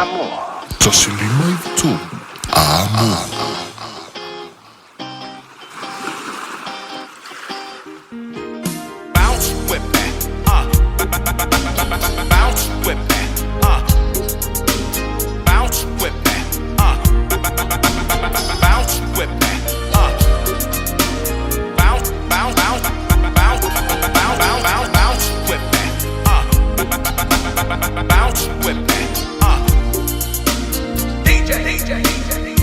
153 Amoa. Bounce with me, bounce with me, bounce with me, bounce with me, bounce, bounce, bounce, bounce, bounce, bounce, bounce, bounce with me, bounce with me, DJ, DJ, DJ.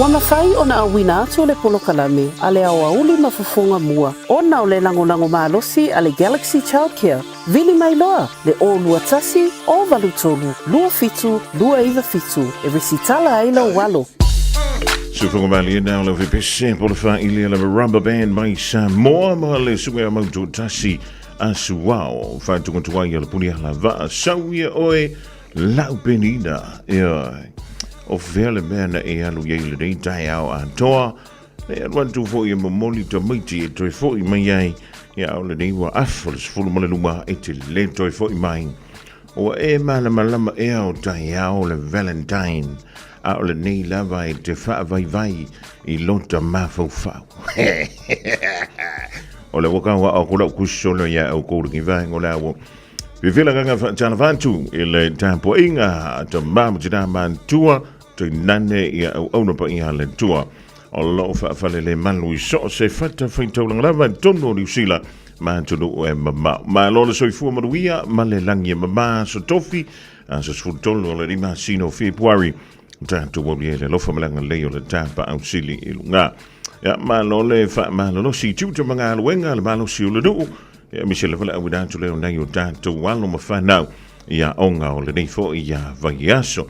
Ua mafai ona auina atu le polokalame a le aoauli ma fofoga mua ona o le lagolago malosi a le Galaxy Childcare. Vili mai loa le 021 083 27 297 e resitala ai lou alo. Sufoga malie na o le vepese po le faili le rubber band mai Samoa ma le suga mau tasi a suao whatunga tuai a le puni ala vaa sau ia oe lau penina ia o fea le mea na e alu iai lenei taeao atoa e alu atu foi e momoli tamaiti e toe foi mai ai ia o lenei ua afa le 12 e te le toe foi mai. Ua e malamalama ea o taeao le Valentine a o lenei lava e te faavaivai i lota mafaufau. O le ua kau ao kula kusolo ia au kuru ki vaenga o le awo. Fifila ganga whaatala whātu i le tapuainga a ta mamu tina mantua te nane ia au auna pa ia le tua. O loo whaafale le malu i so se fata whaitaulanga lava tonu o Niusila ma tunu e mamao. Ma lo le soifua manuia ma le langi e mama so tofi a sa sfutolu o le rima sino February tātou au le lofa malanga lei o le tāpa au sili i lunga. Ia, malo le whaamalolosi tiuta mangaluenga le malosi o le nuu. Ia, mise le wala au atu leo nei o tātou alo ma whanau ia onga o lenei fo ia vaiaso.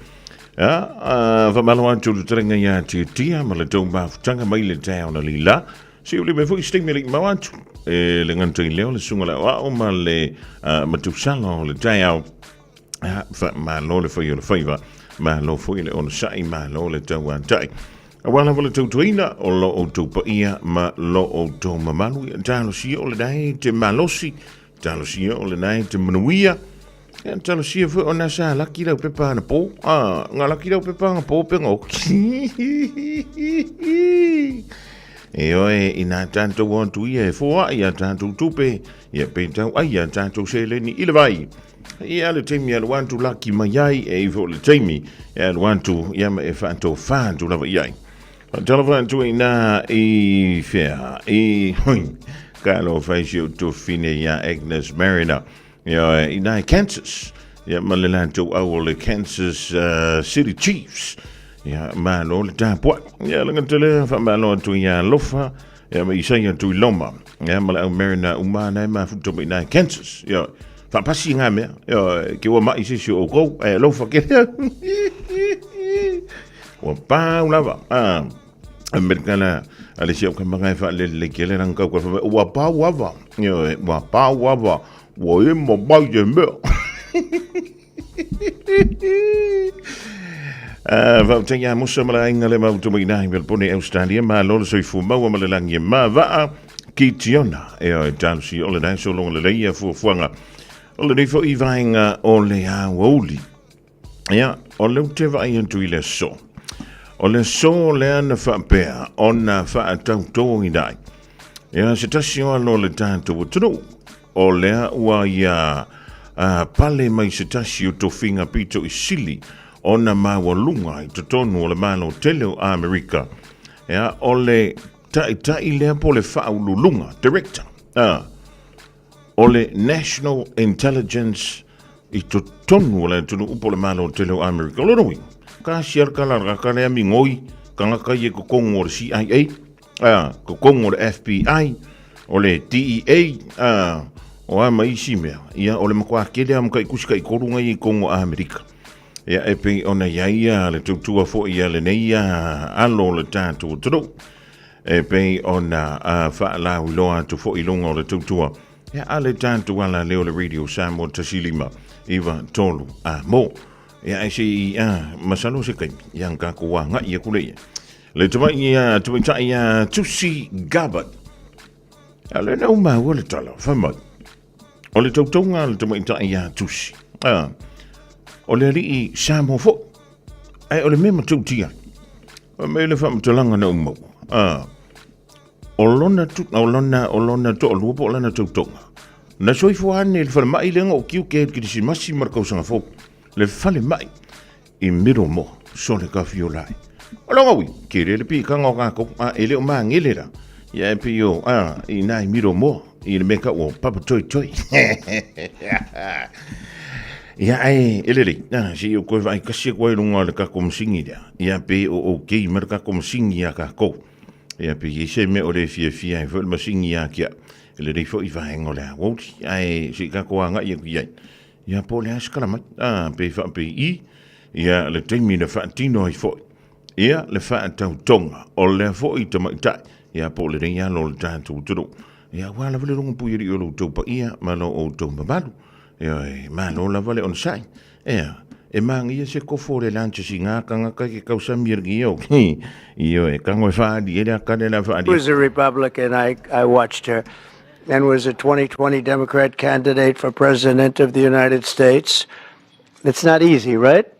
Ia, whamalo atu le terenga ia tia tia ma le tau mafutanga mai le tau na lila. Si uli me foi stimi le mau atu. E le nganta i leo le sunga le o ma le matusala o le tau. Fa malo le fai o le faiva, malo foi le onosai, malo le tauatai. Aua lava le tautuaina o lo outou paia ma lo outou mamalu. Ia talosia o lena e te malosi, talosia o lena e te manuia. Ia talosia foi ona sa laki lau pepa ana pō. Ah, ngā laki lau pepa ana pō pe ngā E oe, inā tātou atu ia e fōa ia tātou tupe, ia pe tau ai ia tātou seleni i le vai. Ia le taimi e alu atu laki mai ai, e ifo le taimi e alu atu ia ma e whaatofā atu lava i ai. Whaatalofa atu i nā i whea, i hui, ka lo whaisi o tofine ia Agnes Mariner, ia i nā i Kansas, ia ma le lātou au o le Kansas City Chiefs, ia malo le tāpua. Ia langa tele whaamalo atu ia alofa, Ia ma Isaia Tuiloma, ia ma le au Mariner umana e mafuta mai nai Kansas. Ia, whapasi ngā mea, ia, ke ua mai sisi o kou, e lofa ke lea. Ua pau lava. Ah, Amerika la, a le sia o kamanga e whaalele le kele rang kau ka whame, ua pau ava. Ia, ua pau ava, ua e ma mai te mea. Faafetai ia Musa ma le aiga le mau tamaina i Melbourne, Australia, malo le soifua maua ma le lagi e mavaa ki Tiona. E oi talosi o le nae sologa lelei ia fuafuaga o lenei foi vaega o le aoauli. Ia, o le ute vaai atu i le aso. O le aso lea na faapea ona faatautoina ai. Ia, se tasi o alo o le tatou atunuu O lea ua ia pale mai se tasi o tofiga pito i sili ona maualuga i totonu o le Malo tele o Amerika. Ea, o le taitai lea po le faauluuluga, director, a, o le National Intelligence i totonu o le atunuu po le Malo tele o Amerika. O lona uiga, ka siala ka la ka lea migoi kangaka ia i kokongu o le CIA, a, kokongu o le FBI, o le DEA, a, o a ma isi mea, ia, o le matua kele a makai kusi kai koru ngai i kongo a Amerika. Ia, e pei ona ia ia le tautua foi ia lenei ia alo o le tātou atunuu. E pei ona a, whaalauiloa atu foi i lunga o le tautua. Ia, a le tātou ala leo le Radio Samoa 15 iwa tolu a mō. Ia, ai se i, a, masalo se kaimi, ia ngā ko wā ngai e kule ia. Le tamai ia, tamaitai ia Tulsi Gabbard. A le nau maua le tala, whai mai. O le tautonga le tamaitai ia Tulsi. A, o le alii Samoa fo. Ai o le mea matautia. O me le whamatalanga na umau. A, o lona, tu, o lona, o lona to'alua po o lana tautoga. Na soifua ane le falemai lenga o kiu ke kirisimasi ma le kausanga fou. Le falemai i Middlemore, sole ka fio lai. O longa ui, ke rere pi ka ngā kākou, a e leo māngele rā. Ia e pi o, a, i nā i Middlemore, i le meka o Papa Toi Toi. Ia, ae, e lelei, a, se i ou toe vaai kasi atu ai i luga o le tatou masini lea, ia, pe o okay ma le tatou masini iā tatou. Ia, pe i ai se mea o le fiafia ai foi le masini ia te au, e lelei foi vaega o le aoauli, ae se i tatou agai atu i ai, ia, po o le a se tala mai, a, pe faapei ia, le taimi na faatino ai foi. Ia, le faatautoga o lea foi tamaitai, ia, po o lenei alo o le tatou atunuu, ia, aua lava le logo pui alii o lo outou paia ma lo outou mamalu. Ioe, malo lava le onosai. Ea, e manaia se kofo o le lanchasiga tagata i ke kausami e lenei au. Ioe, tago e faaali ai le ata lea o le a faaali was a Republican. I, I watched her and was a 2020 Democrat candidate for President of the United States. It's not easy, right?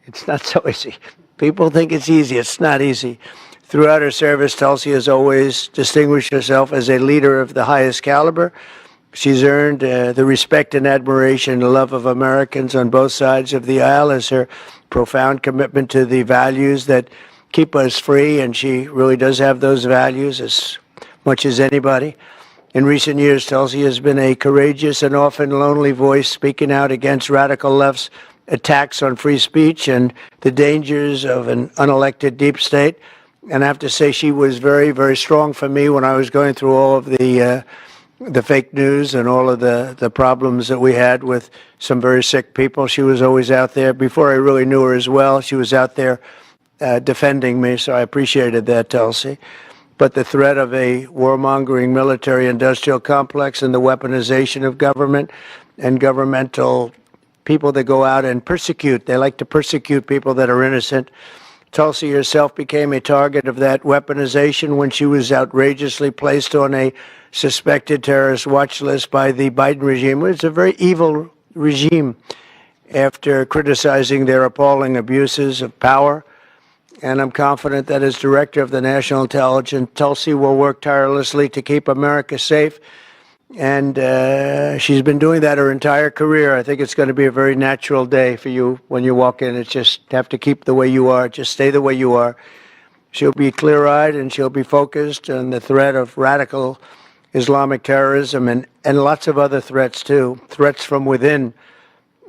It's not so easy. People think it's easy. It's not easy. Throughout her service, Tulsi has always distinguished herself as a leader of the highest caliber. She's earned uh, the respect and admiration and love of Americans on both sides of the aisle as her profound commitment to the values that keep us free, and she really does have those values as much as anybody. In recent years, Tulsi has been a courageous and often lonely voice speaking out against radical left's attacks on free speech and the dangers of an unelected deep state. And I have to say, she was very, very strong for me when I was going through all of the uh, the fake news and all of the, the problems that we had with some very sick people. She was always out there. Before I really knew her as well, she was out there uh, defending me, so I appreciated that, Tulsi. But the threat of a warmongering military industrial complex and the weaponization of government and governmental people that go out and persecute, they like to persecute people that are innocent. Tulsi herself became a target of that weaponization when she was outrageously placed on a suspected terrorist watch list by the Biden regime. It's a very evil regime after criticizing their appalling abuses of power. And I'm confident that as director of the National Intelligence, Tulsi will work tirelessly to keep America safe. And uh, she's been doing that her entire career. I think it's going to be a very natural day for you when you walk in. It's just have to keep the way you are, just stay the way you are. She'll be clear eyed and she'll be focused on the threat of radical Islamic terrorism and, and lots of other threats too, threats from within,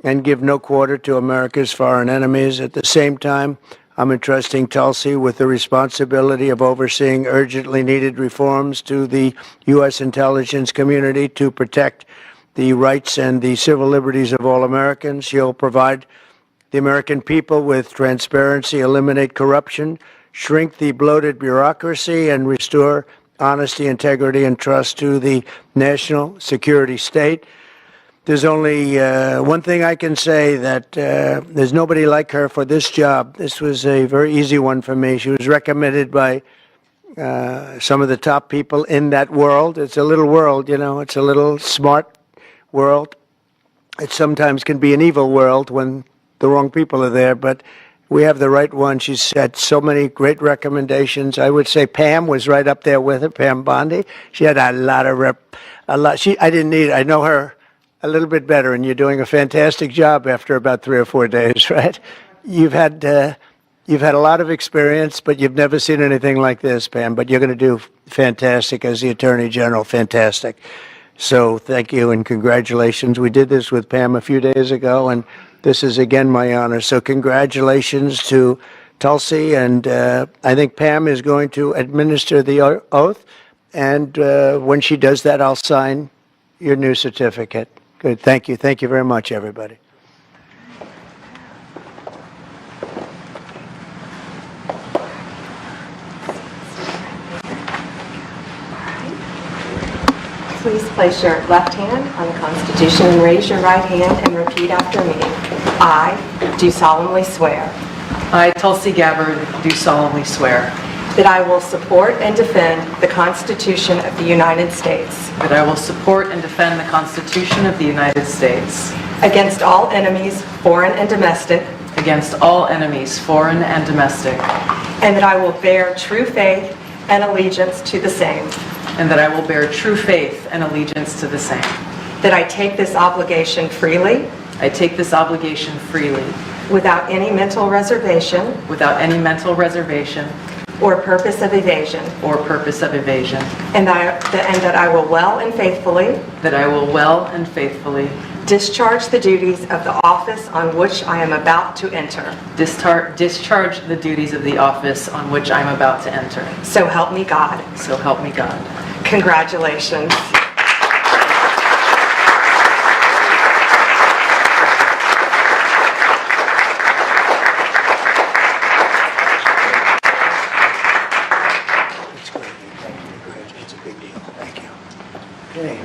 and give no quarter to America's foreign enemies. At the same time, I'm entrusting Tulsi with the responsibility of overseeing urgently needed reforms to the U.S. intelligence community to protect the rights and the civil liberties of all Americans. She'll provide the American people with transparency, eliminate corruption, shrink the bloated bureaucracy, and restore honesty, integrity, and trust to the national security state. There's only uh, one thing I can say that uh, there's nobody like her for this job. This was a very easy one for me. She was recommended by uh, some of the top people in that world. It's a little world, you know, it's a little smart world. It sometimes can be an evil world when the wrong people are there, but we have the right one. She's had so many great recommendations. I would say Pam was right up there with her, Pam Bondi. She had a lot of rep, a lot. She, I didn't need, I know her a little bit better, and you're doing a fantastic job after about three or four days, right? You've had, uh, you've had a lot of experience, but you've never seen anything like this, Pam. But you're going to do fantastic as the Attorney General. Fantastic. So thank you and congratulations. We did this with Pam a few days ago, and this is again my honor. So congratulations to Tulsi, and uh, I think Pam is going to administer the oath. And uh, when she does that, I'll sign your new certificate. Good. Thank you. Thank you very much, everybody. Please place your left hand on the Constitution and raise your right hand and repeat after me. I do solemnly swear I, Tulsi Gabbard, do solemnly swear that I will support and defend the Constitution of the United States that I will support and defend the Constitution of the United States against all enemies, foreign and domestic, against all enemies, foreign and domestic, and that I will bear true faith and allegiance to the same, and that I will bear true faith and allegiance to the same. that I take this obligation freely I take this obligation freely, without any mental reservation without any mental reservation or purpose of evasion, or purpose of evasion, and that I will well and faithfully that I will well and faithfully discharge the duties of the office on which I am about to enter. discharge the duties of the office on which I am about to enter. So help me God. So help me God. Congratulations. It's great. Thank you. Congratulations. It's a big deal. Thank you. Okay.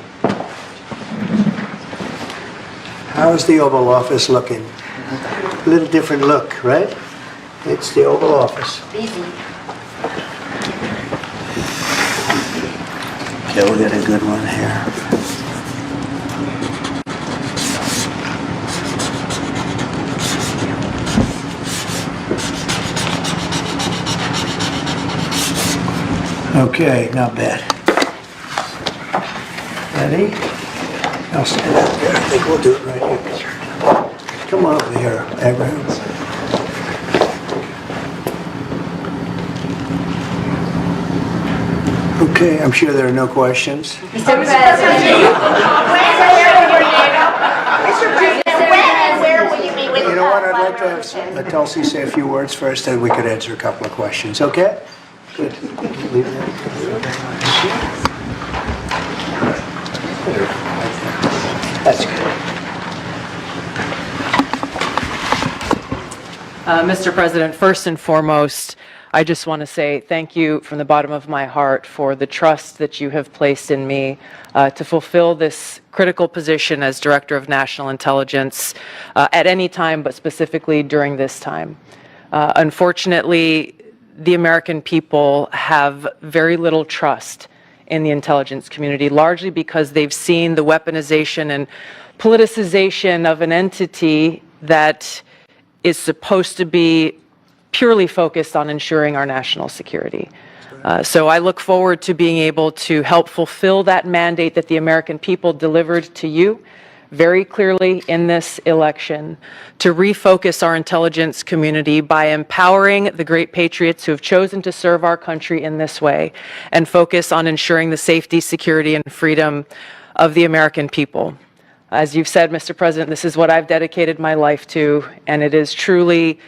How's the Oval Office looking? A little different look, right? It's the Oval Office. Busy. Okay, we'll get a good one here. Okay, not bad. Ready? I'll stand up there. I think we'll do it right here. Come on over here, Abraham. Okay, I'm sure there are no questions. Mr. President, when and where will you meet with You know what, I'd like to Vladimir have Putin? let Tulsi say a few words first, then we could answer a couple of questions, okay? Good. Leave that. That's good. Mr. President, first and foremost, I just want to say thank you from the bottom of my heart for the trust that you have placed in me to fulfill this critical position as Director of National Intelligence at any time, but specifically during this time. Unfortunately, the American people have very little trust in the intelligence community, largely because they've seen the weaponization and politicization of an entity that is supposed to be purely focused on ensuring our national security. So I look forward to being able to help fulfill that mandate that the American people delivered to you very clearly in this election, to refocus our intelligence community by empowering the great patriots who have chosen to serve our country in this way and focus on ensuring the safety, security, and freedom of the American people. As you've said, Mr. President, this is what I've dedicated my life to, and it is truly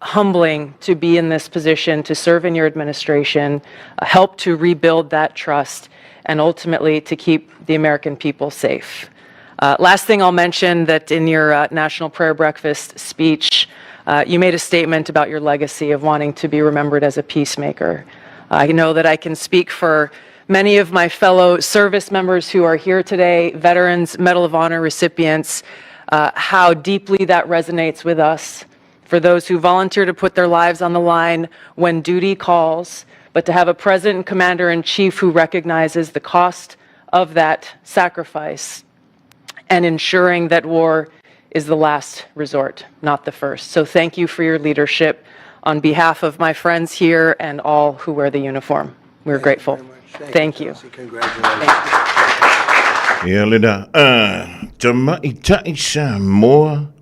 humbling to be in this position, to serve in your administration, help to rebuild that trust, and ultimately to keep the American people safe. Last thing I'll mention, that in your National Prayer Breakfast speech, you made a statement about your legacy of wanting to be remembered as a peacemaker. I know that I can speak for many of my fellow service members who are here today, veterans, Medal of Honor recipients, how deeply that resonates with us. For those who volunteer to put their lives on the line when duty calls, but to have a president and commander-in-chief who recognizes the cost of that sacrifice and ensuring that war is the last resort, not the first. So thank you for your leadership on behalf of my friends here and all who wear the uniform. We're grateful. Very much. Thank you. Tulsi. Congratulations. Ia lena, tamaita'i Samoa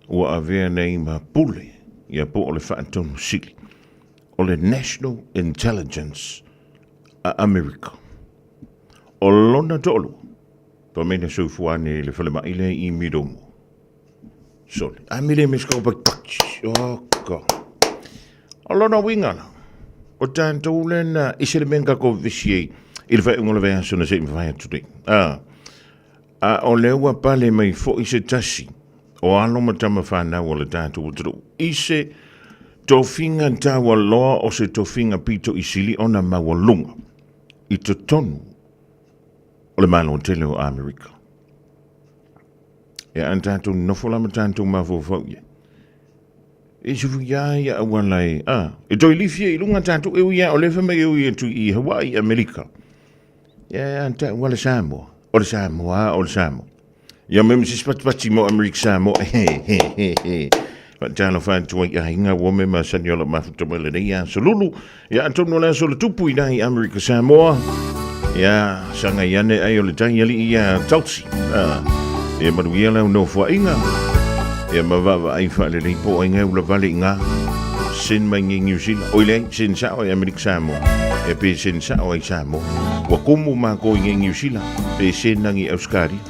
ua avea nei ma pule, ia po o le Faatonu Sili o le National Intelligence a Amerika. O lona to'alua, pamena soifua ane i le falemai lea i Midomo. Sole, a mele me ska oh God. O lona uiga la, o tatou lena i se le mea na tatou vevesi ai i le faaiuga o le vaiaso na se i mafai atu nei. A, a o lea ua pale mai foi se tasi o alo ma tama fanau o le tatou atunuu i se tofiga taualoa o se tofiga pito i sili ona maualuga i totonu o le Malo tele o Amerika. Ia a tatou nofo la ma tatou mafaufau i ai. E sufu ia ia auala e, a, e toi lifi e i lunga tatou e ui a o le fai mai e ui atu i Hawaii, Amerika. Ia a ta auala Samoa. O le Samoa, o le Samoa. Ia me ma se patipati mo Amerika Samoa. He, he, he, he. Faatalofa atu ai i aiga ua me masani o lau mafuta mai lenei aso lulu. Ia atonu o le aso o le tupu i nai Amerika Samoa. Ia sagai ane ai o le tai ali'i ia Tulsi. Ah, ia manuia lau nofoaiga. Ia ma vaavaai faalelei po o ai ula vale i ngā. Send mai i New Zealand. Oi leai, send sao i Amerika Samoa. E pe send sao ai Samoa. Ua komo mākou i New Zealand, pe send nangi Australia.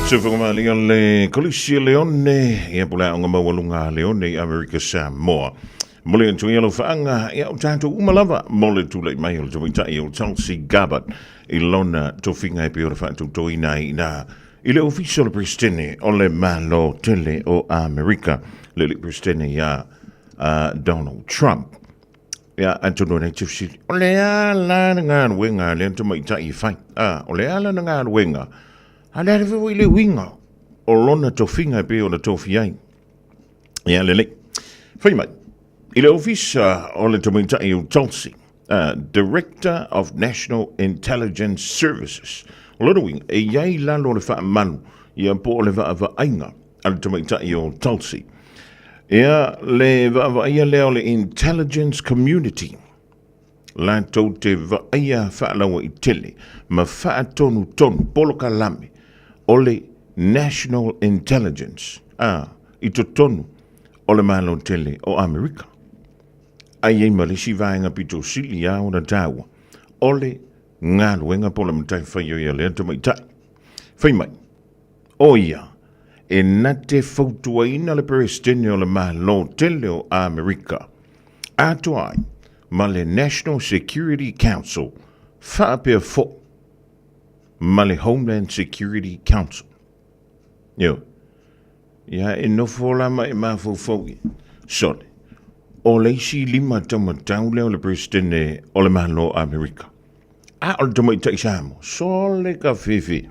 Sufungamalia le Kolisi Leone, ia pula o maualuga a Leone i Amerika Samoa. Mo le atu ia alofaanga, ia o tatou uma lava mo le tulai mai o le tamaitai o Tulsi Gabbard i lona tofiga e pei ona faatautoina ai ina i le ofisa o le Peresetene o le Malo Tele o Amerika, le alii Peresetene ia Donald Trump. Ia, atonu e te fesili, o le a la le galuega a lea tamaitai e fai? A, o le a lana galuega? A le a le foi le uiga o lona tofiga e pei ona tofia ai? Ia, lelei. Fai mai, i le ofisa o le tamaitai o Tulsi, Director of National Intelligence Services, o lona uiga, e i ai lalo o le faamalu, ia po o le vaavaaiga a le tamaitai o Tulsi. Ia, le vaavaaia lea o le Intelligence Community, latou te vaaia faalauaitele ma faatonutonu polokalame o le National Intelligence, a, i totonu o le Malo tele o Amerika. A i ai ma le isi vaega pito sili lava ona taua, o le galuega po o le matafaioi a lea tamaitai. Fai mai, O ia, e na te fautuaina le Peresetene o le Malo tele o Amerika, atoa ai ma le National Security Council faapea foʻi ma le Homeland Security Council. Ioe. Ia, e nofo la ma e mafaufau i, sole, o le isi lima taumatau lea o le Peresetene o le Malo o Amerika. A o le tamaitai Samoa, sole ka fefe.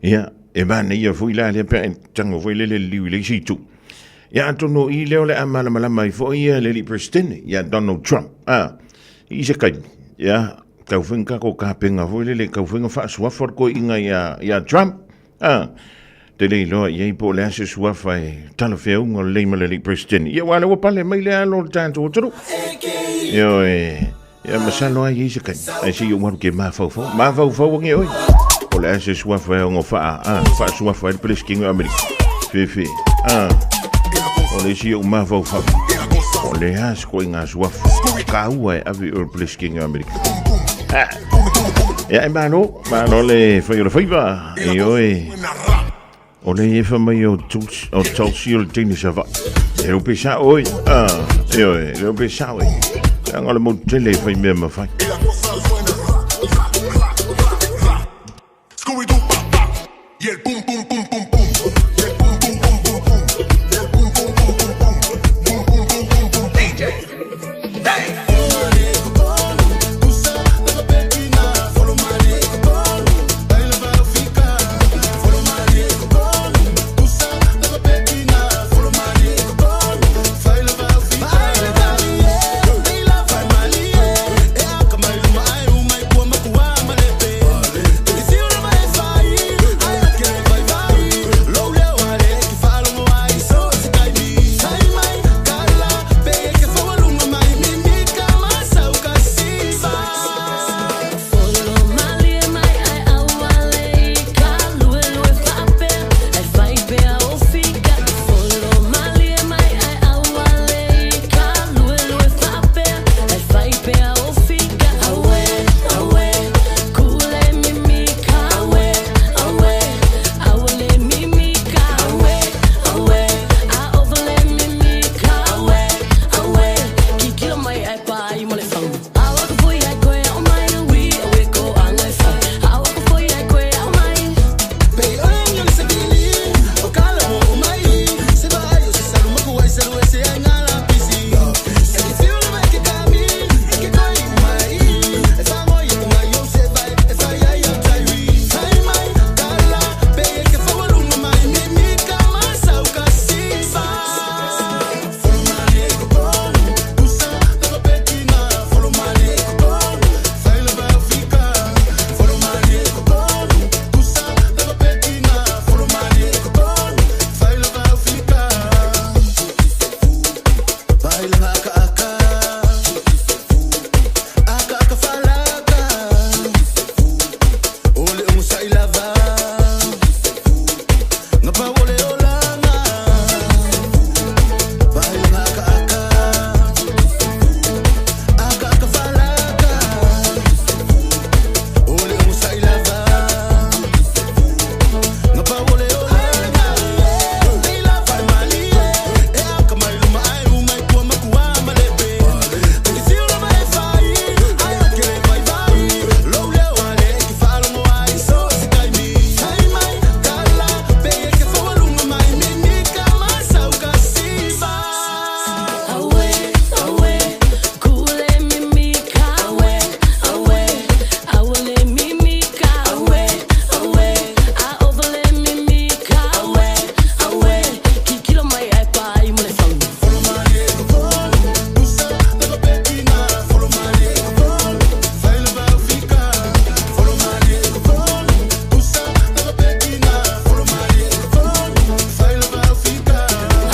Ia, e manaia foi la lea pe a e tago foi lele liliu i le isi itu. Ia, atonu o i lea o le a malamalama ai foi ia le alii Peresetene, ia Donald Trump. A, i se taimi, ia, tau foi ni tatou tapena foi lele, tau foi na faasuafa le toeaina ia, ia Trump. A, te le iloa i ai po o le a se suafa e talafeauga lelei ma le alii Peresetene. Ia, aua o lea ua pale mai le alo o le tatou atunuu. Ioe, ia masalo lava e i ai se taimi, ae se i ou alu ke mafaufau. Mafaufau ane oe. Po o le a se suafa e ono faa, a, faasuafa ai le Peresetene o Amerika. Fefe, a, o le isi ou mafaufau, o le a se ituaiga suafa taua e ave i o i le Peresetene o Amerika. A, ia e malo, malo le fai o le faiva, ioe. O le efa mai o Tulsi, o Tulsi o le teine Savaii. E le o pe sao oi. Ah, ioe, e le o pe sao e. Leaga o le motu tele e fai mea mafai.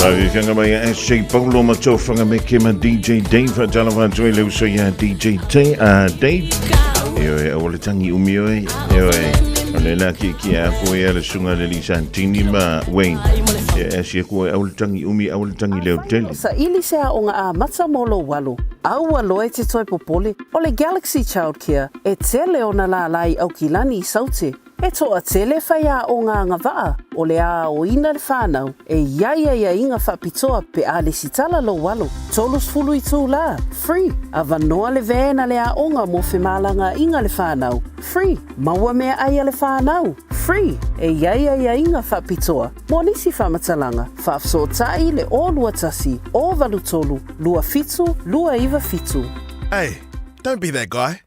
Tauifianga mai a SJ Paulo ma Tofaga Meke ma DJ Dave Talofa atu ai le uso ia DJ T, Dave. Ioe, aua le tangi umi oe. Ioe, o le la ki ki a koe a le sunga le Lisa Antini ma Wayne. Ia e sia koe aua le tangi umi, aua le tangi leo tele. Saili se aoga amata mo lou alo, a ua loa e te toe popole, o le Galaxy Childcare e tele ona lālā i Aukilani i Saute. E toatele faiaoga agavaa o le aoina le whanau e i ai aiaiga faapitoa pe a lesitala lou alo, 30 itulā, free, avanoa le van a le aoga mo femalagaaiga le whanau, free, maua meaai a le whanau, free, e i ai aiaiga faapitoa mo nisi faamatalaga, faafesootai le 021 083 27 297. Hey, don't be that guy.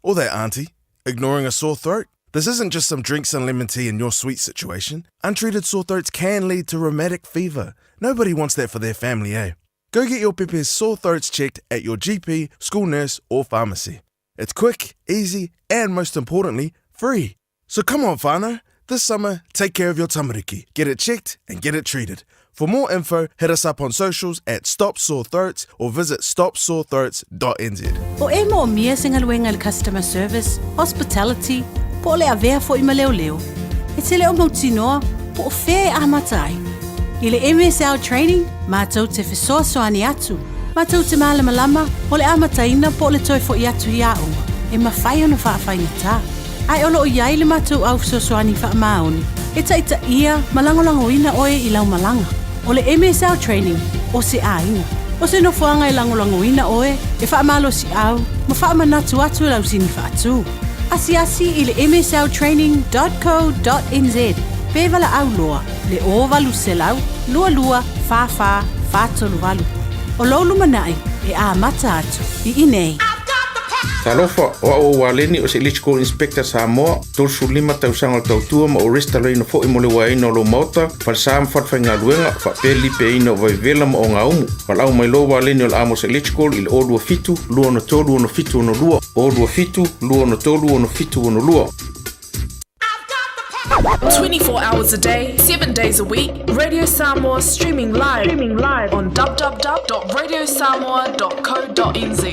Or that auntie, ignoring a sore throat. This isn't just some drinks and lemon tea in your sweet situation. Untreated sore throats can lead to rheumatic fever. Nobody wants that for their family, eh? Go get your pepe's sore throats checked at your GP, school nurse, or pharmacy. It's quick, easy, and most importantly, free. So come on, whānau. This summer, take care of your tamariki. Get it checked and get it treated. For more info, hit us up on socials at Stop Sore Throats or visit stopsorethroats.nz. O e moomia se galuega i le customer service, hospitality, po o le avea foi ma leoleo, e te le o mautinoa po o fea e amata ai. I le MSL Training, matou te fesoasoani atu, matou te malamalama o le amataina po o le toe foi atu i aoga, e mafai ona faafaigata. Ae o lo o i ai le matou au fesoasoani faamaoni e taitaia ma lagolagoina oe i lau malaga. O le MSL Training, o se aiga. O se nofoaga e lagolagoina oe, e faamalosiau ma faamanatu atu lau sini faatu. Asiasi i le msltraining dot co dot nz pe valaau loa le 0800 22 44 438. O lou lumanai e amata atu i inei. Talofa, o au o Waleni o se Electrical Inspector Samoa, 35 tausaga o le tautua ma ou resitalaina foi mo le uaeina o lou maota, falesa ma falefaigaluega, faapea le lipeaina o vaivevela ma ogaumu. Valaau mai loa Waleni o le Amos Electrical i le 027 263 6762, 027 263 6762. 24 hours a day, 7 days a week, Radio Samoa streaming live, streaming live on www.radiosamoa.co.nz.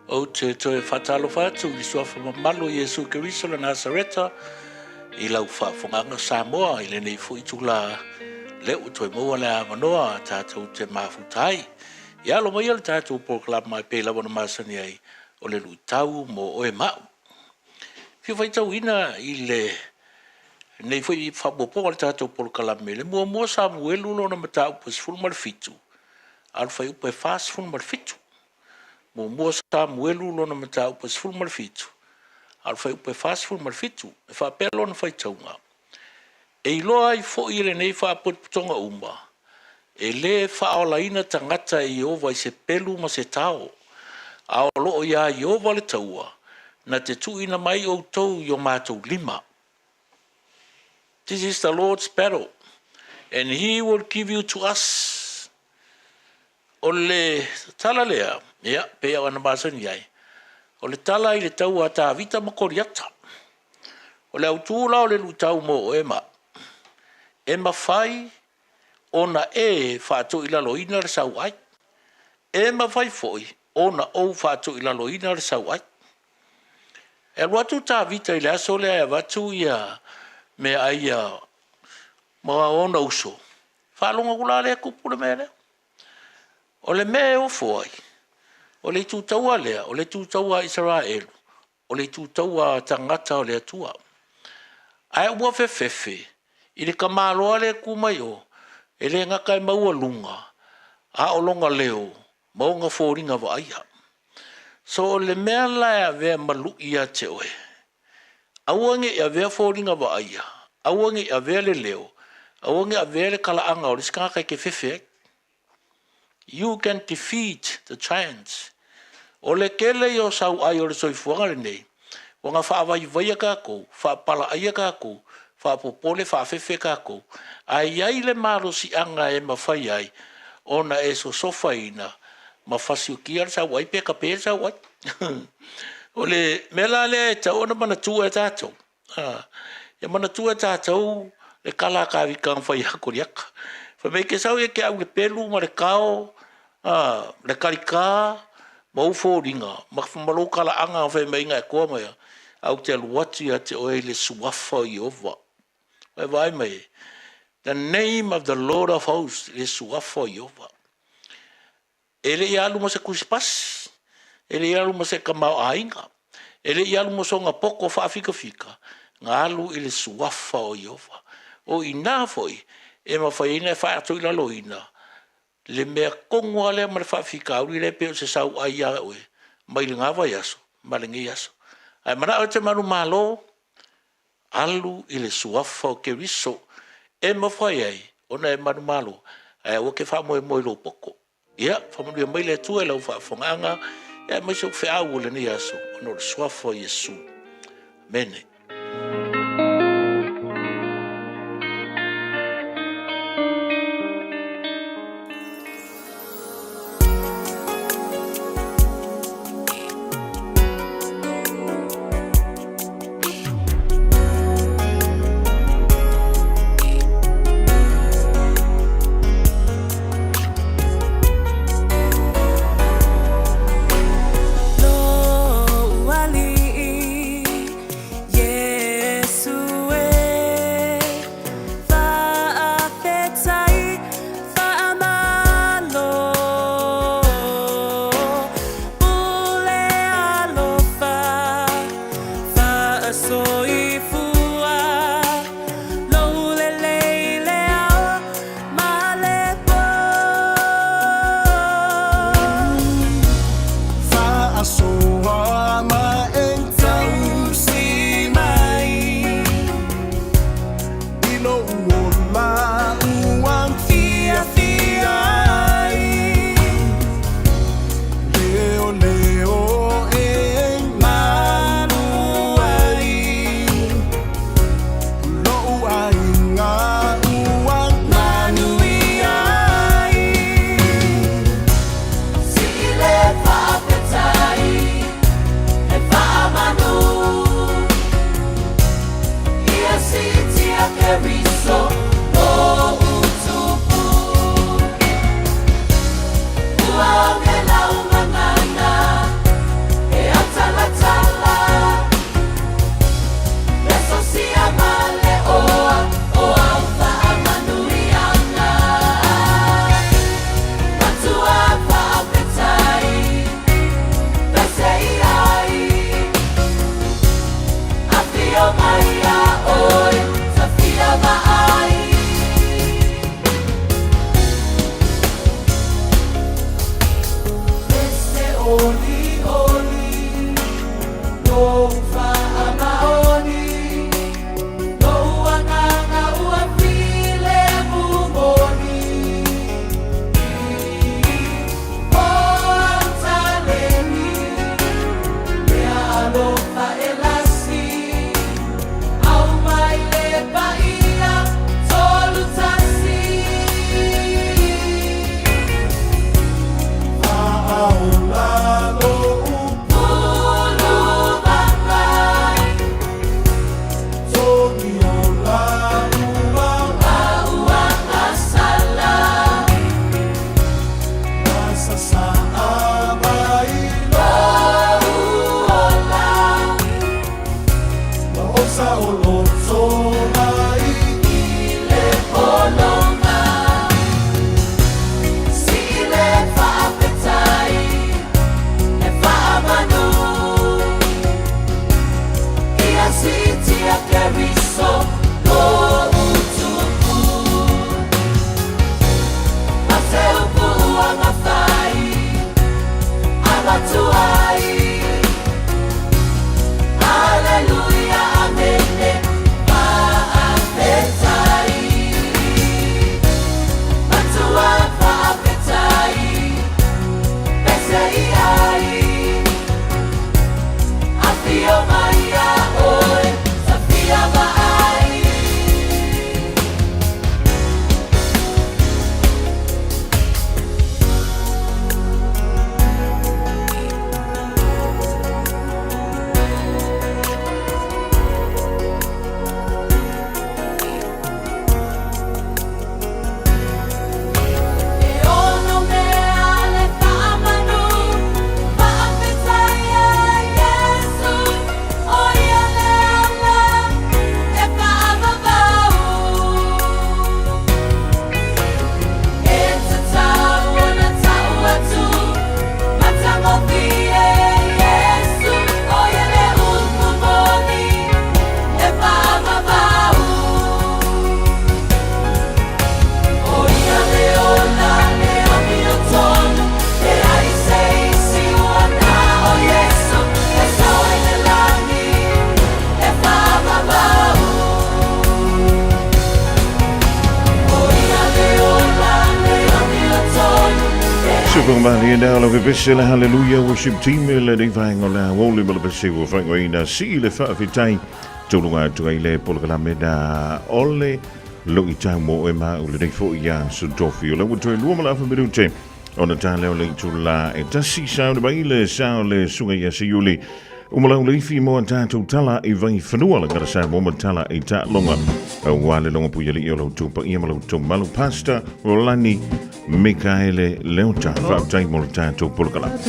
Ou te toe faatalofa atu i le suafa mamalu o Iesu Keriso le Nasareta i lau faafofogaaga Samoa i lenei foi itula lea ua toe maua le avanoa tatou te mafuta ai. Ia alo maia le tatou polokalama e pei lava ona masani ai o le luitau mo oe ma au. Fia faitauina i le nei foi faaopoopoga o le tatou polokalame, le muamua Samuelu lona mataupu e 17, a o le fuaiupu e 47. Muamua Samuelu lona mataupu e 17, a o le fuaiupu e 47, e faapea lona faitauga, E iloa ai foi e lenei faapotopotoga uma, e lē faaolaina tagata e Ieova i se pelu ma se tao, a o lo o iā Ieova le taua, na te tuuina mai outou i o matou lima. This is the Lord's battle, and he will give you to us. O le tala lea, ia, pei ona masani ai, o le tala i le taua a Tavita ma Koliata. O le autū la o le luitau mo oe ma au, e mafai ona e faatoilaloina le sauai, e mafai foi ona ou faatoilaloina le sauai. E alu atu Tavita i le aso lea e avatu ia meaai ia ma ona uso, faalogo atu la lea e tupu le mea lea. O le mea e ofo ai, o le itu taua lea, o le itu taua a Isaraelu, o le itu taua a tagata o le Atua. Ae ua fefefe i le tamaloa lea e tu mai o, e le gata e maualuga, a o lona leo ma ona foliga vaaia. So o le mea la e avea ma lui ia te oe, aua ne i avea foliga vaaia, aua ne i avea le leo, aua ne i avea le talaaga o le isi tagata e te fefe ai. You can defeat the giants. O le tele ia o sauai o le soifuaga lenei, ua na faavaivaia tatou, faapalaaia tatou, faapopole, faafefe tatou, ae i ai le malosiaga e mafai ai ona e sosofaina ma fasiokia le sauai pe tape le sauai. O le mea la lea e tatau ona manatua e tatou, Ia manatua e tatou le tala a Tavita na fai ia Koliata. Fai mai, e te sau ia te au i le pelu ma le tao, le talita ma ou foliga ma lou talaaga na fai mai ai na e toa mai ai, ae ou te alu atu ia te oe i le suafa o Ieova. Ua e vaai mai e? The name of the Lord of hosts, le suafa o Ieova. E le i alu ma se tusipasi, e le i alu ma se tamaoaiga, e le i alu ma sona poto faafikafika, na alu i le suafa o Ieova. O i ina foi e mafai ai ona e faatoilaloina le mea tonu lava lea ma le faafitauli lea e pei o se sauai ia oe mai lena vaiaso ma lenei aso. Ae manao e te manumalo, alu i le suafa o Keriso e mafai ai ona e manumalo, ae aua te faamoemoe i lou poto. Ia, faamanuia mai le Atua i lau faafofogaaga Aemaise ou feau o lenei aso, ona o le Suafa o Iesu. Amene. malie na o le pepese le Hallelujah Worship Team i lenei vaega o le aoauli ma le pese ua faaigoaina sii le faafetai tauloga atu ai le polokalame na o le luitau mo oe ma au lenei foi aso tofi. O lea ua toe lua ma le afa minute ona ta lea o le itula e tasi sauni mai le sao le suga ia Seiuli. Umalau leifi mo a tātou tala i Vaifanua le gara Samoa ma tala i Taaloga. Aua le logo pui alii o lau tou paia ma lau tou malu Pastor Rolani Mikaele Leota. Faafetai mo le tātou polokalame.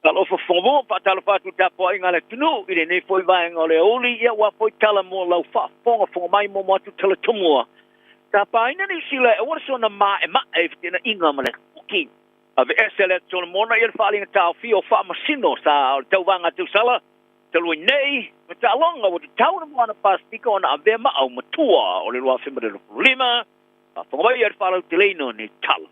Talofa Fofoga, faatalofa atu i le tapuaiga a le atunuu i lenei foi vaega o le aoauli, ia ua foi tala mo lau faafogafoga mai mo mo atu tala tomua. Tapaina Niu Sila e aua le soona maemae i fetenaiga ma le kuki. Aveese le Atu Solomona ia le faaaliga taofia o faamasino sa o le tauvaga a Tausala talu ai nei ma taaloga ua tatau ona moana Pasefika ona avea ma aumatua o le 2025. Faafofoga mai ia le faalauteleina o nei tala.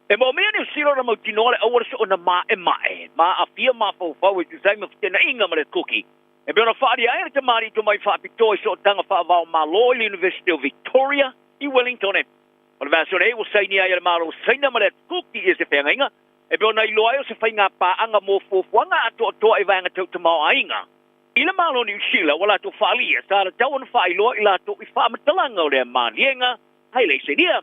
E moomia Niu Sila ona mautinoa le aua le soona maemae ma aafia mafaufau e tusa ai ma fetenaiga ma le Kuki. E pei ona faaalia ai e le tamalii tomai faapitoa i sootaga faava-o-Malo i le University o Victoria i Wellington. O le vaiaso nei ua sainia ai e le Malo o Saina ma le Atu Kuki ia se feagaiga e pei ona iloa ai o se faiga paaga mo fuafuaga atoatoa i vaega tau tamaoaiga i le Malo o Niu Sila ua latou faaalia sa tatau ona faailoa i latou i faamatalaga o lea maliega hai laisenia.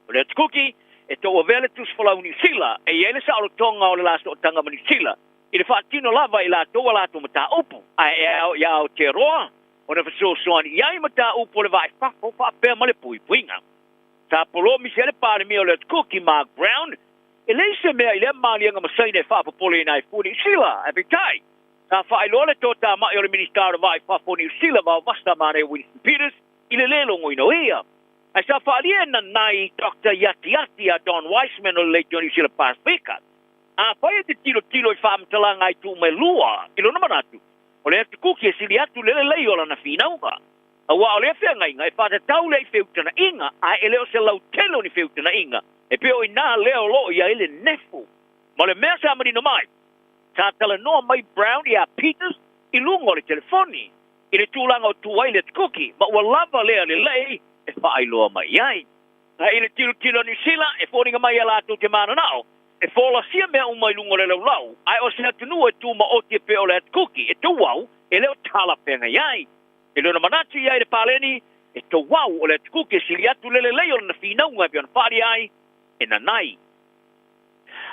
O le Atu Kuki e tauavea le Tusi Folau Niu Sila e i ai le saolotoga o le la sootaga ma Niu Sila i le faatino lava e latou a latou mataupu ae e ao iā Aotearoa ona fesoasoani i ai mataupu o le va i fafo faapea ma le puipuiga. Sa polomisi ai le Palemia o le Atu Kuki, Mark Brown, e leai se mea i lea maliega ma Saina e faapopoleina ai fua Niu Sila, ae peitai, sa faailoa le toatamai o le Minisita o le Va i Fafo o Niu Sila vaovasa manaia Winston Peters i le lē logoina o ia. Ae sa faaalia e nanai Doctor Iatiati a Don Wiseman o le Leitio Niu Sila Pasefika. Afai e te tilotilo i faamatalaga a itu uma e lua, i lona manatu, o le Atu Kuki e sili atu le lelei o lana finauga. Aua o lea feagaiga e faatatau lea i feutanaʻiga, ae e le o se lautele o ni feutanaʻiga, e pei o i ina lea o lo o i ai le nefu. Ma o le mea sa manino mai, sa talanoa mai Brown iā Peters i luga o le telefoni, i le tulaga o tu ai le Atu Kuki, ma ua lava lea lelei e faailoa mai ai. A i le tilotilo a Niu Sila, e foliga mai ia latou te mananao e folasia mea uma i luga o le laulau, ae o se atunuu e tumaoti e pei o le Atu Kuki, e touau, e le o talafeagai ai. E le ona manatu i ai le paleni, e touau o le Atu Kuki e sili atu le lelei o lana finauga e pei ona faaalia ai e Nanai.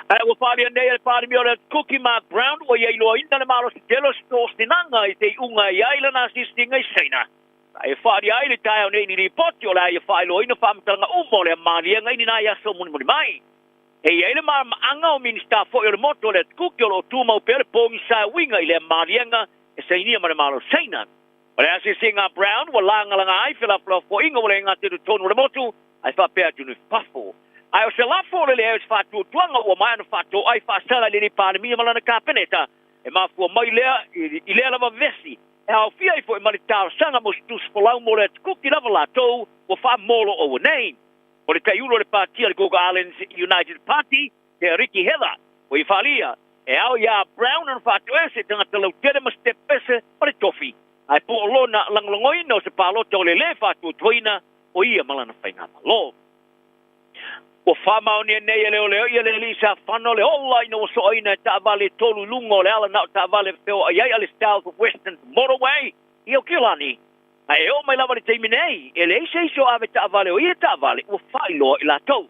Ae ua faaalia nei e le Palemia o le Atu Kuki, Mark Brown, ua ia iloaina le malosi tele o se tosinaga i se iuga e i ai lana asiasiga i Saina. Sa e faaalia ai le taeao nei i ni lipoti o le a ia faailoaina faamatalaga uma o lea maliega i ni nai aso mulimuli mai. E i ai le malamaaga o Minisita foi o le motu o le Atukuki o lo o tumau pea le pogisa e uiga i lea maliega e sainia ma le Malo o Saina. O le asiasiga a Brown ua lagalaga ai felafolafoaiga ua le gata i totonu o le motu ae faapea atunuu i fafo. Ae o se lafo o le leai o se faatuatuaga ua maea ona faatoai faasala i lenei Palemia ma lana Kapeneta e mafua mai lea i lea lava vesi e aofia ai foi ma le talosaga mo se tusi folau mo le Atukuki lava latou ua faamoloou nei. O le taiulu o le pati a le Cook Islands United Party, Te Riki Heather, ua ia faaalia, e ao iā Brown ona faatoese tagata lautele ma se tepese ma le tofi, ae po o lona lagolagoina o se palota o le lē faatuatuaina o ia ma lana faigamalo. Ua faamaonia nei e leoleo ia le alii sa fana o le ola ina ua soaina e taavale e tolu i luga o le ala na o taavale e feoai ai a le South Western Motorway i Aokiolani. A e oo mai lava i le taimi nei, e leai se isi o ave taavale o ia taavale ua faailoa i latou.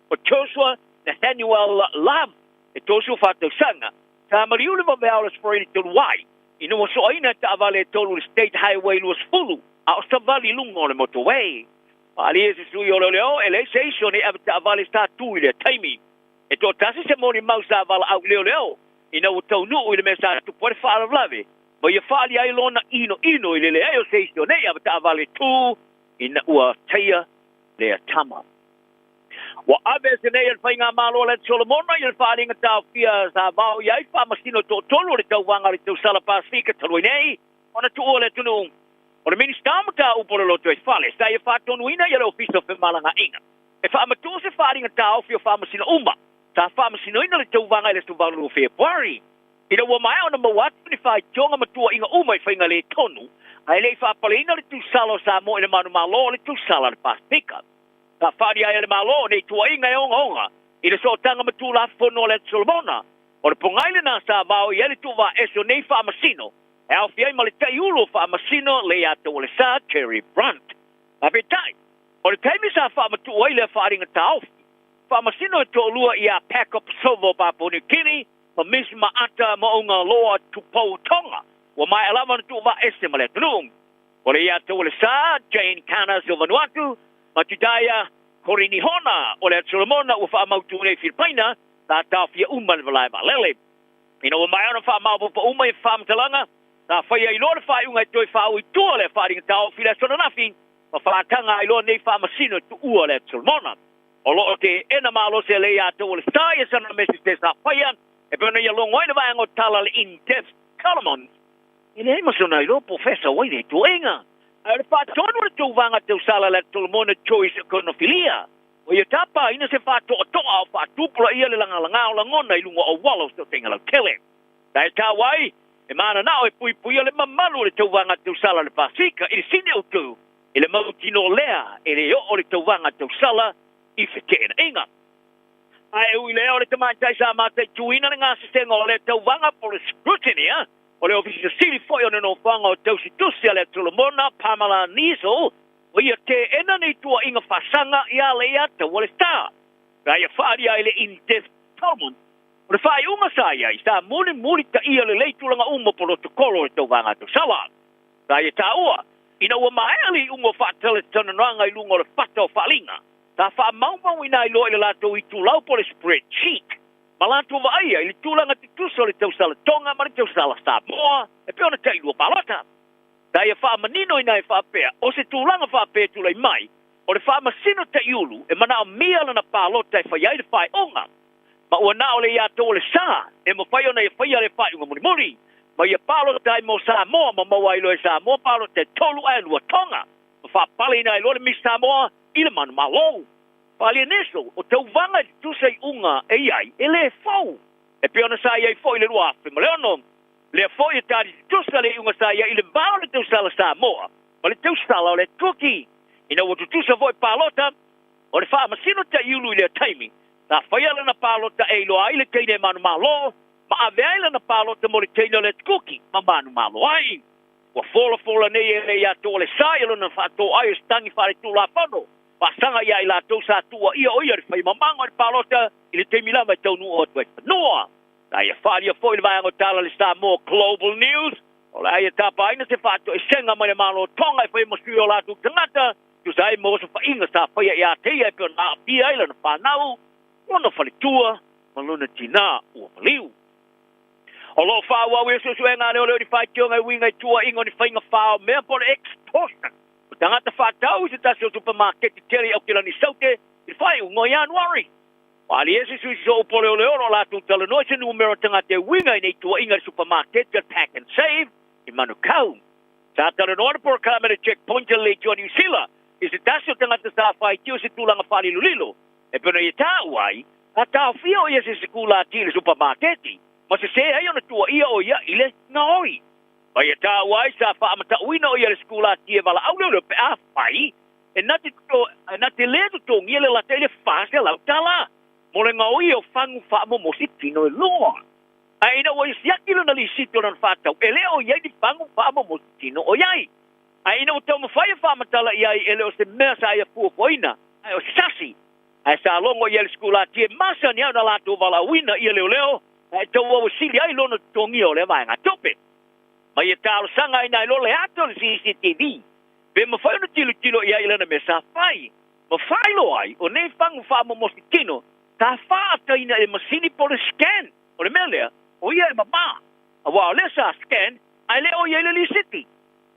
O Joshua Nathaniel Love, e 34 tausaga, sa maliu le vaveao o le Aso Faraile talu ai, ina ua soaina e taavale e tolu i le State Highway 20, a o savali i luga o le motorway. Faaalia se sui o leoleo, e leai se isi o nei avetaavale sa tu i lea taimi. E toatasi se molimau sa valaau i leoleo, ina ua taunuu i le mea sa tupu ai le faalavelave, ma ia faaali ai lona inoino i le leai o se isi o nei avetaavale tu ina ua taia lea tama. Ua ave ese nei e le Faigamalo a le Solomona ia le faaaliga taofia sa vao i ai faamasino toatolu o le tauvaga o le tausala Pasefika talu ai nei ona tuua le atunuu. O le Minisita o Mataupu o le Lotoifale sa ia faatonuina ia le Ofisa o Femalagaaiga e faamatuu se faaaliga taofi o faamasino uma sa faamasinoina le tauvaga i le aso 8 o Fepuari. Ina ua maea ona maua atu ni faitioga ma tuuaiga uma i faiga le tonu, ae le i faapaleina le tusala o Samoa i le manumalo o le tusala a le Pasefika. Sa faaalia ai e le Malo nei tuuaiga e ogaoga i le sootaga ma Tulafono a le Atu Solomona. O le pogai lena sa vao i ai le tuuvaaese o nei faamasino, e aofia ai ma le taiulu o faamasino Leiataualesa Terry Brunt. Aepeitai, o le taimi sa faamatuu ai lea faaaliga taofi, faamasino e toalua ia Packer Pasovo o Papua New Guinea ma Miss Maata Mo'unga Loa Tupou Tonga, ua maea lava ona tuuvaaese ma le atunuu. O le Iataualesa, Jane Kanas o Vanuatu, ma Judaia Korinihona o le Atu Solomona ua faamautu nei i Filipaina, sa taofia uma le malae vaalele. Ina ua maea ona faamaopoopo uma ia faamatalaga, sa faia ai loa le faaiuga e toe faaui i tua lea faaaliga taofi i le aso ananafi, ma faataga ai loa nei faamasino e tuua le Atu Solomona. O lo o teena malosi a Leiataualesa ia sana mesese sa faia, e pei ona ia logo ai le vaega o tala le In-Depth Solomon. E leai ma sona iloa po o fea sau ai lea tuuaiga. Ae o le faatonu o le tauvaga tausala a le Solomona Joyce Konofilia, ua ia tapaina se faatoatoa o faatupulaia le lagalaga o lagona i luga o auala o fesootaiga lautele. Sa e taua ai, e mananao e puipuia le mamalu o le tauvaga tausala a le Pasika i le sini autu i le mautinoa lea e le oo le tauvaga tausala i feteenaiga. Ae ui lea o le tamaitai sa mataituina le gasesega o lea tauvaga po o le scrutiny, o le Ofisa Sili foi o le Nofoaga o Tausitusi a le Solomona, Pamela Niesel, ua ia teena nei tuuaiga faasaga iā Leiataualesa. Sa ia faaalia ai le In-Depth Solomon. O le faaiuga sa i ai, sa mulimulitaia lelei tulaga uma o polotokolo o le tauvaga tausala. Sa ia taua, ina ua maea le iuga o faatalatalanoaga i luga o le fata o faaaliga, sa faamaumauina ai loa i le latou itulau po o le spreadsheet, ma latou vaaia i le tulaga tutusa o le tausala Tonga ma le tausala Samoa e pei ona tailua palota. Sa ia faamanino ina e faapea, o se tulaga faapea e tulai mai, o le faamasino taiulu e manaomia lana palota e fai ai le faaiuga, ma ua na o le Iataualesa e mafai ona ia faia le faaiuga mulimuli, ma ia palota ai mo Samoa ma maua ai loa e Samoa palota e tolu ae lua Tonga, ma faapaleina ai loa le Miss Samoa i le manumalo. Faalianeso, o tauvaga e tutusa iuga e i ai, e le fou. E pei ona sa i ai foi i le 2006. Lea foi e tali tutusa le iuga sa i ai i le va o le tausala Samoa ma le tausala o le Kuki. Ina ua tutusa foi palota, o le faamasino taiulu i lea taimi, sa faia lana palota e iloa ai le teine e manumalo, ma ave ai lana palota mo le teine o le Kuki ma manumalo ai. Ua folafola nei e Leiataualesa ia lona faatoai o se tagi faaletulafono faasaga ia i latou sa tuuaia o ia le faimamaga o le palota i le taimi lava e taunuu atu ai fanua. Sa ia faaalia foi le vaega o tala a le Samoa Global News, o le a ia tapaina se faatoesega mai le Malo o Tonga e fai ma sui o latou tagata, tusa ai ma osofaiga sa faia ia te ia e pei ona aafia ai lana fanau. lona faletua ma lona tinā ua maliu. O lo o faaauau ia suesuega a leoleo i ni faitioga e uiga i tuuaiga o ni faiga faaomea po o le extortion o tagata faatau i se tasi o supamaketi tele i Aokelani Saute i le faaiuga o Ianuari. Ua alia se sui sosoo upu o leoleo o lo o latou talanoa i se numera o tagata e uiga i nei tuuaiga i le supamaketi a le Pack and Save i Manukau. Sa talanoa le polokalame a le Checkpoint a le Leitioa Niu Sila i se tasi o tagata sa faitio i se tulaga faalilolilo e pei ona ia taua ai, sa taofia o ia se sikulati i le supamaketi ma sesē ai ona tuuaia o ia i le gaoi. Ma ia taua ai, sa faamatauina o ia i le sikulati e valaau leoleo pe afai e na te e na te lē totogia le lata i le $400 mo le gaoi o fagu faamomosi tino e lua. Ae ina ua siaki lona lisiti o lona faatau, e le o i ai ni fagu faamomosi tino o i ai. Ae ina ua taumafai e faamatala i ai, e le o se mea sa ia fuafuaina, ae o se sasi. Ae sa logo i ai le sikulati e masani ai ona latou valaauina ia leoleo, ae tauauasili ai lona totogia o lea vaegatupe. Ma ia talosaga ai nai loa le ata o le CCTV, pe mafai ona tilotilo i ai i lana mea sa fai, ma faailoa ai, o nei fagu faamomosi tino, sa faataina e masini po o le scan. O le mea lea, o ia e mamā, aua o lea sa scan, ae le o i ai le lisiti.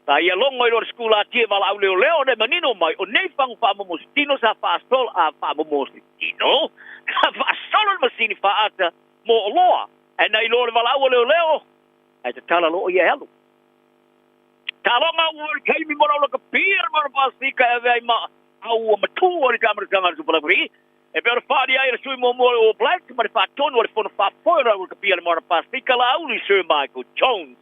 Sa ia logo i loa le sikulati e valaau leoleo ona e manino mai, o nei fagu faamomosi tino sa faasolo, a, faamomosi tino? Sa faasolo i le masini faata mo oloa, ae na iloa le valaau a leoleo, ae tatala loa ia e alu. Taaloga ua le taimi mo lau lakapi a le Moana Pasefika e ave ai ma au ua matua i le taamalataga a le Super Rugby. E pei ona faalia ai e le sui muamua o le All Blacks ma le faatonu o le fono faafoe o lau lakapi a le Moana Pasefika, Laauli Sir Michael Jones.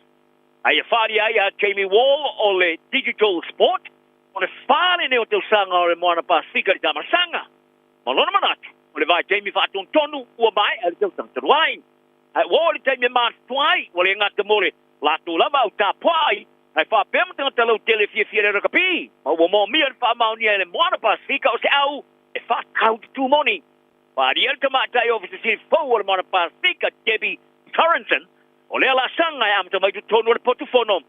A ia faalia ai a Jamie Wall o le Digital Sport, o le fa lenei o tausaga o le Moana Pasefika i le taamalataga. Ma lona manatu, o le vaitaimi faatonutonu ua maea le tausaga talu ai. Ae ua oo i le taimi e matutua ai, ua le gata mo le latou lava au tapuai, ae faapea ma tagata lautele e fiafia i le rakapi, ma ua moomia le faamaonia e le Moana Pasefika o se au e faatatau tutū moni. Faaalia le tamaitai Ofisa Sili fou o le Moana Pasefika, Debbie Sorensen, o lea laasaga e amata mai totonu o le potu fono,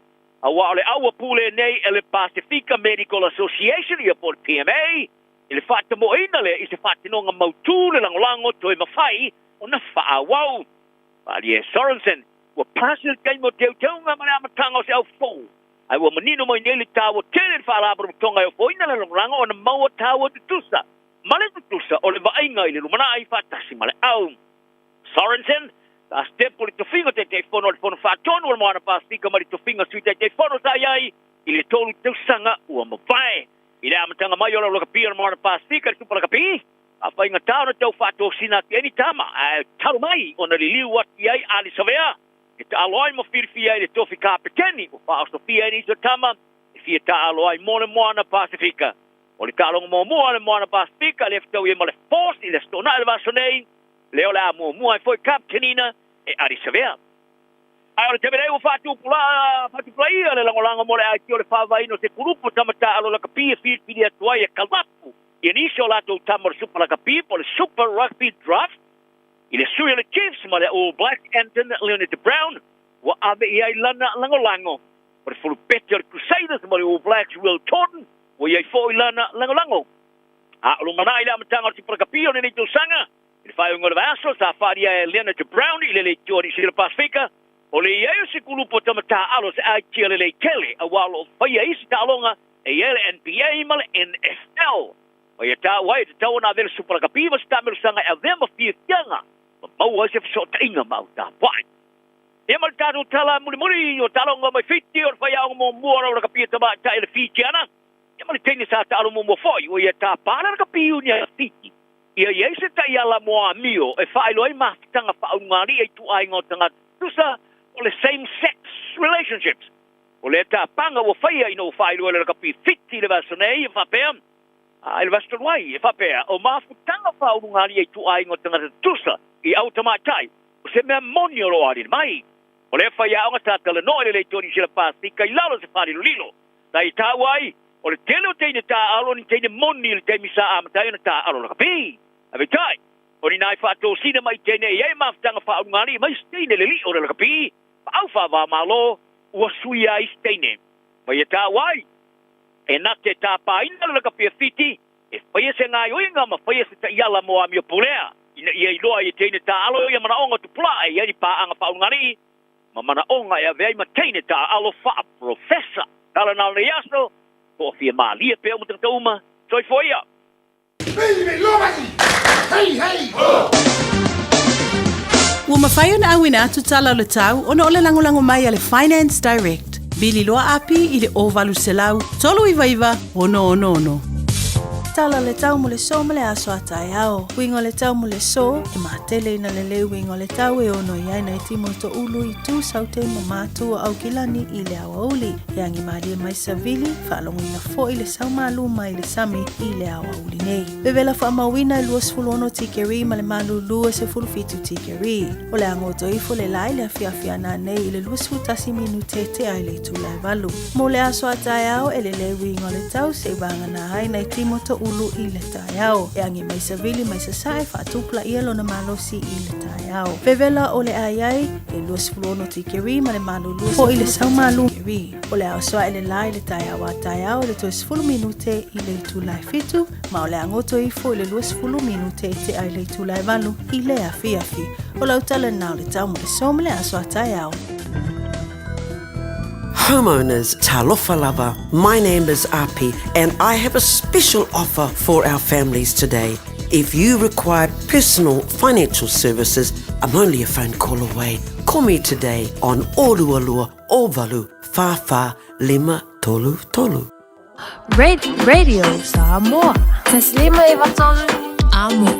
aua o le au ua pule nei e le Pasefika Medical Association, ia po o le PMA, i le faatamoeina lea i se faatinoga mautū le lagolago toe mafai ona faaauau. Faaalia e Sorensen, ua pasi le taimi o teuteuga ma le amataga o se au fou, ae ua manino mai nei le taua tele i le Faalapotopotoga e ofoina le lagolago ona maua taua tutusa ma le tutusa o le vaaiga i le lumanai faatasi ma le au. Sorensen, sa sitepu i le tofiga Taitaifono o le Fono Faatonu o le Moana Pasefika ma le tofiga Sui Taitaifono sa i ai i le tolu tausaga ua mavae. I le amataga mai o le aulakapi o le Moana Pasefika i le Supalakapi, a faigata ona tau faatosina atu i ai ni tama, ae talu mai ona liliu atu i ai a Lisavea, e taalo ai ma filifia ai le tofi kapeteni ua faaosofia ai nisi o tama e fia taalo ai mo le Moana Pasefika. O le taaloga muamua a le Moana Pasefika lea fetaui ai ma le Force i le Aso Toonai o le vaiaso nei, lea o le a muamua ai foi kapeteniina e Ardie Savea. Ae o le taimi nei ua faatupulaia le lagolago mo le aitia o le faavaeina o se kulupu o tama taaalo lakapi e filifili atu ai e kalapu ia nisi o latou tama o le Super Lakapi po o le Super Rugby Draft i le sui o le Chiefs ma le All Blacks Anton Leonard Brown ua ave i ai lana lagolago. O le fulupete o le Crusaders ma le All Blacks Will Jordan ua i ai foi lana lagolago. A o lumanai le amataga o le Super Lakapi o lenei tausaga I le faaiuga o le vaiaso, sa faaalia e Leonard Brown i le Leitioa Niu Sila Pasefika, o le i ai o se kulupu o tama taaalo se aitia lelei tele aua o lo o faia isi taaloga e i ai le NBA ma le NFL. Ma ia taua ai e tatau ona avea le Supa Lakapi ma se taamelosaga e avea ma fiafiaga ma maua ai se fesootaiga ma au tapuai. Ia ma le tatou tala mulimuli o taaloga mai Fiti o le faiaoga muamua o lau lakapi e tamaitai le Fijiana, ia ma le teine sa taalo muamua foi ua ia tapa le lakapi iunia Fiti. Ia i ai se taiala mo amio e faailoa ai mafutaga faaulugalii a ituaiga o tagata tutusa o le same sex relationships. O lea tapaga ua faia ina ua faailoa e le lakapi Fiti i le vaiaso nei e faapea, i le vaiaso talu ai, e faapea, o mafutaga faaulugalii a ituaiga o tagata tutusa i au tamaitai, o se mea moni o lo o aliali mai. O lea faiaoga sa talanoa i le Leitio Niu Sila Pasefika i lalo o se faalilolilo. Sa ia taua ai, o le tele o teine taaalo ni teine moni i le taimi sa amata ai ona taaalo lakapi. Ae peitai, o ni nai faatosina mai teine e i ai mafutaga faaulugalii mai isi teine le lii o le lakapi, ma au faava-o-Malo ua suia ai isi teine. Ma ia taua ai, e na te tapaina le lakapi a Fiti e faia se gaoioiga ma faia se taiala mo amio pulea. ina ia iloa ai e teine taaalo ia manaoga o tupulaga e i ai ni paaga faaulugalii ma manaoga e avea ai ma teine taaalo faapolofesa. Tala na o lenei aso, toafia malie pea uma tagata uma. Soifua ia! Ua mafai ona auina atu tala o le tau ona o le lagolago mai a le Finance Direct. Vili loa api i le 0800 399 666. Tala o le tau mo le so ma le aso a taeao. Uiga o le tau mo le so, e matele ina lelei uiga o le tau e ono i ai nai timo toʻulu i tu saute ma matu o Aukilani i le aoauli. E agi malie mai savili, faalogoina foi le sau malū mai le sami i le aoauli nei. Vevela faamauina e 26 tikeri ma le malūlū e 17 tikeri. O le a goto ifo le la i le afiafi ana nei i le 21 minute tea i le itula e valu. Mo le aso a taeao e lelei uiga o le tau seʻi vagana ai nai timo toʻulu i le taeao. E agi mai savili mai sasae faatupulaia lona malosi i le taeao. Vevela o le a i ai e 26 tikeri ma le malūlū foi le sau malū. O le a oso aʻe le la i le taeao a taeao i le toe 10 minute i le itula e 7, ma o le a goto ifo i le 20 minute e tea i le itula e 8 i le afiafi. O lau tala lena o le tau mo le so ma le aso a taeao. Homeowners, Talofa lava, my name is Api and I have a special offer for our families today. If you require personal financial services, I'm only a phone call away. Call me today on Orualua Ovalu Whawha Lima Tolu Tolu. Radio Samoa. Taslima Ivatolu. Amo.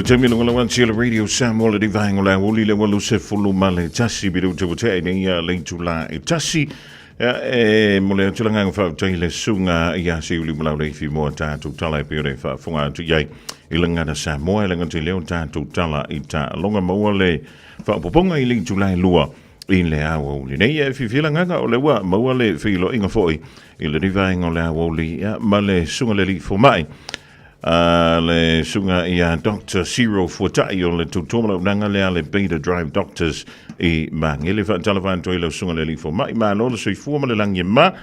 taimi lagolago atu i le Radio Samoa le vaega o le aoauli le 81 minute ua tea i nei le itula e tasi. Ia, e momoli atu le agaga faafetai i le susuga ia Seiuli Malauleifi mo a tatou tala e pei ona e faafofoga atu i ai i le Gagana Samoa e le gata i lea o tatou tala i taaloga maua le faaopoopoga i le itula e 2 i le aoauli nei. E fiafia le agaga o lea ua maua le feiloaiga foi i lenei vaega o le aoauli ia, ma le susuga i le alii fomai a le susuga ia Dr. Cyril Fuatai o le tautua malaunaga lea a le Beta Drive Doctors i Magele. Faatalofa atu ai lau susuga i le alii fomai, malo le soifua ma le lagi e mama.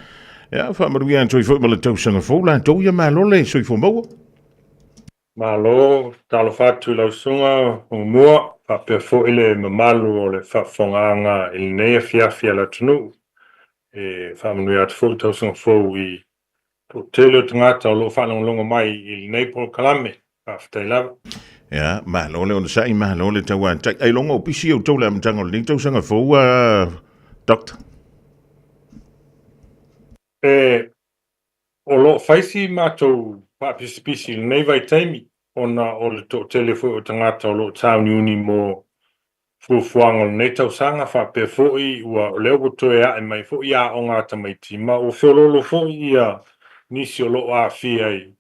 Ia, faamanuia atu ai foi ma le tausaga fou latou ia malo le soifua maua. Malo, talofa atu i lau susuga Muamua, faapea foi le mamalu o le faafofogaaga i lenei afiafi a le atunuu. E faamanuia atu foi le tausaga fou i toatele o tagata o lo o faalogologo mai i lenei polokalame. Faafetai lava. Ia, malo le onosai, malo le tauatai. Ailoga o pisi outou le amataga o lenei tausaga fou, uh, Doctor? E, o lo o fai si matou faapisipisi i lenei vaitaimi ona o le toatele foi o tagata o lo o tāuniuni mo fuafuaga o lenei tausaga faapea foi ua o lea ua toe ae mai foi aoga a tamaiti ma ua feoloolo foi ia nisi o lo o aafia i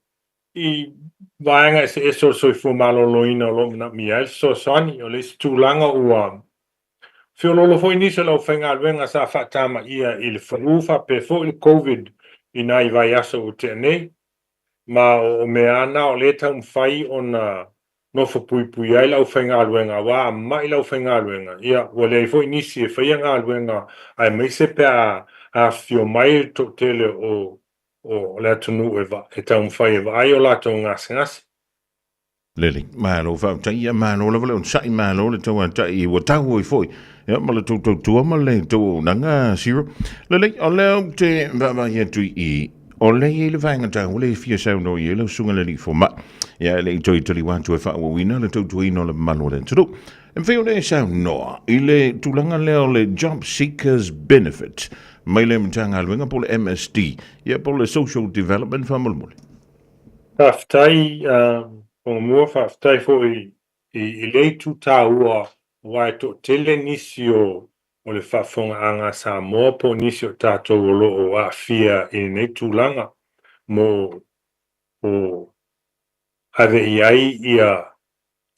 i vaega eseese o le soifua maloloina o lo o manaomia ai le fesoasoani. O le isi tulaga ua feoloolo foi nisi o le aufaigaluega sa faatamaia i le flu faapea foi le Covid i nai vaiaso ua tea nei. Ma o mea lava na o lea e taumafai ona nofo puipui ai le aufaigaluega, aua a ma'i le aufaigaluega, ia, ua leai foi nisi e faia galuega aemaise pe a afifio mai le toatele o o le atunuu e e taumafai e vaai o latou gasegase. Lelei, malo faafetai, ia malo lava le onosai, malo le tauatai ua tau ai foi ia ma le tou tautua ma le tou auaunaga Cyril. Lelei, o lea ou te vaavaai atu i i, o lea e i ai le vaega taua lea e fia saunoa i ai lau susuga i le alii fomai. Ia e le i toe taliua atu e faaauauina le tautuaina o le mamalu o le atunuu. E mafai ona e saunoa i le tulaga lea o le Job Seekers Benefit mai le Matagaluega po o le MSD, ia po o le Social Development faamolemole. Faafetai Muamua, faafetai foi i lea itu taua aua e toatele nisi o le faafofogaaga a Samoa po o nisi o tatou o lo o aafia i lenei tulaga mo o ave i ai ia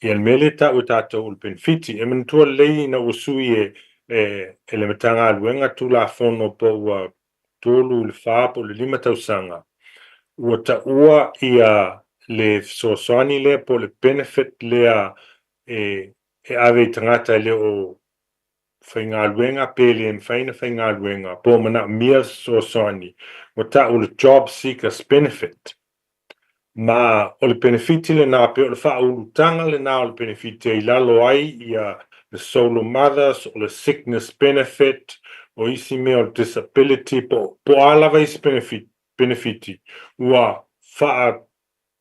le mea lea e tau e tatou o le penefiti. E manatua lelei ina ua sui e le Matagaluega Tulafono po ua 3 i le 4 po o le 5 tausaga, ua taua ia le fesoasoani lea po o le benefit lea e ave i tagata e le o faigaluega pe le mafai ona faigaluega po o manaomia le fesoasoani, ua tau o le Job Seekers Benefit. Ma o le penefiti lena, pe o le faaulutaga lena o le penefiti e i lalo ai ia le solo mothers, o le sickness benefit, o isi mea o le disability, po o a lava isi penefiti ua faa,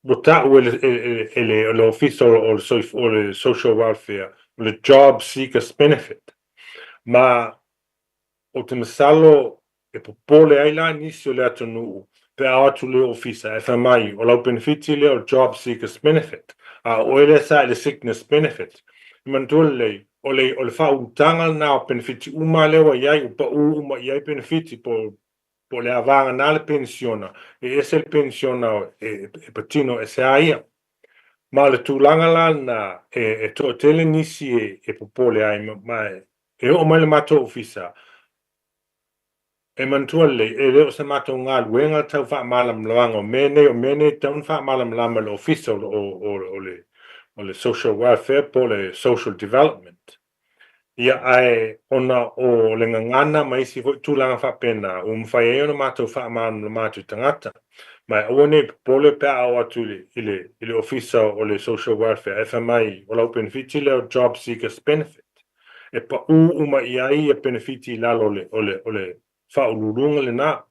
ua tau e le, e le Ofisa o le Social Welfare, o le Job Seekers Benefit. Ma ou te masalo E popole ai la nisi o le atunuu pe a o atu i le ofisa ae fai mai o lau penefiti lea o le Job Seekers Benefit, a o oe lea sa i le Sickness Benefit. E manatua lelei, o le o le faaulutaga lena o penefiti uma lea ua i ai, ua pau uma i ai penefiti po po o le a vagana le penisiona, e ese le penisiona e e patino ese a ia. Ma o le tulaga la lena e e toatele nisi e e popole ai ma ma e oo mai le matou ofisa E manatua lelei, e le o se matou galuega tau faamalamalamaga o mea nei, o mea nei e tatau ona faamalamalama e le Ofisa o le o le Social Welfare po o le Social Development. Ia, ae ona o le gagana ma isi foi tulaga faapena, ua mafai ai ona matou faamalamalama atu i tagata. Ma e aua ne i popole pe a oo atu i le i le Ofisa o le Social Welfare ae fai mai, o lau penefiti lea o Job Seekers Benefit. e paʻū uma i ai ia penefiti i lalo o le, o le, o le faauluuluga lena.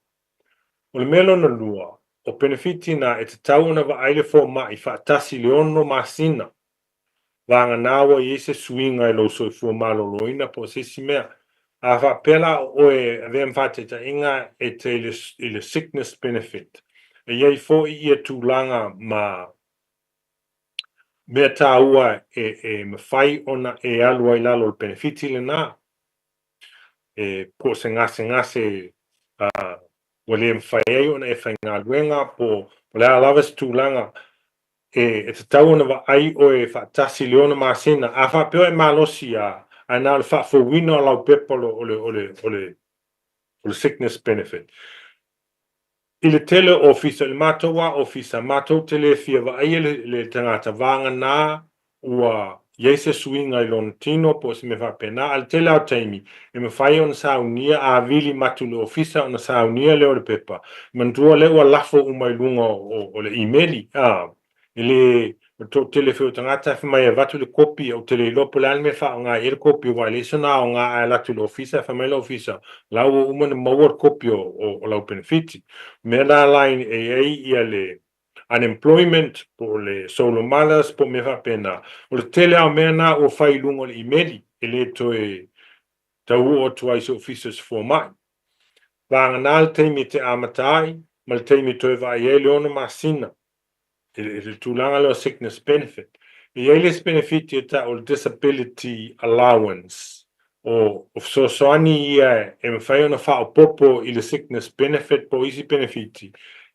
O le mea lona lua, o penefiti na e tatau ona vaai le fomai faatasi i le ono masina, vagana ua i ai se suiga i lou soifua maloloina po o se isi mea. A faapea la o oe e avea ma faataitaiga e te i le, i le sickness benefit, e i ai foi ia tulaga ma. mea tāua e e mafai ona e alu ai i lalo o le penefiti lenā, e po o se gasegase ua le mafai ai ona e faigaluega po o le a lava se tulaga e e tatau ona vaai oe faatasi i le 6 masina. A faapea o e malosi lava, ae na o le faafouina o lau pepa o le o le o le o le o le sickness benefit. I le tele o ofisa, i le matou lava ofisa, matou te le fia vaaia le le tagata vagana ua i ai se suiga i lona tino po o se mea faapena, a o le tele lava o taimi, e mafai ona saunia, a vili matu i le ofisa ona saunia lea o le pepa, manatua o lea ua lafo uma i luga o o le imeli, a, e le, o le toatele foi o tagata e fai mai e avatu le kopi, ou te le iloa po o le a le mea e faaaoga i ai le kopi, aua e leai sona aoga ae alu atu i le ofisa, fai mai le ofisa, o la ua uma ona maua le kopi o o o lau penefiti. O mea la la e i ai ia le unemployment po o le solo mothers po o mea faapena. O le tele lava o mea na ua fai i luga o le imeli, e le toe tau oo atu ai i se ofisa o se fomai. Vagana le taimi e te amata ai ma le taimi e toe vaai ai le 6 masina i le tulaga lea o sickness benefit. E i ai le isi penefiti e tau o le disability allowance, o fesoasoani ia e mafai ona faaopoopo i le sickness benefit po o isi penefiti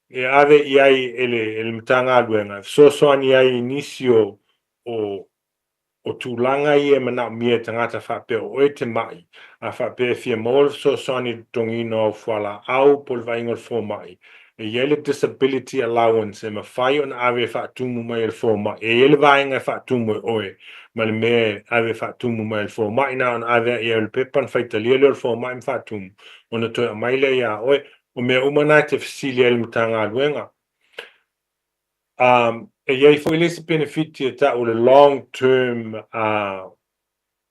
e ave i ai e le Matagaluega e fesoasoani ai i nisi o o tulaga ia e manaomia e tagata faapea o oe te maʻi, a faapea e fia maua le fesoasoani i le totogiina o au fualaau po o le vaaiga o le fomai, e i ai le disability allowance e mafai ona ave e faatumu mai e le fomai. E i ai le vaega e faatumu e oe ma le mea e ave e faatumu mai e le fomai, na ona ave lava i ai o le pepa ona faitalia lea o le fomai ma faatumu, ona toe aumai lea iā oe. O mea uma na e te fesili ai i le Matagaluega. E i ai foi le isi penefiti e tau o le long term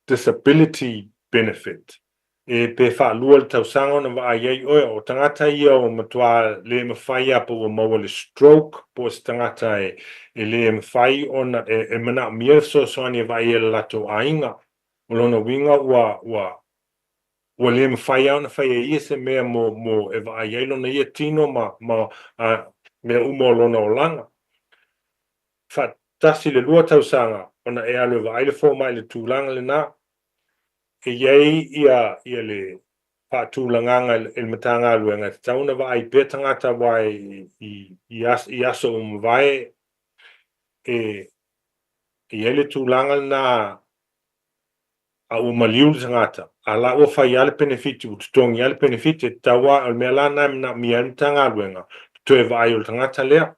disability benefit, e pe faalua le tausaga ona vaai ai oe, o tagata ia ua matua le mafai lava po ua maua le stroke po o se tagata e le mafai ona e manaomia le fesoasoani e vaai ai le latou aiga. O lona uiga ua ua ua le mafai lava ona fai e ia se mea mo mo e vaai ai lona ia tino ma ma mea uma o lona olaga. Faatasi le 2 tausaga ona e alu e vaai le fomai i le tulaga lena. E i ai ia ia le faatulagaga e le Matagaluega e tatau ona vaai pea tagata aua i i i aso ua mavae e i ai le tulaga lena a ua maliu le tagata, a la ua fai lava le penefiti, ua totogi lava le penefiti, e tatau lava, o le mea la lena e manaomia ai le Matagaluega, le toe vaai o le tagata lea.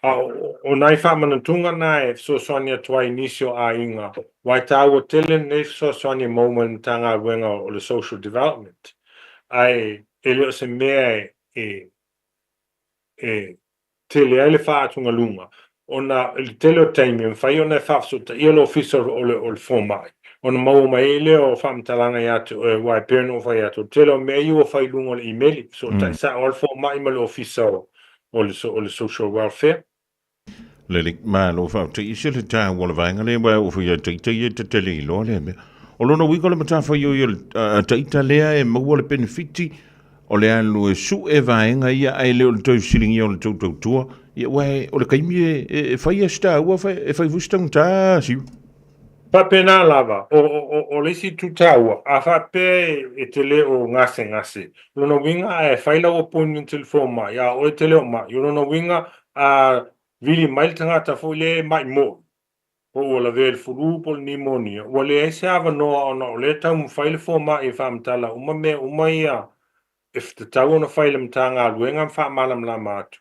A o nai faamanatuga na e fesoasoani atu ai i nisi o aiga, aua e taua tele lenei fesoasoani e maua mai le Matagaluega o le Social Development, ae e le o se mea e e tele ai le faaatugaluga, ona i le tele o taimi e mafai ona e faafesootaia le ofisa o le o le fomai, ona maua mai ai lea o faamatalaga ia te oe, aua e pei ona ou fai atu, o le tele o mea ia ua fai i luga o le imeli, fesootai sao lava le fomai ma le ofisa o o le o le social welfare. Lelei, malo faafetai ese le taua o le vaega lea, aua e oo foi ia ita ia e tetele iloa lea mea. O lona uiga o le matafaioi a ita lea e maua le penefiti, O le alu e suʻe vaega ia ae le o le toe fesiligia o le tou tautua, ia aua o le taimi e fai a si taua, e fai foi si taugata Siu. Faapena lava, o le isi itu taua, a faapea e te le o gasegase, o lona uiga a e fai lau appointment i le fomai, a o oe e te le o maʻi, o lona uiga a vili mai le tagata foi lea e maʻi moʻi, po ua lavea i le fulu po o le nimonia, ua leai se avanoa ona o lea e taumafai le fomai e faamatala uma mea uma ia e tatau ona fai e le Matagaluega ma faamalamalama atu.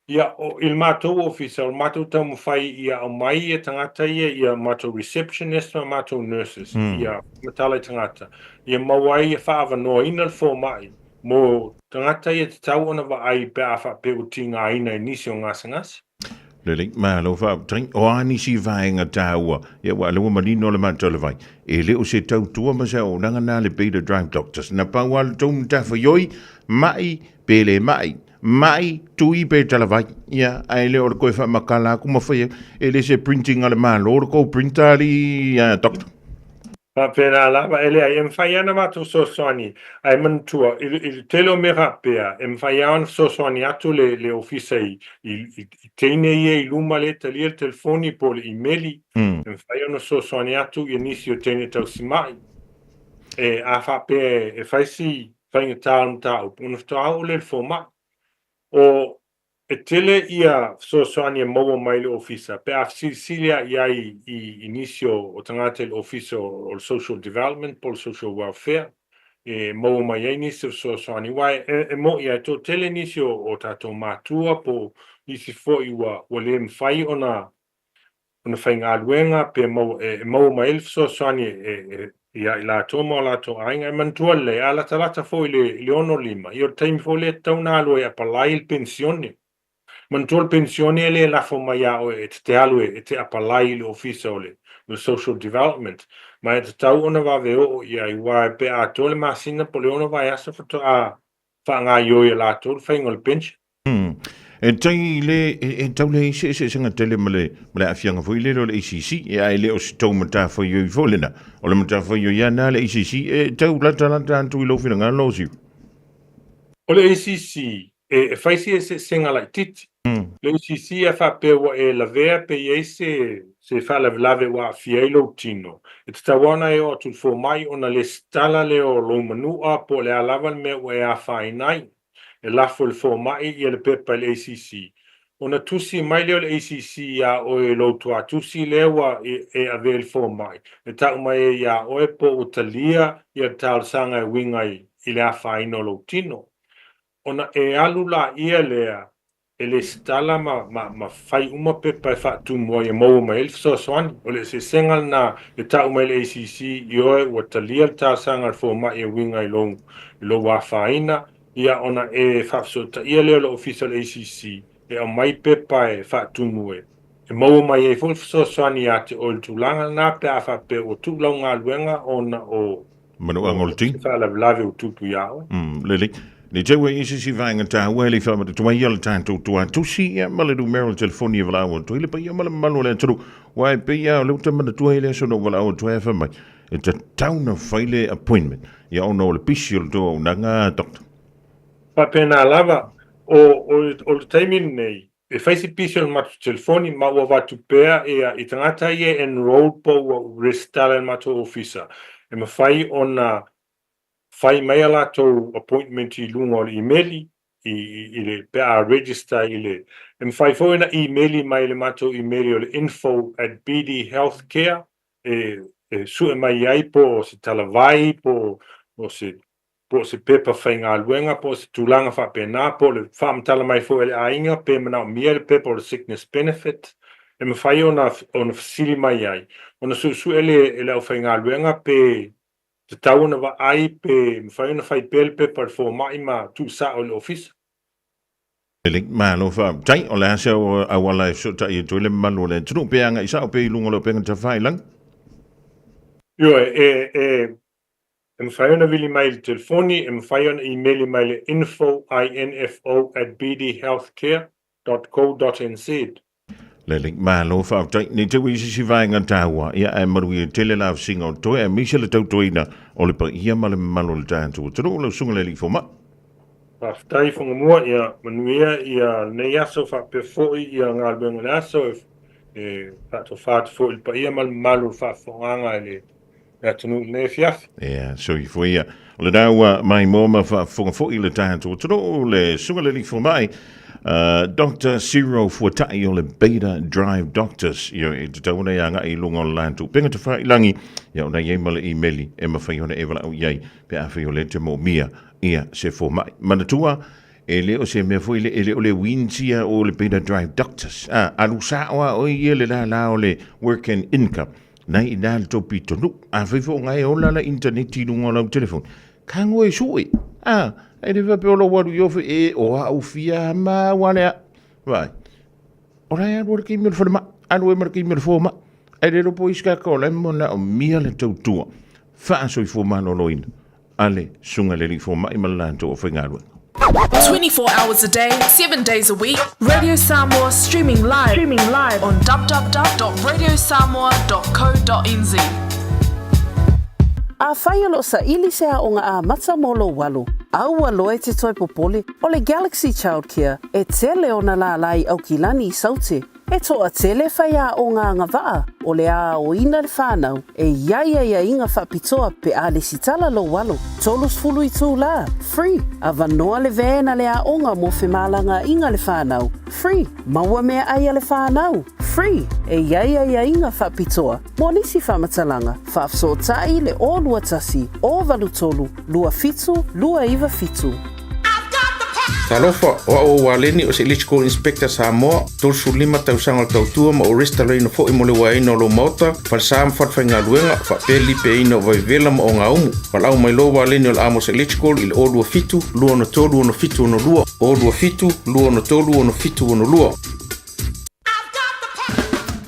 Ia, o, i le matou ofisa, o le matou taumafai ia aumai ia tagata ia, ia matou receptionist ma matou nurses, ia faamatala i tagata, ia maua ai ia faaavanoaina le fomai mo tagata ia e tatau ona vaai pe a faapea ua tigaina i nisi o gasegase. Lelei, malo faafetai. O a nisi vaega taua, ia aua o lea ua manino le matou le vai, e le o se tautua ma se auaunaga na le Beta Drive Doctors. Na pau lava le tou matafaioi, ma'i pe le ma'i, ma'i, tui pe talavai. Ia, ae le o le toe faamatala atu ma fai, e le se printing a le Malo le tou printer alii doctor. Faapena lava, e leai, e mafai lava ona matou fesoasoani, ae manatua, i le, i le tele o mea faapea, e mafai lava ona fesoasoani atu le, le ofisa i, i, i, i teine ia i luma lea e talia le telefoni po o le imeli, e mafai ona fesoasoani atu ia nisi o teine tausimai. E, a faapea e fai si faigata o le mataupu, ona faatoa oo lea i le fomai. O, E tele ia fesoasoani e maua mai i le Ofisa pe a fesilisili lava i ai i nisi o tagata i le Ofisa o le Social Development po o le Social Welfare e maua mai ai nisi o fesoasoani aua e moni lava e toatele nisi o tatou matua po o nisi foi ua le mafai ona ona faigaluega pe maua, e maua mai ai le fesoasoani ia i latou ma o latou aiga. E manatua lelei, a latalata foi i le 65, ia o le taimi foi lea e tatau ona alu ai e apalai i le penisione. Manatua le penisione e le lafo mai ia oe e te alu e te apalai i le ofisa o le Social Development, ma e tatau ona vave oo i ai, aua pe a atoa le masina po o le ono vaiaso faatoa faagaoioi e latou le faiga o le pension. E tai le, e tau leai se eseesega tele ma le, ma le aafiaga foi lele o le ACC, e ae le o se tou matafaioi foi lena. O le matafaioi lava lena a le ACC, e tau latalata atu i lou finagalo, Siu. O le ACC, e fai si eseesega laitiiti. Le ACC a faapea ua e lavea pe i ai se, se faalavelave ua aafia ai lou tino, e tatau lava ona e oo atu i le fomai ona lesitala lea o lou manua po o le a lava le mea ua e afaina ai. E lafo i le fomai ia le pepa i le ACC. Ona tusi mai lea o le ACC iā oe i lou tuatusi lea ua e avea i le fomai, e tau mai ai iā oe po ua talia ia le talosaga e uiga i le afaina o lou tino. Ona e alu laia lea e lesitala ma, ma, ma fai uma pepa e faatumu ai e maua mai ai le fesoasoani. O le eseesega lena e tau mai le ACC, ioe, ua talia le talosaga a le fomai e uiga i lou, i lou afaina, ia ona e faafesootaia lea o le Ofisa o le ACC e aumai pepa e faatumu e, e maua mai ai foi le fesoasoani ia te oe i le tulaga lena pe a faapea ua tuu lau galuega ona o Manuaga o le tino. Se faalavelave ua tupu iā oe. Lelei. Ne i te ua i se isi vaega taua e le i faamatatu ai le tatou tuatusi ia ma le numera o le telefoni e valaau atu ai le paia ma le mamalu o le atunuu. Aua e pei lava o lea ou te manatua ai le aso na ou valaau atu ai ae fai mai, e tatau ona fai le appointment ia ona o le pisi o le tou auaunaga, Doctor. Faapena lava, o, o, o le taimi lenei, e fai se pisi o le matou telefoni ma ua avatu pea ia i tagata ia e enrolled po ua resitala i le matou ofisa, e mafai ona fai mai a latou appointment i luga o le imeli i, i le, pe a register i le, e mafai foi ona imeli mai i le matou imeli o le info at bdhealthcare e, e sue mai ai po o se talavai po o se po o se pepa faigaluega po o se tulaga faapena po o le faamatala mai foi a le aiga pe manaomia le pepa o le sickness benefit e mafai ona ona fesili mai ai ona suesue lea e le aufaigaluega pe tatau ona vaai pe mafai ona fai pea le pepa a le fomai ma tuusao i le ofisa. Lelei, malo faafetai. O le a se auala e fesootai atu ai le mamalu o le atunuu pe agai sao pea i luga o le upega tafailagi? Ioe, e, e, e mafai ona vili mai i le telefoni, e mafai ona imeli mai i le info, I-N-F-O, at bdhealthcare dot co dot nz. Lelei, malo faafetai. Nei te ua i se isi vaega taua, ia ae manuia tele la afisiga o toe, aemaise le tautuaina o le paia ma le mamalu o le tatou atunuu. Lau Susuga i le Alii Fomai. Faafetai Fongamua, ia manuia ia lenei aso faapea foi ia galuega o le aso e faatofa atu foi i le paia ma le mamalu o le faafofogaaga i le le atunuu i lenei afiafi. Ia, soifua ia. O lena ua maimoa ma faafofoga foi le tatou atunuu, le Susuga i le Alii Fomai, Doctor Cyril Fuatai o le Beta Drive Doctors. Ia, e tatau ona e agai i luga o le latou upega tafailagi, ia ona i ai ma le imeli e mafai ona e valaau i ai pe afai o lea e te moomia ia se fomai. Manatua, e le o se mea foi le, e le o le uinia o le Beta Drive Doctors. A, alu sao lava oe ia le lala o le Work and Income. Nai i na le tou pitonuu. Afai foi o nga e ola la internet i luga o lau telefoni, kago e sue. A, e le faapea o lou alu i ofi, e o au fia ma ua lea. Vaai, o la e alu o le taimi o le falemai, alu ai ma le taimi o le fomai. Ae le iloa po o isi tagata o la e manaomia le tautua faasoifua maloloina a le Susuga i le Alii Fomai ma le latou aufaigaluega. 24 hours a day, 7 days a week, Radio Samoa streaming live, streaming live on www.radiosamoa.co.nz. Afai o lo o saili se aoga amata mo lou alo, aua loa e te toe popole, o le Galaxy Childcare e tele ona lālā i Aukilani i Saute. E toatele faiaoga agavaa o le a aoina le whanau e i ai aiaiga faapitoa pe a lesitala lou alo. 30 itulā, free, avanoa le van a le aoga mo femalagaaiga le whanau, free, maua meaai a le whanau, free, e i ai aiaiga faapitoa mo nisi faamatalaga, faafesootai le 021 083 27 297. Talofa, o au o Waleni o se Electrical Inspector Samoa, 35 tausaga o le tautua ma ou resitalaina foi mo le uaeina o lou maota, falesa ma falefaigaluega, faapea le lipeaina o vaivela ma ogaumu. Valaau mai loa Waleni o le Amos Electrical i le 027 263 6762, 027 263 6762.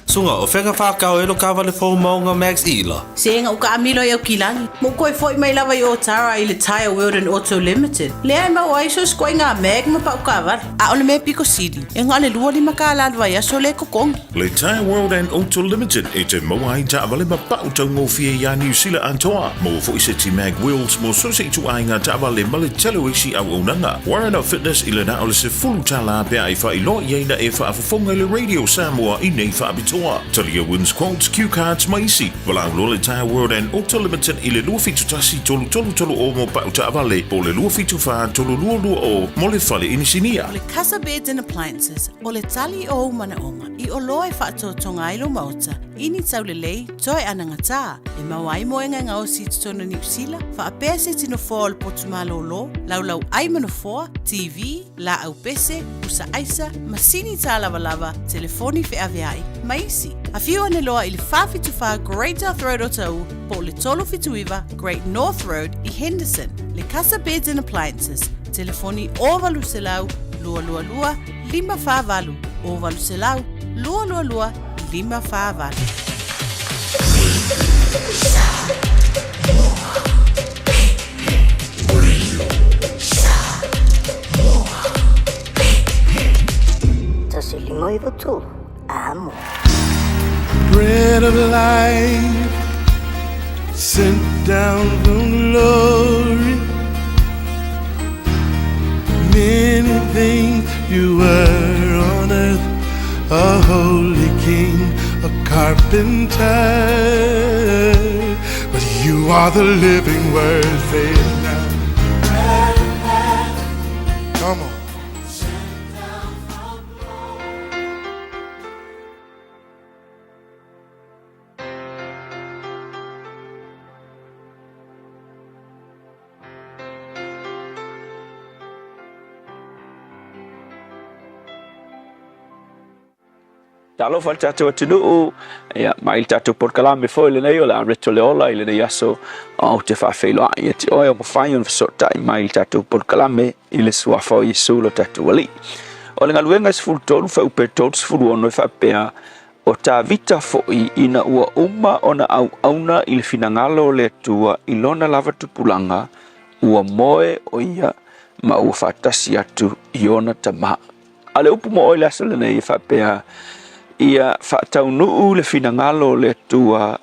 Suga, o fea ka whākau e lo kāwale fou maunga Max Ila? Sega u kaamilo i Aukilani, ma u koe foi mai lava i Otara i le Tyre World and Auto Limited, lea e maua ai so sikoaiga mag ma pau kaavale. A o le mea piko sili, e na o le 25 kālā le vaiaso lea e totogi. Le Tyre World and Auto Limited e te maua ai taavale ma pau taugofie iā Niu Sila atoa. Maua foi seti mag wheels mo so se ituaiga taavale ma le tele o isi auaunaga. Warren of Fitness i le na o le $10 pe a e faailoa i ai na e faafofoga i le Radio Samoa i nei faapitoa. Talia wins quotes, cue cards ma isi. Valaau loa le Tyre World and Auto Limited i le 271 3330 mo pau taavale po o le 274 3220 mo le fale inisinia. O le Casa Beds and Appliances, o le tali o ou manaoga i oloa e faatoatoga ai lou maota i ni taulelei toe anagatā e maua ai moega e gaosi i totonu o Niu Sila, faapea se tino foa o le potu malōlō, laulau ai ma nofoa, TV, laau pese, pusa aisa, masini tālavalava, telefoni feaveai, ma isi. Afio ane loa i le 474 Great South Road o Taʻu po o le 379 Great North Road i Henderson. Le Casa Beds and Appliances, telefoni 0800 222 548, 0800 222 548. Amo. Bread of life sent down from glory. Many things you were on earth, a holy king, a carpenter. But you are the living word, say it now. Come on. Talofa le tatou atunuu, ia, mai le tatou polokalame foi lenei o le a reto le ola i lenei aso ou te faafeiloai ia te oe o mafai ona fesootai mai le tatou polokalame i le suafa o Iesu lo tatou Alii. O le galuega e 13 fuaiupu 36 e faapea, O Tavita foi ina ua uma ona auauna i le finagalo o le Atua i lona lava tupulaga, ua moe o ia ma ua faatasi atu i ona tama. A o le upu mo oe i le aso lenei e faapea, ia faataunuu le finagalo o le Atua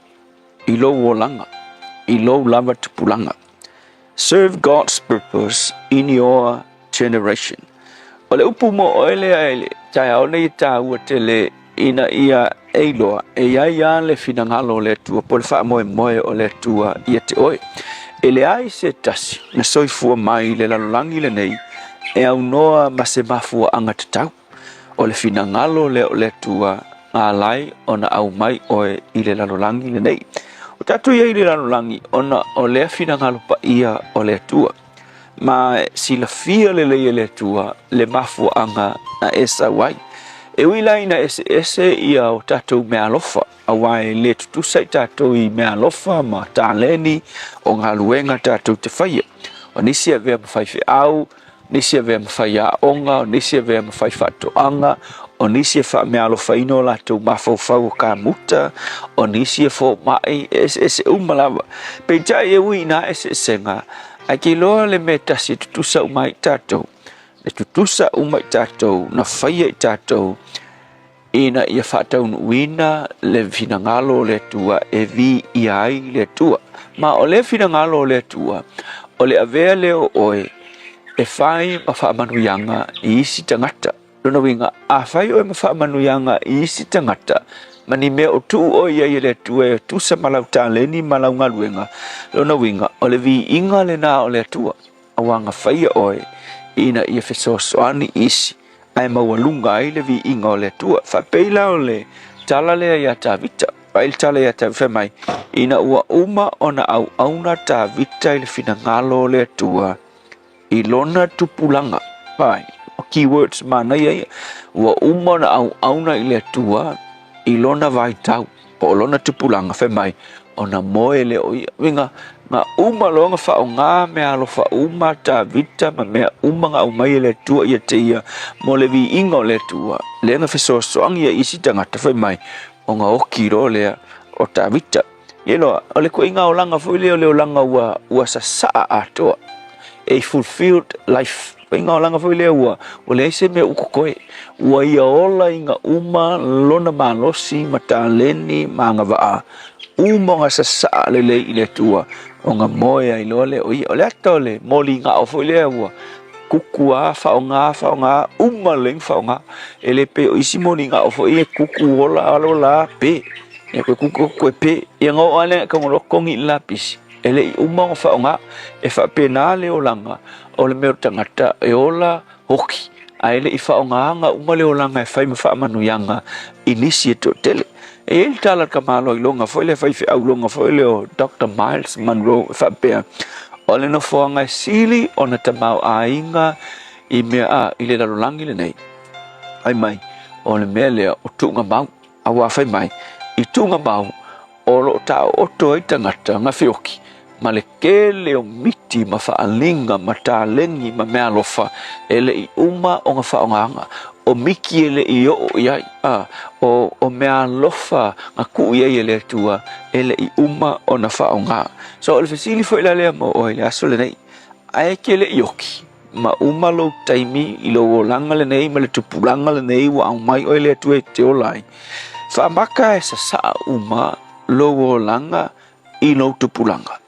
i lou olaga, i lou lava tupulaga. Serve God's purpose in your generation. O le upu mo oe lea i le taeao nei e tāua tele ina ia e iloa e i ai lava le finagalo o le Atua po o le faamoemoe o le Atua ia te oe. E leai se tasi na soifua mai i le lalolagi lenei e aunoa ma se mafuaaga tatau. O le finagalo lea o le Atua na ala ai ona aumai oe i le lalolagi lenei. O tatou i ai i le lalolagi ona o lea finagalo paia o le Atua. Ma e silafia lelei e le Atua le mafuaaga na e sau ai. E ui la ina eseese ia o tatou meaalofa, aua e le tutusa i tatou i meaalofa ma taleni o galuega tatou te faia. O nisi e avea ma faifeau, nisi e avea ma faiaoga, o nisi e avea ma faifaatoaga, o nisi e faameaalofaina o latou mafaufau o kamuta, o nisi e fomai, e eseese uma lava. Peitai e ui i nā eseesega, ae ke iloa le mea tasi e tutusa uma ai i tatou, e tutusa uma i tatou, na faia i tatou, ina ia faataunuuina le finagalo o le Atua e viia ai le Atua. Ma o lea finagalo o le Atua, o le avea lea o oe e fai ma faamanuiaga i isi tagata. Lona uiga, a fai oe ma faamanuiaga i isi tagata, ma ni mea o tuu oe i ai e le Atua e tusa ma lau taleni ma lau galuega, lona uiga, o le viiga lena o le Atua, aua na faia oe ina ia fesoasoani i isi, ae maualuga ai le viiga o le Atua. Faapei la o le tala lea iā Tavita, vaai le tala iā Tavita fai mai, ina ua uma ona auauna Tavita i le finagalo o le Atua, i lona tupulaga. Vai, o keywords manaia ia. Ua uma ona auauna i le Atua i lona vaitau, po o lona tupulaga, fai mai, ona moe lea o ia. Uiga, na uma loa ona faaaoga meaalofa uma a Tavita ma mea uma na aumai e le Atua ia te ia mo le viiga o le Atua, lea na fesoasoani ai i isi tagata, fai mai, ona oki loa lea o Tavita. Ia loa, o le ituaiga olaga foi lea o le olaga ua, ua sasaa atoa. A fulfilled life. Ituaiga olaga foi lea ua, ua leai se mea ua totoe. Ua ia olaina uma lona malosi ma taleni ma agavaa uma ona sasaa lelei i le Atua ona moe ai loa lea o ia. O le ata o le moligao foi lea ua kuku lava, faaaoga, faaaoga, uma lelei ona faaaoga. E le pei o isi moligao foi e kuku ola, ola, ola, pe. Ia koe kuku koe pe. Ia ona oo lava lea ina tago loa togi i le lapisi. E le i uma ona faaaoga. E faapena le olaga o le mea o le tagata e ola oki, ae le i faaaogaina uma le olaga e fai ma faamanuiaga i nisi e toatele. E i ai le tala a le tamaloailoga foi lea, faifeauloga foi lea o Doctor Myles Munroe e faapea, o le nofoaga e sili ona tamaoaiga i mea a i le lalolagi lenei, fai mai, o le mea lea o tuugamau. Aua fai mai, i tuugamau o lo o taooto ai tagata gafeoki ma le tele o miti ma faaaliga ma taleni ma meaalofa e le i uma ona faaaogaina, o miti e le i oo i ai, a, o, o meaalofa na tuu i ai e le Atua e le i uma ona faaaoga. So, o le fesili foi la lea mo oe i le aso lenei, ae e te le i oki ma uma lou taimi i lou olaga lenei ma le tupulaga lenei ua aumai oe le Atua e te ola ai, faamaka e sasaa uma lou olaga i lou tupulaga.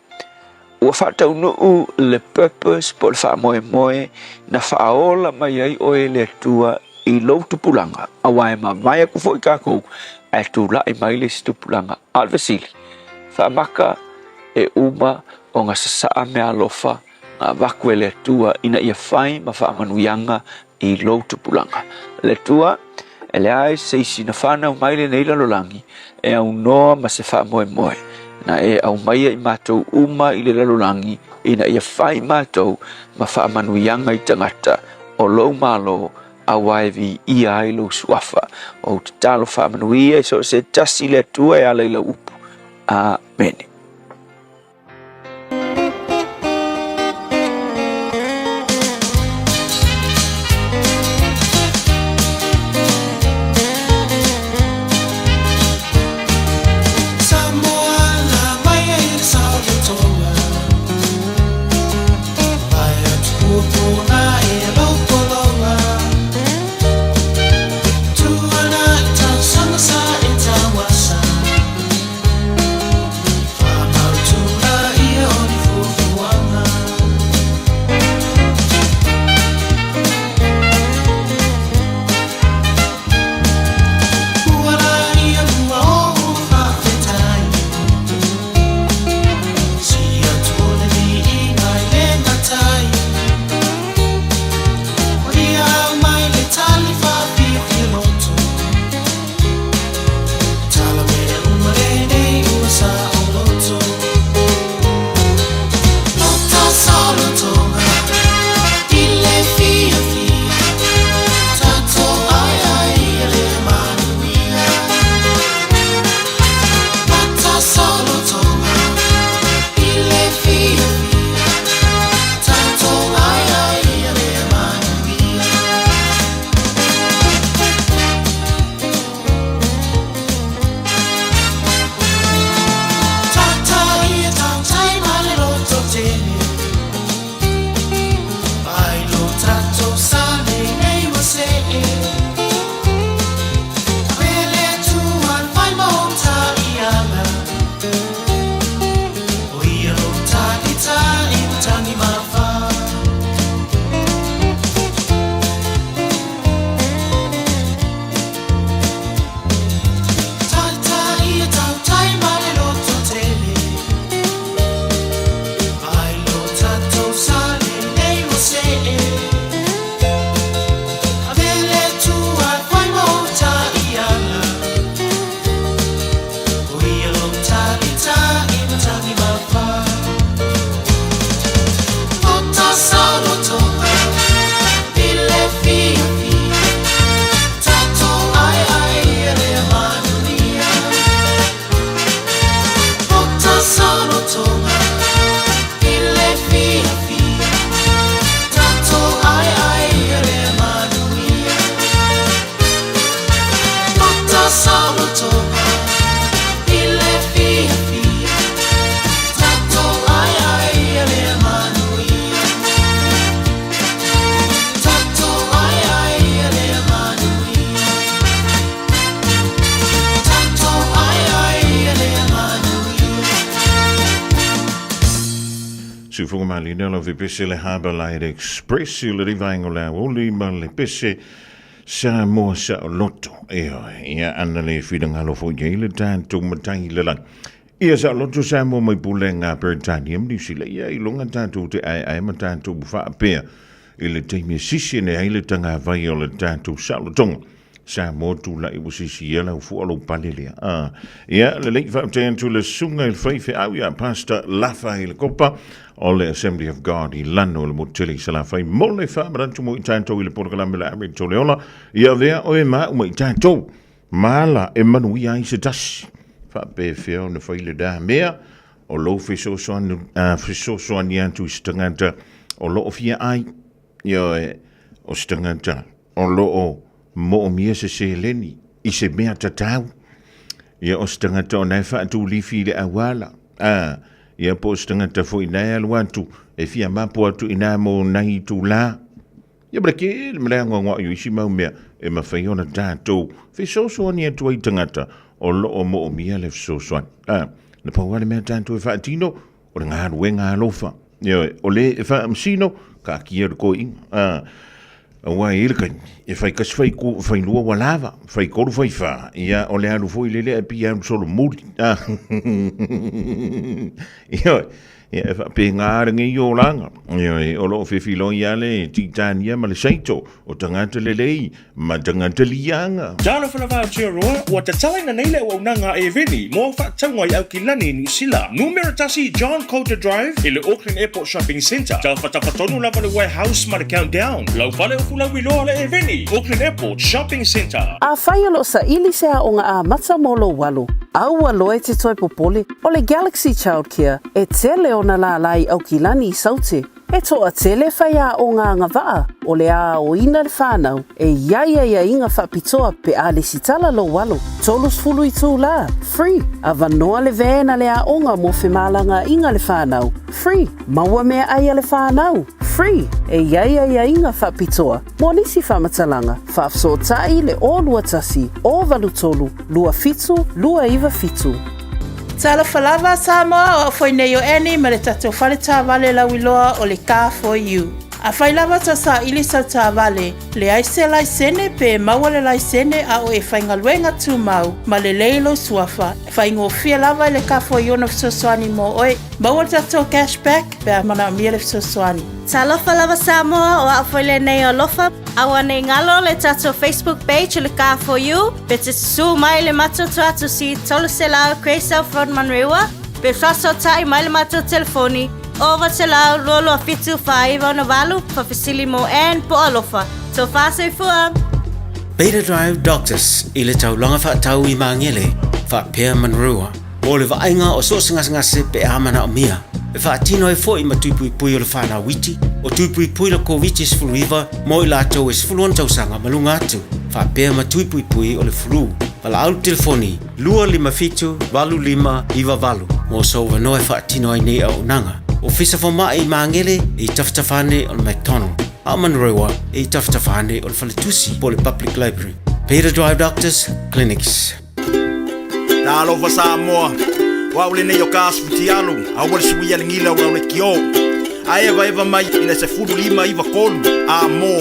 Ua faataunuu le purpose po o le faamoemoe na faaola mai ai oe e le Atua i lou tupulaga, aua e mavae atu foi tatou ae tulai mai le isi tupulaga. A o le fesili, faamaka e uma ona sasaa meaalofa na avatu e le Atua ina ia fai ma faamanuiaga i lou tupulaga. Le Atua, e leai se isi na fanau mai lenei lalolagi e aunoa ma se faamoemoe, na e aumaia i matou uma i le lalolagi ina ia fai matou ma faamanuiaga i tagata o lou Malo aua e viia ai lou suafa. Ou tatalo faamanuia i so o se tasi i le Atua e ala i lau upu. Amene. Siufoga malina lau fepese le Harbour Light Express i le vaenga o le aoauli ma le pese Samoa Saoloto. Ioe, ia ana le finagalo foi i le tatou matai le lagi. Ia saoloto Samoa mai pulega a Peretania ma Niu Sila, ia iloga tatou te aeae ma tatou faapea i le taimi e sisi ane ai le tagavai o le tatou saolotoga. Samoa tulai ua sisi ia lau fua lou pale lea. Ah, ia, lelei faafetai atu le susuga i le faifeau ia Pastor Lafa i le Kopa o le Assembly of God i Lano i le motu tele i Salafai mo le faamanatu mo i tatou i le polokalame le Ari Toleola. Ia avea oe ma au ma i tatou ma ala e manuia ai se tasi. Faapefea ona fai le da mea o lou fesoasoani, fesoasoani atu i se tagata o loo fia ai. Ioe, o se tagata o lo o moomia se seleni i se mea tatau. Ia o se tagata o na e faatulifi i le auala. A, ia po o se tagata foi na e alu atu e fia mapu atu i nā mo nai itulā. Ia ma le tele ma le anoanoai o isi mau mea e mafai ona tatou fesoasoani atu ai i tagata o lo o moomia le fesoasoani. A, na pau lava le mea tatou e faatino, o le galuega alofa. Ioe, o le e faamasino, taatia le toeaina. A, aua e i ai le taimi, e fai tasi fai ku, fai lua ua lava, fai tolu fai fa, ia o le alu foi lele ae pei e alu solomuli. A, ioe, ia e faapena lenei olaga. Ioe, o lo o fefiloi lava le Titania ma le Saito, o tagata lelei ma tagata liaga. Talofa lava Aotearoa, ua tatalaina nei le auaunaga a Airveni mo au faatauga i Aukilani, Niu Sila. Numera 1 John Coulter Drive i le Auckland Airport Shopping Centre. Tafatafa tonu lava le warehouse ma le Countdown. Lau fale ufu lauiloa le Airveni, Auckland Airport Shopping Centre. Afai o lo o saili se aoga amata mo lou alo, aua loa e te toe popole, o le Galaxy Childcare e tele ona lālā i Aukilani i Saute. E toatele faiaoga agavaa o le aoina le whanau e i ai aiaiga faapitoa pe a lesitala lou alo. 30 itulā, free, avanoa le van a le aoga mo femalagaaiga le whanau, free, maua meaai a le whanau, free, e i ai aiaiga faapitoa mo nisi faamatalaga, faafesootai le 021 083 27 297. Talofa lava Samoa, o au foi nei o Annie ma le tatou fale taavale lauiloa o le Car For You. Afai lava tau saili sau taavale, leai se laisene pe maua le laisene a o e faigaluega tumau ma lelei lou suafa, faigofie lava i le Car For You ona fesoasoani mo oe. Maua le tatou cash back pe a manaomia le fesoasoani. Talofa lava Samoa, o au foi lenei o Alofa. Aua nei galo le tatou Facebook page o le Car For You, pe te susū mai le matou tuatusi 300 Grey South Road Manurewa, pe faasootai mai le matou telefoni 900 22 7 4968, faafesili mo Ann po o Alofa. Tofa soifua! Beta Drive Doctors i le taulaga faatau i Magele, faapea Manurewa. Mo le vaaiga o so o se gasegase pe a manaomia, e faatino ai foi ma tui puipui o le whanau iti, o tui puipui le Koviti-19 mo i latou e 16 tausaga ma luga atu, faapea ma tui puipui o le flu. Valaau le telefoni 257 8598 mo sou avanoa e faatino ai nei auaunaga. Ofisa Fomai i Magele e i tafatafa ane o le McDonald, a o Manurewa e i tafatafa ane o le Faletusi po o le Public Library. Beta Drive Doctors Clinics. Talofa Samoa, o au lenei o Kasu Fitialu, aua le suia le gila o le kio. A evaeva mai i le 1593 a mo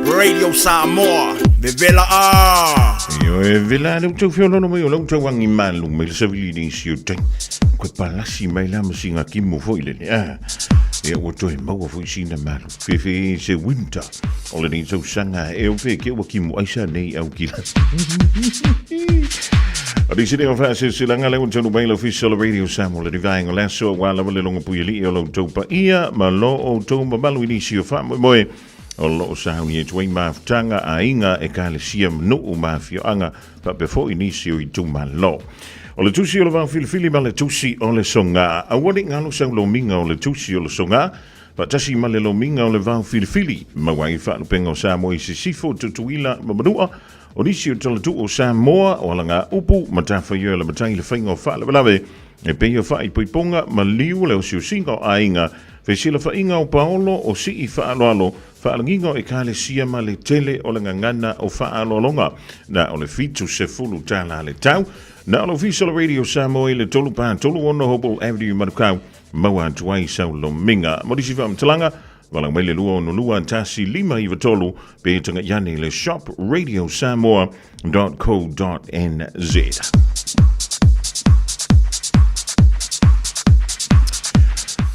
Radio Samoa. Vevela a! Ioe, vela le utou feoloolo mai o lau tauagi malu mai le savili nisi o tai. Koe palasi mai la ma singa kimo foi lele. Ah, ia ua toe maua foi sina malu. Fefe se winter. O lenei tausaga e ope ke ua kimu aisa nei au ki O te sine o whaasesilaga le ua mai le ofisa o le Radio Samoa le rivaenga o le aso ua lava le longa pui alii o lau tau paia ma lo o tou mamalu i nisi o faamoemoe o lo o sauni e tuai mafutaga aiga e kalesia ma nuu ma afioaga faapea foi nisi o itumalo. O le tusi o le vaofilifili ma le tusi o le soga. Aua ne i galo sau lomiga o le tusi o le soga Faatasi ma le lomiga o le vao filifili, maua ai faalupega o Samoa i Sisifo, Tutuila ma Manua, o nisi o talatuu o Samoa, o alagaupu, matafaioi a le matai i le faiga o faalavelave, e pei o faaipoipoga, maliu, le osiosiga o aiga, fesilafaiga o paolo, o sii faaaloalo, faalagiga o ekalesia ma le tele o le gagana o faaaloaloga. Na o le $70 le tau. Na o le Ofisa o le Radio Samoa i le 3 pa 36 Hopewell Avenue, Manukau. maua atu ai sau lomiga. Mo nisi faamatalaga, valaau mai le 262 1593 pe taga'i ane i le shop radiosamoa.co.nz.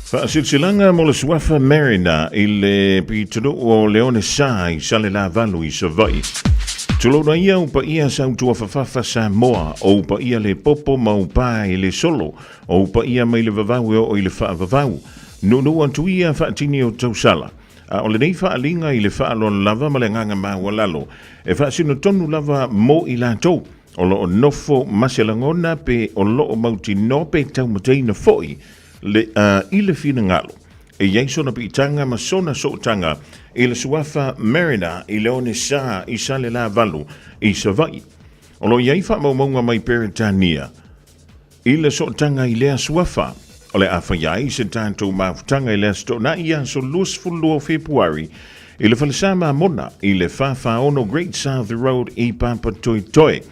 Faasilasilaga mo le suafa Mariner i le pitonuu o Leone Sa i Salelavalu i Savaii. Tulouna ia ou paia sautuafafafa Samoa, ou paia le popo ma ou pa e le solo, ou paia mai le vavau e oo i le faavavau. Nuunuu atu ia faatini o tausala. A o lenei faaaliga i le faaaloalo lava ma le agaga maualalo, e faasino tonu lava mo i latou o lo o nofo ma se lagona pe o lo o mautinoa pe taumateina foi le, i le finagalo e i ai sona piitaga ma sona sootaga i le suafa Mariner i le one sa i Salelavalu i Savaii. O lo o i ai faamaumauga mai Peretania i le sootaga i lea suafa, o le a faia ai se tatou mafutaga i le Aso Toonai aso 22 o Fepuari i le Falesa Mamona i le 446 Great South Road i Papatoetoe.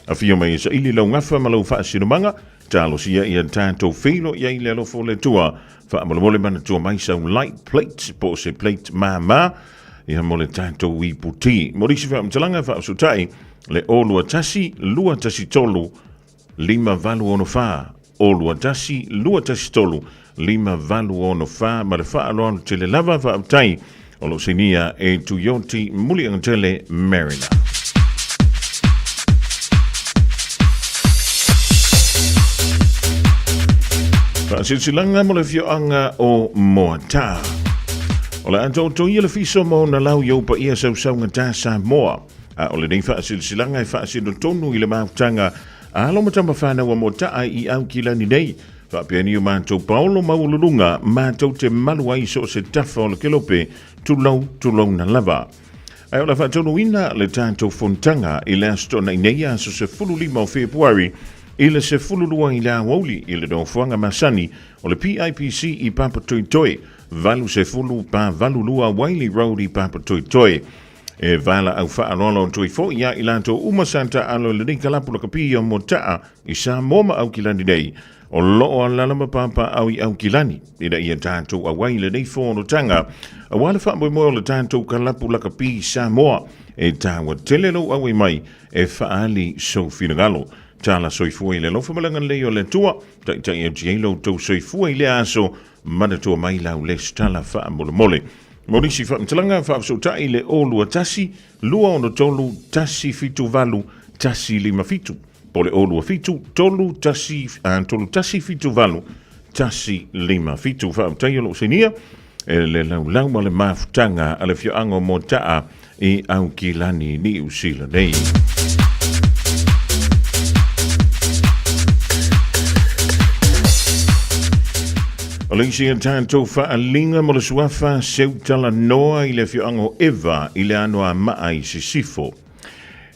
Afio mai e saili lau gafa ma lau faasinomaga, talosia ia tatou feiloai i le alofa o le Atua. Faamolemole manatua mai sau light plate po o se plate māmā ia mo le tatou ipu ti. Mo nisi faamatalaga faafesootai le 021 213 5864 021 213 5864 ma le faaaloalo tele lava faafetai o lo o sainia e Tuioti Muliagatele Mariner. Faasilasilaga mo le afioaga o Moatā. O le a taotoia le fiso ma ona lau i ou paia sausaugata Samoa. A o lenei faasilasilaga e faasino tonu i le mafutaga a alo ma tama fanau a Moataa i Aukilani nei. Faapea ni o matou paolo maualuluga matou te malu ai so o se tafa o le kelope, tulou, tulouna lava. Ae o le a faataunuuina le tatou fonotaga i le Aso Toonai nei aso 15 o Fepuari i le 12 i le aoauli i le nofoaga masani o le PIPC i Papatoetoe, 80 pa 82 Wylie Road i Papatoetoe. E valaau faaaloalo atu ai foi ia i latou uma sa taaalo i lenei kalapu lakapi o Motaa i Samoa ma Aukilani nei, o lo o alaala ma papaaao i Aukilani, ina ia tatou auai i lenei fonotaga aua le faamoemoe o le tatou kalapu lakapi i Samoa. E taua tele lou auai mai e faaali sou finagalo. Tala soifua i le alofa ma le agalelei o le Atua, taitai atu i ai lo outou soifua i lea aso, manatua mai lau lesitala faamolemole. Mo nisi faamatalaga, faafesootai le 021 263 178 157 po o le 027 31 3178 157. Faafetai o lou sainia e le laulau ma le mafutaga a le afioaga o Moataa i Aukilani, Niu Sila nei. O le isi a tatou faaaliga mo le suafa Seutalanoa i le afioaga o Eva i le Anoamaa i Sisifo.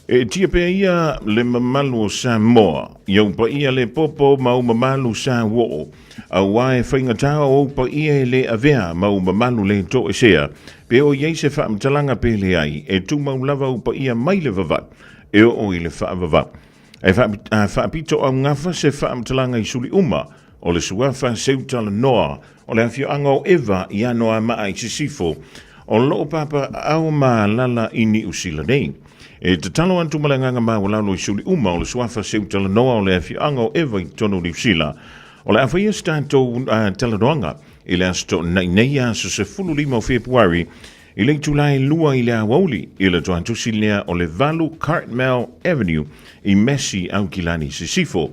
E tia pea ia le mamalu o Samoa, i ou paia le popo ma ou mamalu sa uoo, aua e faigata o ou paia e le avea ma ou mamalu le toesea, pe o i ai se faamatalaga pe leai, e tumau lava ou paia mai le vavau e oo i le faavavau. E faapito augafa se faamatalaga i suli uma o le suafa Seutalanoa o le afioaga o Eva i Anoamaa i Sisifo, o lo o papaaao ma alaala i Niu Sila nei. E tatalo atu ma le agaga maualalo i suli uma o le suafa Seutalanoa o le afioaga o Eva i totonu o Niu Sila, o le a faia se tatou talanoaga i le Aso Toonai nei aso 15 o Fepuari I le itula e 2 i le aoauli, i le toatusi lea o le 8 Cartmel Avenue i Massey, Aukilani Sisifo.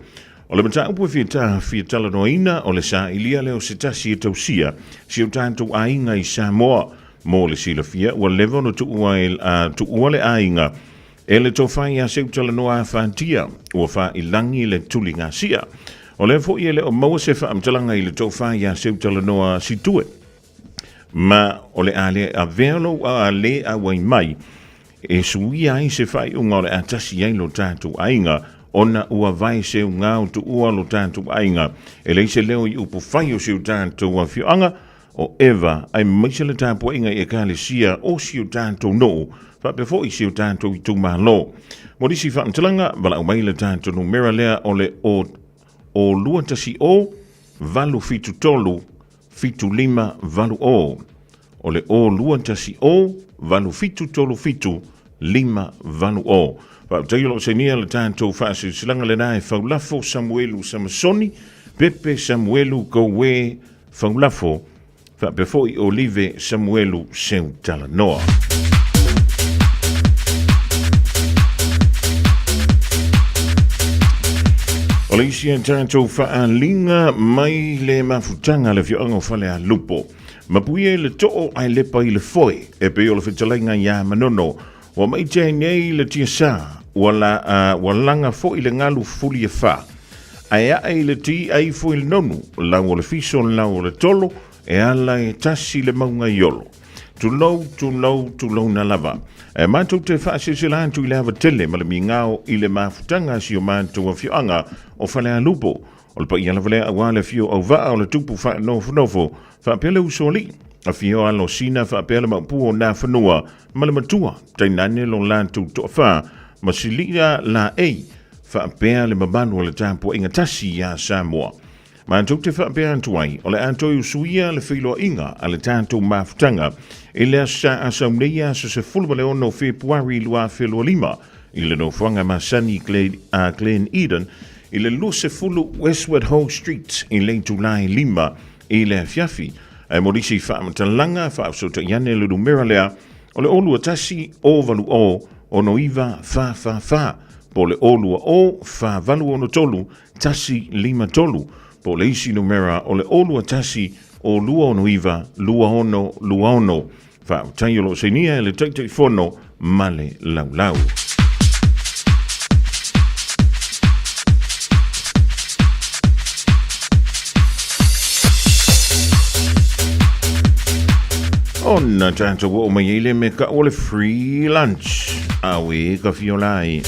O le mataupu e fia, fia talanoaina o le sailia lea o se tasi e tausia si o tatou aiga i Samoa. Mo le silafia, ua leva ona tuua, e, tuua le aiga e le tofa iā Seutalanoa Afatia, ua faailangi le tuligasia. O lea foi e le o maua se faamatalaga i le tofa iā Seutalanoa Situe. Ma o le a le avea lou a le auai mai e suia ai se faaiuga o le a tasi ai lo tatou aiga, ona ua vae seuga o tuua lo tatou aiga. E leai se leo i upu fai o si o tatou afioaga o Eva, aemaise le tapuaiga i Ekalesia o si o tatou nuu, faapea foi si o tatou itumalo. Mo nisi faamatalaga, valaau mai le tatou numera lea o le o 210. 873 7580. O le 0210 8737 580. Faafetai o lo o sainia le tatou faasilasilaga lena e Faulafo Samuelu Samasoni, Pepe Samuelu Koue Faulafo, faapea foi Olive Samuelu Seutalanoa. O le isi a tatou faaaliga mai le mafutaga a le afioaga o Falealupo. Mapuia i le too ae lepa i le foe, e pei o le fetalaiga iā Manono. Ua maite ai nei le tiasā, ua, la, uh, ua laga foi le galu fuli e wha. Ae ae i le ti ai ifo i le nonu, lau o le fiso lau o le tolo, e ala e tasi le mauga i olo. Tulou, tulou, tulouna lava. E mātou te whaasesela atu i le ava tele ma le migao i le mafutaga a si o mātou afioaga o Falealupo. O le paia lava lea aua le afio auvaa o le tupu faanofonofo, faapea le usoalii, afio alo sina faapea le maopu o Nafanua ma le matua, tainane lo latou toafā ma silia laei, faapea le mamalu o le tapuaiga tasi iā Samoa. Matou te faapea atu ai, o le a toe usuia le feiloaiga a le tatou mafutaga i le Aso Sa Asau nei aso 16 o Fepuari 2025 i le nofoaga masani a Glen Eden i le 20 Westward Ho Street i le itula e 5 i le afiafi. Ae mo nisi faamatalaga, faafesootai ane le numera lea o le 021 080 6944 po o le 020 4863 153, po o le isi numera o le 021 o 269 2626. Faafetai o lo o sainia e le Taitaifono ma le Laulau. Ona tatou oo mai ai le me ka o le free lunch. Awe ka fiola ai.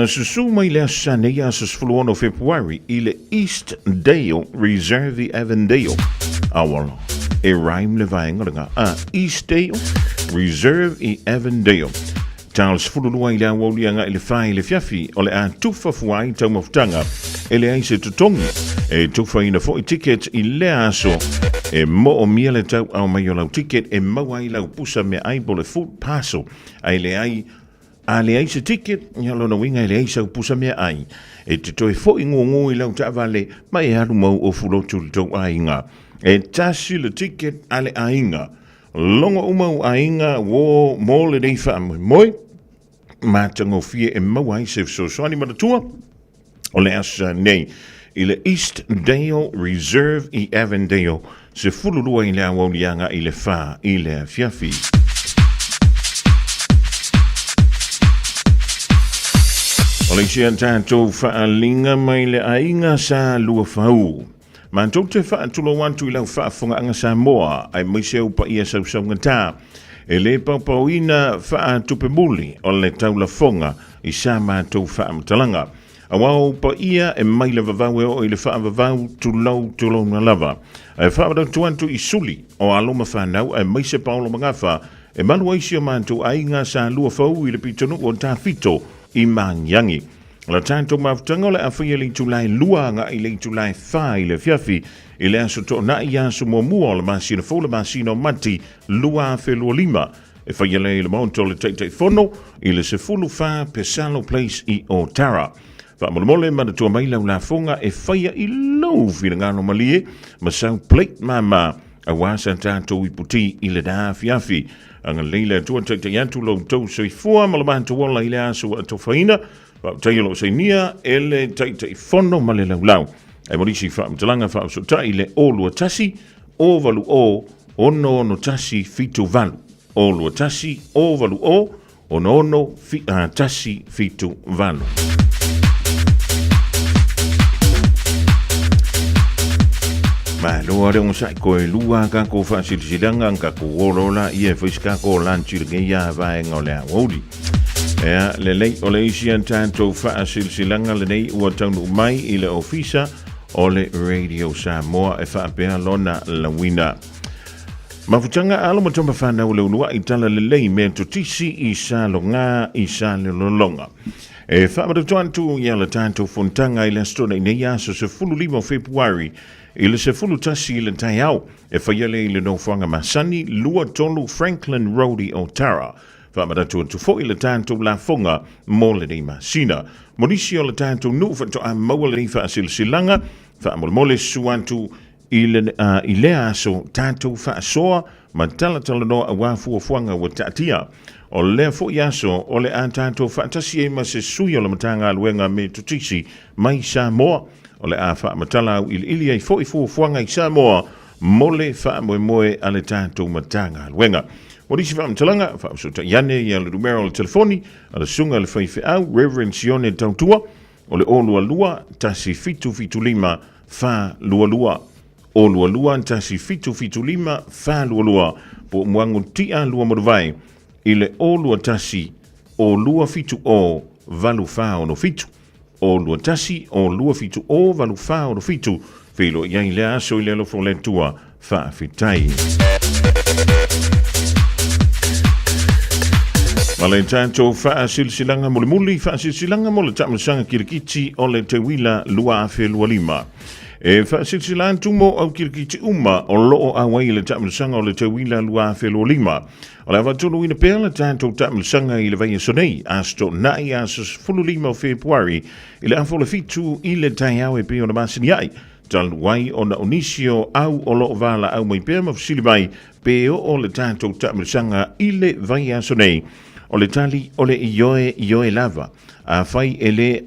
Susu mai le aso Sa nei aso 16 Fepuari i le East Dale Reserve i Avondale. Awala, e rhyme le vaenga lenga. A East Dale Reserve i Avondale. Tau 12 i le aoauli agai le 4 i le fiafi o le a tufa fua ai taumafutaga e leai se totogi. E tufaina foi ticket i lea aso e moomia le tauao mai o lau ticket e maua ai lau pusa meaai po le food parcel ae leai A leai se ticket, ia lona uiga e leai sau pusa meaai. E te toe foi gugu i lau taavale ma e alu mau ofu lotu i le tou aiga. E tasi le ticket a le aiga. Logo uma ou aiga uō mo lenei faamoemoe. Matagofie e maua ai se fesoasoani manatua o le aso nei i le East Dale Reserve i Avondale, 12 i le aoauli agai i le 4 i le afiafi. O le isi a tatou faaaliga mai le aiga sa Luafau. Matou te faatulou atu i lau faafofogaaga Samoa, aemaise ou paia sausaugata. E le paopaoina faatupemuli o le taulafoga i sa matou faamatalaga. Aua ou paia e mai le vavau e oo i le faavavau, tulou tulouna lava. Ae faamanatu atu i suli o alo ma fanau aemaise paolo ma gafa e malu ai si o matou aiga sa Luafau i le pitonuu o Tafito i Magiagi. O le tatou mafutaga o le a faia i le itula e 2 agai i le itula e 4 i le afiafi i le aso Toonai aso muamua o le masina fou le masina o Mati 2025. E faia lea i le Maota o le Taitaifono i le 14 Pesalo Place i Otara. Faamolemole manatua mai lau lafoga e faia i lou finagalo malie ma sau plate māmā aua sa tatou iputi i lena afiafi. Agalelei le Atua taitai atu lo outou soifua ma lo matou ola i le aso ua atofaina. Faafetai o lo o sainia e le Taitaifono ma le Laulau. Ae mo nisi faamatalaga faafesootai le 021 080 661 78 021 080 661 78. Malo a le onosai koe lua kako faasilisiliga kako olola ia e fai se kako lunch i lenei a vaega o le aoauli. Ea lelei o le isi a tatou faasilasilaga lenei ua taunuu mai i le ofisa o le Radio Samoa e faapea lona lauina. Mafutaga alo ma tama fanau le ulua'i talalelei Metotisi i Saloga i Salelologa. E faamatauto atu ia le tatou fonotaga i le Aso Toonai nei aso 15 o Fepuari i le 11 i le taeao e faia lea i le nofoaga masani 23 Franklin Road i Otara. Faamanatu atu foi le tatou lafoga mo lenei masina. Mo nisi o le tatou nuu faatoa maua lenei faasilasilaga, faamolemole susu atu i le, i lea aso tatou faasoa ma talatalanoa aua fuafuaga ua taatia. O lea foi aso o le a tatou faatasi ai ma se sui o le Matagaluega Metotisi mai Samoa, o le a faamatala auiliili ai foi fuafuaga i Samoa mo le faamoemoe a le tatou Matagaluega. Mo nisi faamatalaga, faafesootai ane ia le numera o le telefoni a le Susuga i le Faifeau Reverend Sione Tautua, o le 022 1775 422. 022 1775 422 po o Muagu Tia Luamanuvae i le 021 0270 8467. 021 0270 8467. Feiloai ai lea aso i le alofa o le Atua. Faafetai. Ma le tatou faasilasilaga mulimuli, faasilasilaga mo le taamilosaga kirikiti o le Teuila 2025. E faasilasila atu mo au kirikiti uma o loo auai i le taamilosaga o le Teuila 2025. O le a faatoluina pea le tatou taamilosaga i le vaiaso nei, Aso Toonai, aso 15 o Fepuari, i le afa o le 7 i le taeao e pei ona masani ai. Talu ai ona o nisi o au o lo o valaau mai pea ma fesili mai pe oo le tatou taamilosaga i le vaiaso nei. O le tali o le ioe, ioe lava. Afai e le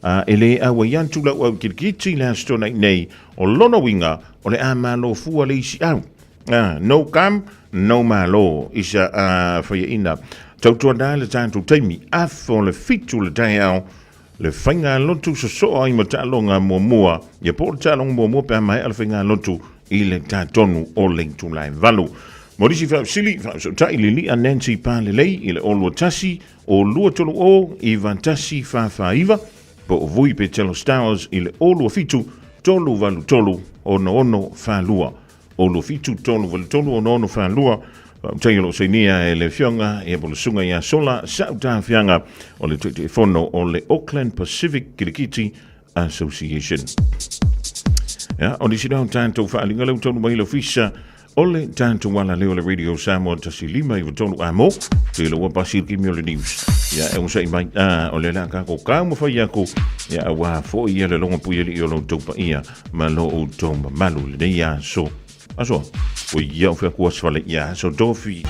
a e le auai atu lau au kirikiti i le Aso Toonai nei, o lona uiga o le a malo fua le isi au. A, no come, no malo i sa a faiaina. Tautuana le tatou taimi, afa o le 7 le taeao, Le faigalotu sosoo ai ma taaloga muamua, ia po o le taaloga muamua pe a maea le faigalotu i le tatonu o le itula e 8. Mo nisi faafesili, faafesootai Lilia Nancy Palelei i le 021 230 9149 po o Vui Petelo Stowers i le 027 383 6642. 07 383 6642 Faafetai o lo o sainia e le Afioga ia po o le Susuga ia Sola Sautafiaga o le Taitaifono o le Auckland Pacific Kirikiti Association. Ia, o nisi nao tatou faaaliga lea ua taunuu mai i le ofisa o le tatou alaleo o le Radio Samoa 159 amo te lo ua pasi le kimi o le news. Ia, e onosai mai, a, o le la kako kau ma whai aku, ia, aua foi ia le longa pui ali i o lo taupa ia, ma lo outou mamalu i lenei aso. Aso, o ia o fea kua swale ia aso tofi.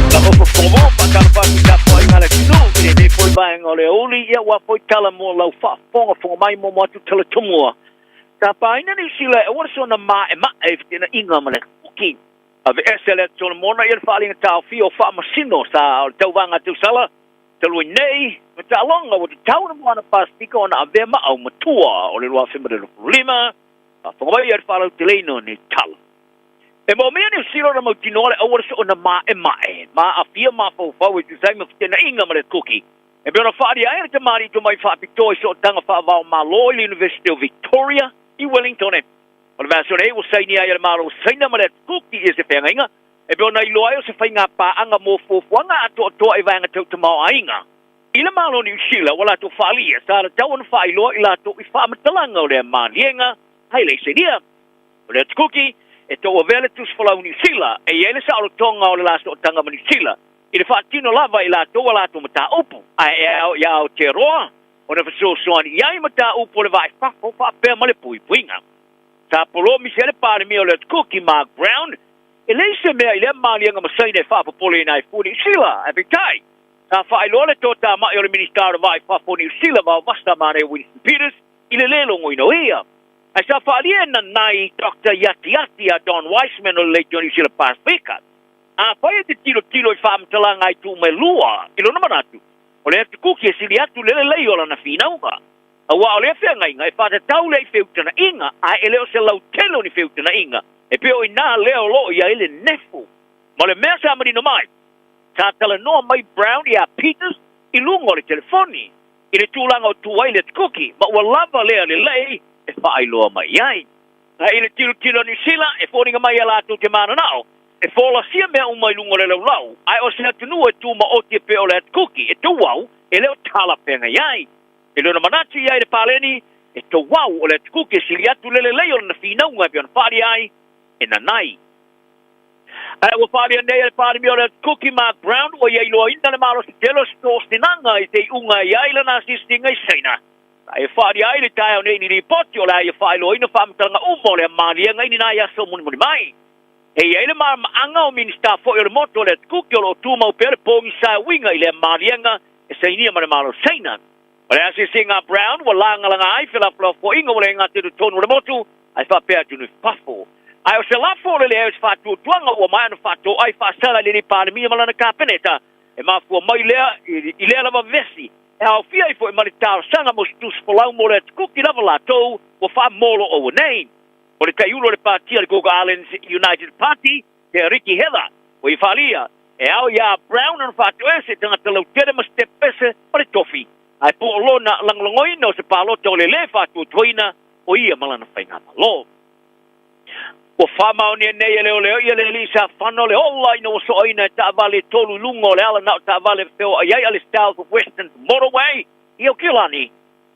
Talofa Fomo, faatalofa atu i tapuaiga a le atunuu i lenei foi vaega o le aoauli, ia ua foi tala mo lau faafogafoga mai mo atu tala tomua. Tapaina Niu Sila e aua le soona maemae i feteenaiga ma le Kuki. Aveese le Atu Solomona ia le faaaliga taofia o Faamasino sa o le tauvaga tausala talu ai nei ma taaloga ua tatau ona moana Pasefika ona avea ma aumatua o le 2025, faafofoga mai ia le faalauteleina o nei tala. E moomia Niu Sila ona mautinoa le aua le soona maemae ma aafia mafaufau e tusa ai ma fetenaiga ma le Kuki e pei ona faaalia ai le tamalii tomai faapitoa i sootaga faavao Malo i le University o Victoria i Wellington. O le vaiaso nei ua sainia ai e le Malo o Saina ma le Atu Kuki ia se feagaiga e pei ona iloa ai o se faiga paaga mo fuafuaga atoatoa i vaega tau tamaoaiga i le Malo o Niu Sila ua latou faaalia sa tatau ona faailoa i latou i faamatalaga o lea maliega hai laisenia. O le Atu Kuki e tauavea le Tusi Folau Niu Sila e i ai le saolotoga o le la sootaga ma Niu Sila i le faatino lava e latou a latou mataupu ae e ao iā Aotearoa ona fesoasoani i ai mataupu o le vaa i fafo faapea ma le puipuiga. Sa polomisi ai le Palemia o le Atu Kuki, Mark Brown, e leai se mea i lea maliega ma Saina e faapopoleina ai fua Niu Sila, ae peitai, sa faailoa le toatamai o le Minisita o le Vaa i Fafo o Niu Sila vaovasa manaia Winston Peters i le lē logoina o ia. Ae sa faaalia e nanai Doctor Iatiati a Don Wiseman o le Leitio Niu Sila Pasefika. Afai e te tilotilo i faamatalaga a itu uma e lua, i lona manatu, O le atu kuki e sili atu le lelei o lana finauga. Aua o lea feagaiga e faatatau lea i feutanaʻiga, ae e le o se lautele o ni feutanaʻiga, e pei o inā lea o lo o i ai le nefu. Ma o le mea sa manino mai, sa talanoa mai Brown iā Peters i luga o le telefoni. i le tulaga o tu ai le Atukuki, ma ua lava lea lelei e faailoa mai i ai. A i le tilotilo a Niu Sila, e foliga mai ia latou te mananao e folasia mea uma i luga o le laulau, ae o se atunuu e tumaoti e pei o le Atukuki e touau e le o talafeagai ai. E le ona manatu i ai le paleni, e touau o le Atukuki e sili atu le lelei o lana finauga e pei ona faaalia ai e Nanai. Ae ua faaalia nei e le Palemia o le Atukuki Mark Brown ua ia iloaina le malosi tele o se toosinaga i se iuga e i ai lana asiasiga i Saina. A e faaalia ai le taeao nei ni lipoti o le a ia faailoaina faamatalaga uma o lea maliega i ni nai aso mulimuli mai. E i ai le malamaanga o Minisita foi o le motu o le Atukuki o lo o tumau pea le pogisa e uiga i lea maliega e sainia ma le Malo o Saina. O le asiasiga a Brown ua lagalaga ai felafolafoaiga ua le gata i totonu o le motu ae faapea atunuu i fafo. Ae o se lafo o le leai o se faatuatuaga ua maea ona faatoai faasala i lenei Palemia ma lana Kapeneta e mafua mai lea i lea lava vesi e aofia ai foi ma le talosaga mo se tusi folau mo le atukuki lava latou ua faamoloou nei. O le taiulu o le pati a le Cook Islands United Party, Te Riki Heather, ua i faaalia, e ao iā Brown ona faatoese tagata lautele ma se tepese ma le tofi, ae po o lona lagolagoina o se palota o le lē faatuatuaina o ia ma lana faigamalo. Ua faamaonia nei e leoleo ia le alii sa fana o le ola ina ua soaina e taavale e tolu i luga o le ala na o taavale e feoai ai a le South Western Motorway i Aukilani.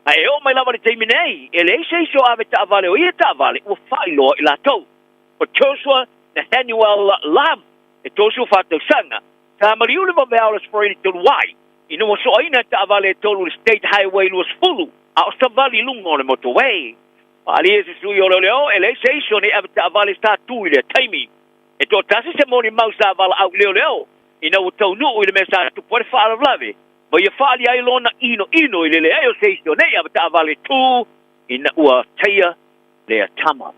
A e oo mai lava i le taimi nei, e leai se isi o ave taavale o ia taavale ua faailoa i latou. O Joshua Nathaniel Love, e 34 tausaga, sa maliu le vaveao o le Aso Faraile talu ai, ina ua soaina e taavale e tolu i le State Highway 20, a o savali i luga o le motorway. Faaalia se sui o leoleo, e leai se isi o nei avetaavale sa tu i lea taimi. E toatasi se molimau sa valaau i leoleo ina ua taunuu i le mea sa tupu ai le faalavelave, ma ia faaalia ai lona inoino i le leai o se isi o nei avetaavale tu ina ua taia lea tama.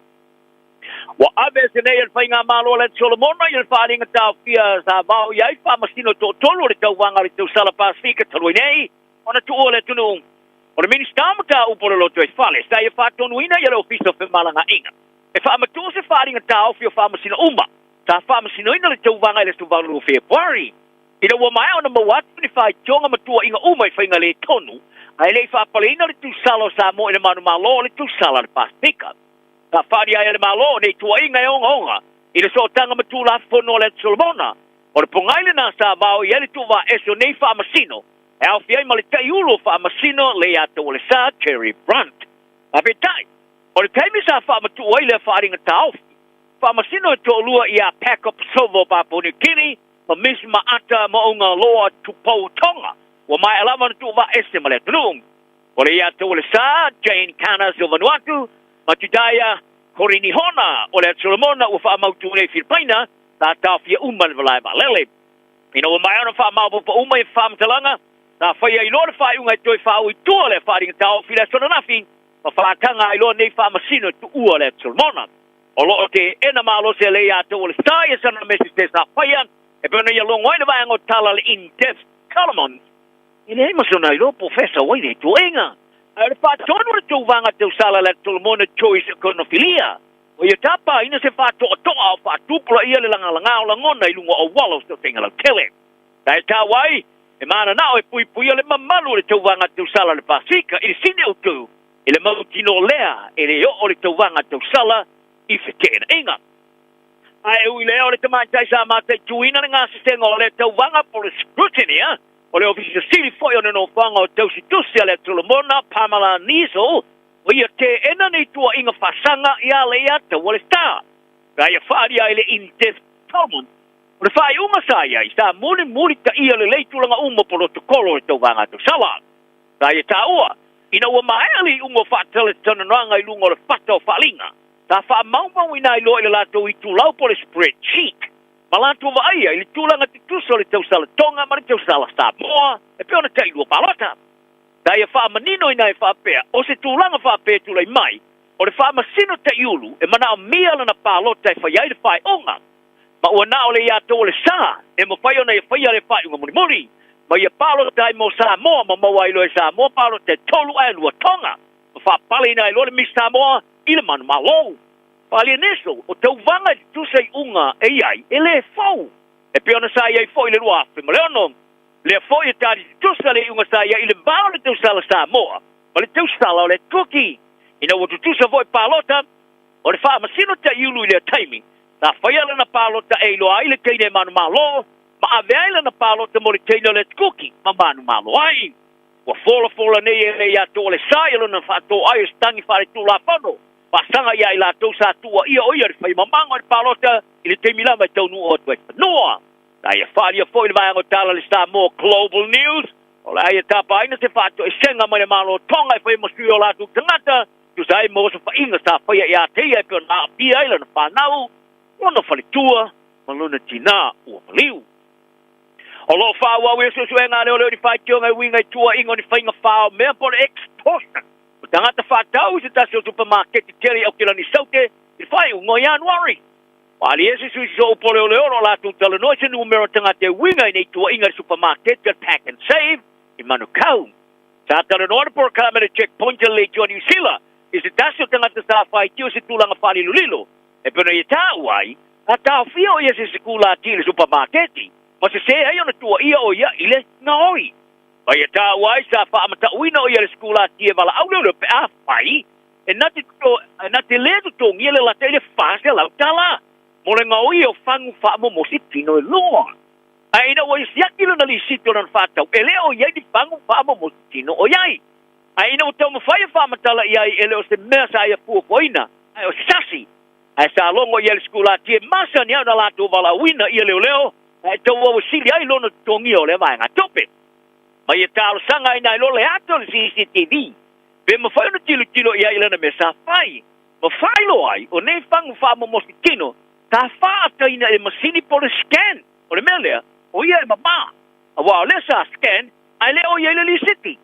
Ua ave ese nei e le Faigamalo a le Solomona ia le faaaliga taofia sa vao i ai faamasino toatolu o le tauvaga o le tausala Pasefika talu ai nei ona tuua le atunuu. O le Minisita o Mataupu o le Lotoifale sa ia faatonuina ia le Ofisa o Femalagaaiga e faamatuu se faaaliga taofi o faamasino uma sa faamasinoina le tauvaga i le aso 8 o Fepuari. Ina ua maea ona maua atu ni faitioga ma tuuaiga uma i faiga le tonu, ae le i faapaleina le tusala o Samoa i le manumalo o le tusala a le Pasefika. Sa faaalia ai e le Malo nei tuuaiga e ogaoga i le sootaga ma Tulafono a le Atu Solomona. O le pogai lena sa vao i ai le tuuvaaese o nei faamasino e aofia ai ma le taiulu o faamasino Leiataualesa Terry Brunt. Aepeitai, o le taimi sa faamatuu ai lea faaaliga taofi, faamasino e toalua ia Packer Pasovo o Papua New Guinea ma Miss Maata Mo'augaloa Tupou o Tonga, ua maea lava ona tuuvaaese ma le atunuu. O Leiataualesa Jane Canas o Vanuatu ma Judaia Korinihona o le Atu Solomona ua faamautu nei i Filipaina, sa taofia uma le malae vaalele. Ina ua maea ona faamaopoopo uma ia faamatalaga, sa faia ai loa le faaiuga e toe faaui i tua lea faaaliga taofi i le aso ananafi, ma faataga ai loa nei faamasino e tuua le Atu Solomona. O lo o teena malosi a Leiatau o le sa ia sana mesese sa faia, e pei ona ia logo ai le vaega o tala le In-Depth Columns. E leai ma sona iloa po o fea sau ai lea tuuaiga. Ae o le faatonu o le tauvaga tausala a le Solomona Joyce Konofilia, ua ia tapaina se faatoatoa o faatupulaia le lagalaga o lagona i luga o auala o fesootaiga lautele. Sa e taua ai, e mananao e puipuia le mamalu o le tauvaga tausala a le Pasefika i le sini autu i le mautinoa lea e le oo le tauvaga tausala i feteenaiga. Ae ui lea o le tamaitai sa mataituina le gasesega o lea tauvaga po o le scrutiny, O le Ofisa Sili foi o le Nofoaga o Tausitusi a le Solomona, Pamela Niesel, ua ia teena nei tuuaiga faasaga ia Leiataualesa. Sa ia faaalia ai le In-Depth Settlement. O le faaiuga sa i ai, sa mulimulitaia lelei tulaga uma o polotokolo o le tauvaga tausala. Sa ia taua, ina ua maea le iuga o faatalatalanoaga i luga o le fata o faaaliga, sa faamaumauina ai loa i le latou itulau po o le spreadsheet, ma latou vaaia i le tulaga tutusa o le tausala Tonga ma le tausala Samoa e pei ona tailua palota. Sa ia faamanino ina e faapea, o se tulaga faapea e tulai mai, o le faamasino taiulu e manaomia lana palota e fai ai le faaiuga, ma ua na o le iatou o le sa e mafai ona ia faia lea faaiuga mulimuli, ma ia palota ai mo Samoa ma maua ai loa e Samoa palota e tolu ae lua Tonga, ma faapaleina ai loa le Miss Samoa i le manumalo. Paalianeso, o tauvaga e tutusa i uga e i ai, e le fou, e pei ona sa i ai foi i le 2006. Lea foi e tali tutusa le iuga sa i ai i le va o le tausala Samoa ma le tausala o le Kuki. Ina ua tutusa foi palota, o le faamasino taiulu i lea taimi, sa faia lana palota e iloa ai le teine e manumalo ma ave ai lana palota mo le teine o le Kuki ma manumalo ai. Ua folafola nei e le ia Toalesa ia lona faatoai o se tagi faaletulafono faasaga ia i latou sa tuuaia o ia le faimamaga o le palota i le taimi lava e taunuu atu ai fanua. Sa ia faaalia foi le vaega o tala le Samoa Global News, o le a ia tapaina se faatoesega mai le Malo Tonga e fai ma sui o latou tagata, tusa ai ma osofaiga sa faia ia te ia e pei ona aafia ai lana fanau, lona faletua ma lona tinā ua maliu. O lo o faaauau ia suesuega a leoleo i ni faitioga e uiga i tuuaiga o ni faiga faao mea po o le extortion o tagata faatau i se tasi o supamaketi tele i Aokelani Saute i le faaiuga o Ianuari. Ua alia se sui sosoo upu o leoleo o lo o latou talanoa i se numera o tagata e uiga i nei tuuaiga i le supamaketi a le Pack and Save i Manukau. Sa talanoa le polokalame a le Checkpoint a le Leitioa Niu Sila i se tasi o tagata sa faitio i se tulaga faalilolilo e pei ona ia taua ai, sa taofia o ia se sekulati i le supamaketi ma sesē ai ona tuuaia o ia i le gaoi. Ma ia taua ai sa faamatauina o ia i le sekulati e valaau leoleo pe afai e na te, e na te lē totogia le lata i le $400 mo le gaoi o fagu faamomosi tino e lua. Ae ina ua siaki lona lisiti o lona faatau, e le o i ai ni fagu faamomosi tino o i ai. Ae ina ua taumafai e faamatala i ai, e le o se mea sa ia fuafuaina, ae o se sasi. Ae sa logo i ai le sikulati e masani ai ona latou valaauina ia leoleo, ae tauauasili ai lona totogia o lea vaega tupe. Ma ia talosaga ai nai loa le ata o le CCTV, pe mafai ona tilotilo i ai i lana mea sa fai, ma faailoa ai, o nei fagu faamomosi tino, sa faataina e masini po o le scan. O le mea lea, o ia e mama, aua o lea sa scan, ae le o i ai le lisiti.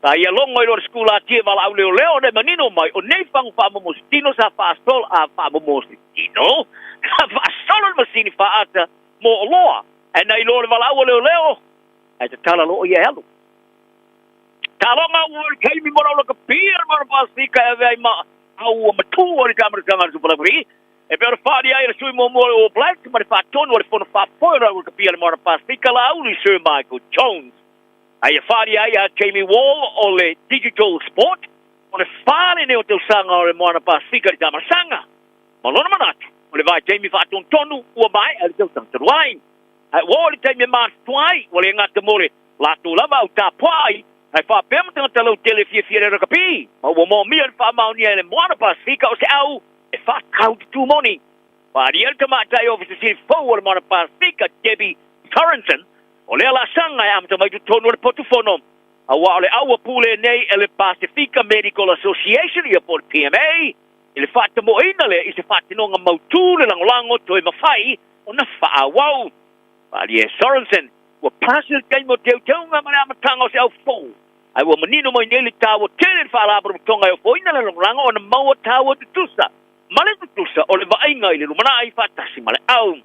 Sa ia logo i lo le sikulati e valaau leoleo ona e manino mai, o nei fagu faamomosi tino sa faasolo, a, faamomosi tino? Sa faasolo le masini faata mo oloa, ae na iloa le valaau a leoleo, ae tatala loa ia e alu. Taaloga ua le taimi mo lau lakapi a le Mana Pasifika e ave ai ma au ua matua i le taamataga a le Super Rugby. E pei ona faaalia ai e le sui muamua o le All Blacks ma le faatonu o le fono faafoe o lau lakapi a le Moana Pasifika, Laauli Sir Michael Jones. A ia faaalia ai a Jamie Wall o le Digital Sport, o le fa lenei o tausaga o le Moana Pasifika i le taamataga. Ma lona manatu, o le vaitaimi faatonutonu ua maea le tausaga talu ai. Ae ua oo i le taimi e matutua ai, ua le gata mo le latou lava au tapuai, ae faapea ma tagata lautele e fiafia i le rakapi, ma ua moomia le faamaonia e le Moana Pasifika o se au e faatatau te tūmoni. Faaalia le tamaitai Ofisa Sili fou o le Moana Pasifika, Debbie Sorensen, o lea laasaga e amata mai totonu o le potu fono, aua o le au ua pule nei e le Pasifika Medical Association, ia po o le PMA, i le faatamoeina lea i se faatinoga mautū le lagolago toe mafai ona faaauau. Faaalia e Sorensen, ua pasi le taimi o teuteuga ma le amataga o se au fou, ae ua manino mai nei le taua tele i le Faalapotopotoga e ofoina le lagolago ona maua taua tutusa ma le tutusa o le vaaiga i le lumanai faatasi ma le au.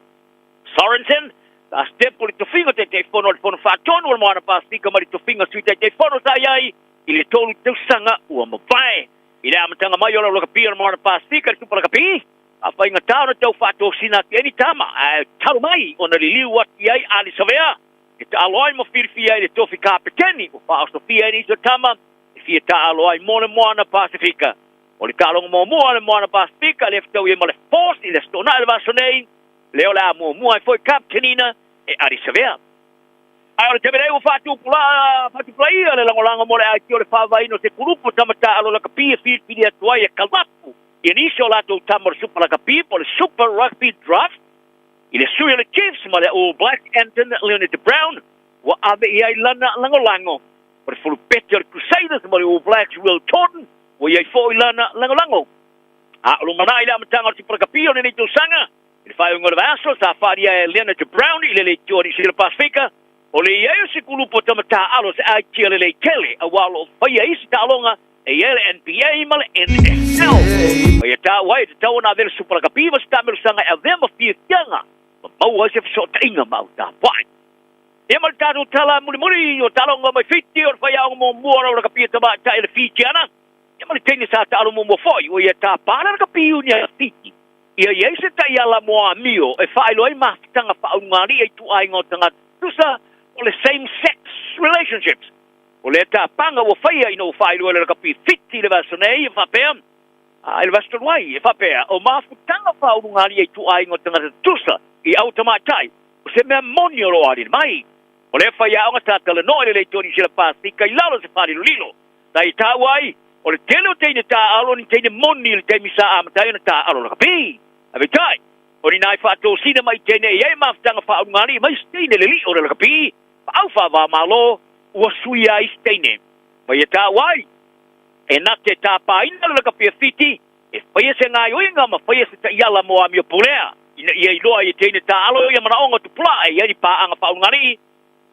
Sorensen, sa sitepu i le tofiga Taitaifono o le Fono Faatonu o le Moana Pasifika ma le tofiga Sui Taitaifono sa i ai i le tolu tausaga ua mavae. I le amataga mai o le Lakapi o le Moana Pasifika i le Supa Lakapi, a faigata ona tau faatosina atu i ai ni tama, ae talu mai ona liliu atu i ai a Lisavea, e taalo ai ma filifia ai le tofi kapeteni ua faaosofia ai nisi o tama e fia taalo ai mo le Moana Pasifika. O le taaloga muamua a le Moana Pasifika lea fetaui ai ma le Force i le Aso Toonai o le vaiaso nei, lea o le a muamua ai foi kapeteniina e Ardie Savea. Ae o le taimi nei ua faatupulaia le lagolago mo le aitia o le faavaeina o se kulupu o tama taaalo lakapi e filifili atu ai e kalapu ia nisi o latou tama o le Super Lakapi po o le Super Rugby Draft i le sui o le Chiefs ma le All Blacks Anton Leonard Brown ua ave i ai lana lagolago. O le fulupete o le Crusaders ma le All Blacks Will Jordan ua i ai foi lana lagolago. A o lumanai le amataga o le Super Lakapi o lenei tausaga I le faaiuga o le vaiaso, sa faaalia e Leonard Brown i le Leitioa Niu Sila Pasifika, o le i ai o se kulupu o tama taaalo se aitia lelei tele aua o lo o faia isi taaloga e i ai le NBA ma le NFL. Ma ia taua ai e tatau ona avea le Supa Lakapi ma se taamelosaga e avea ma fiafiaga ma maua ai se fesootaiga ma au tapuai. Ia ma le tatou tala mulimuli o taaloga mai Fiti o le faiaoga muamua o lau lakapi e tamaitai le Fijiana, ia ma le teine sa taalo muamua foi ua ia tapa le lakapi iunia Fiti. Ia i ai se taiala mo amio e faailoa ai mafutaga faaulugalii a ituaiga o tagata tutusa. o le same sex relationships. O lea taapaga ua faia ina ua faailoa e le lakapi Fiti i le vaiaso nei e faapea, i le vaiaso talu ai, e faapea, o mafutaga faaulugalia i ituaiga o tagata tutusa i au tamaitai, o se mea moni o lo o aliali mai. O lea faiaoga sa talanoa i le Leitio Niu Sila Pasefika i lalo o se faalilolilo, sa ia taua ai, o le tele o teine taaalo ni teine moni i le taimi sa amata ai ona taaalo lakapi. Ae peitai, o ni nai faatosina mai teine e i ai mafutaga faaulugalii ma isi teine le lii o le lakapi, ma au faava-o-Malo, ua suia ai isi teine. Ma ia taua ai, e na te tāpāina le lakapi a Fiti, e faia se gaoioiga ma faia se taiala mo amio pulea, ina ia iloa ai e teine taaalo ia manaoga o tupula'a e i ai ni paaga faaulugalii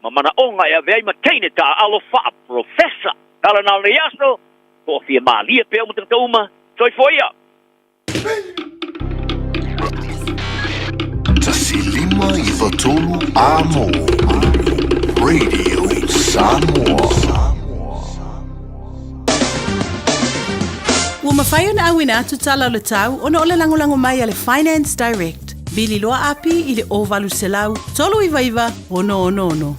ma manaoga e avea ai ma teine taaalo faaprofesa. Tala na o lenei aso, toafia malie pea uma tagata uma. Soifua ia! 1 5 93 Amo Radio Samoa. Ua mafai ona auina atu tala o le tau ona o le lagolago mai a le Finance Direct. Vili loa api i le 0800 399 666.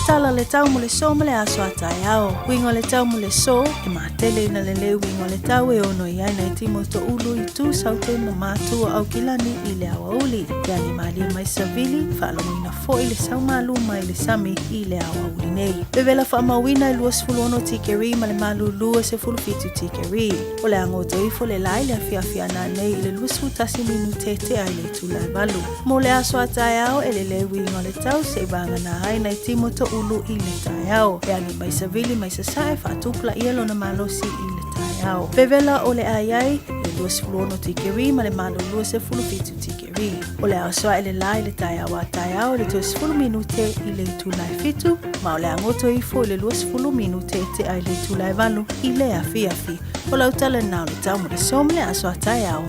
Tala le tau mo le so ma le aso a taeao. Uiga o le tau mo le so, e matele ina lelei uiga o le tau e ono i ai nai timo toʻulu i tu saute ma mātua Aukilani i le aoauli. E ani mālie mai savili, faalogoina foi le saumalu mai le sami i le aoauli nei. Vevela faamauina e 26 tikeri ma le malulu e 17 tikeri. O le a goto ifo le la i le afiafi ana nei i le 21 minute tea i le itula e valu. Mo le aso a taeao e lelei uiga o le tau seʻi vagana ai nai timo toʻulu i le taeao. E agi mai savili mai sasae faatupulaia lona malosi i le taeao. Vevela o le a i ai le 26 tikeri ma le malulu e 17 tikeri. O le a oso aʻe le la i le taeao a taeao i le 30 minute i le itula e fitu, ma o le a goto ifo i le 20 minute tea i le itula e valu i le afiafi. O lau tala lena o le tau mo le so ma le aso a taeao.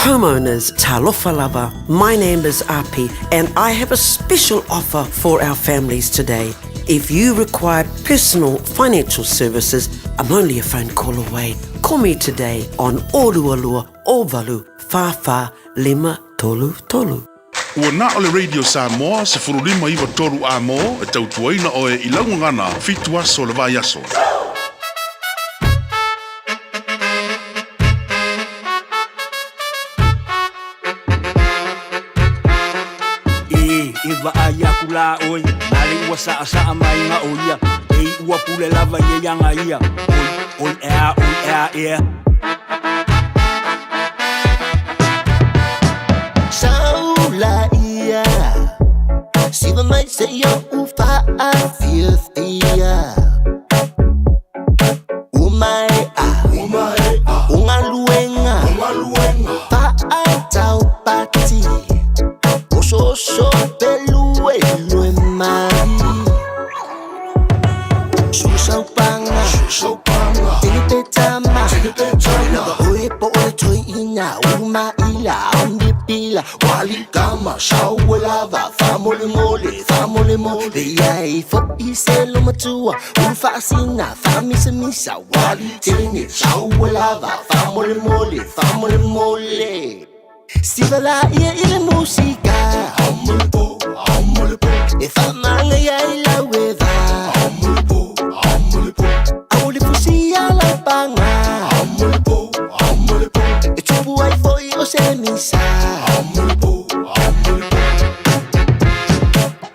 Homeowners, talofa lava. My name is Api and I have a special offer for our families today. If you require personal financial services, I'm only a phone call away. Call me today on 022 08 44 533. Ua na o le Radio Samoa 1593 A-mo e tautuaina oe i lau gagana fitu aso o le vaiaso. Ē, e vaai aku lā ʻoe, na le ua saʻasaʻa mai ga o ia, e i ua pule lava ia iaga ia, oi, oi ea, oi ea, ea. Saula ia, siva mai seia ou faafiafia. Ua maea o galuega faataupati, osooso peluelue mai. Susaupaga, tenepetama, lava oe po o le toeina, umaila omnipila, walikama, sauelava, faamolemole, faamolemole ia i foʻi se lomatua, ulufaasina, faamisamisa, walitene, sauelava, faamolemole, faamolemole. Siva laia i le musika, e faamagaia i lau eva, ao le fusia laupaga, e tupu ai foʻi o se misa.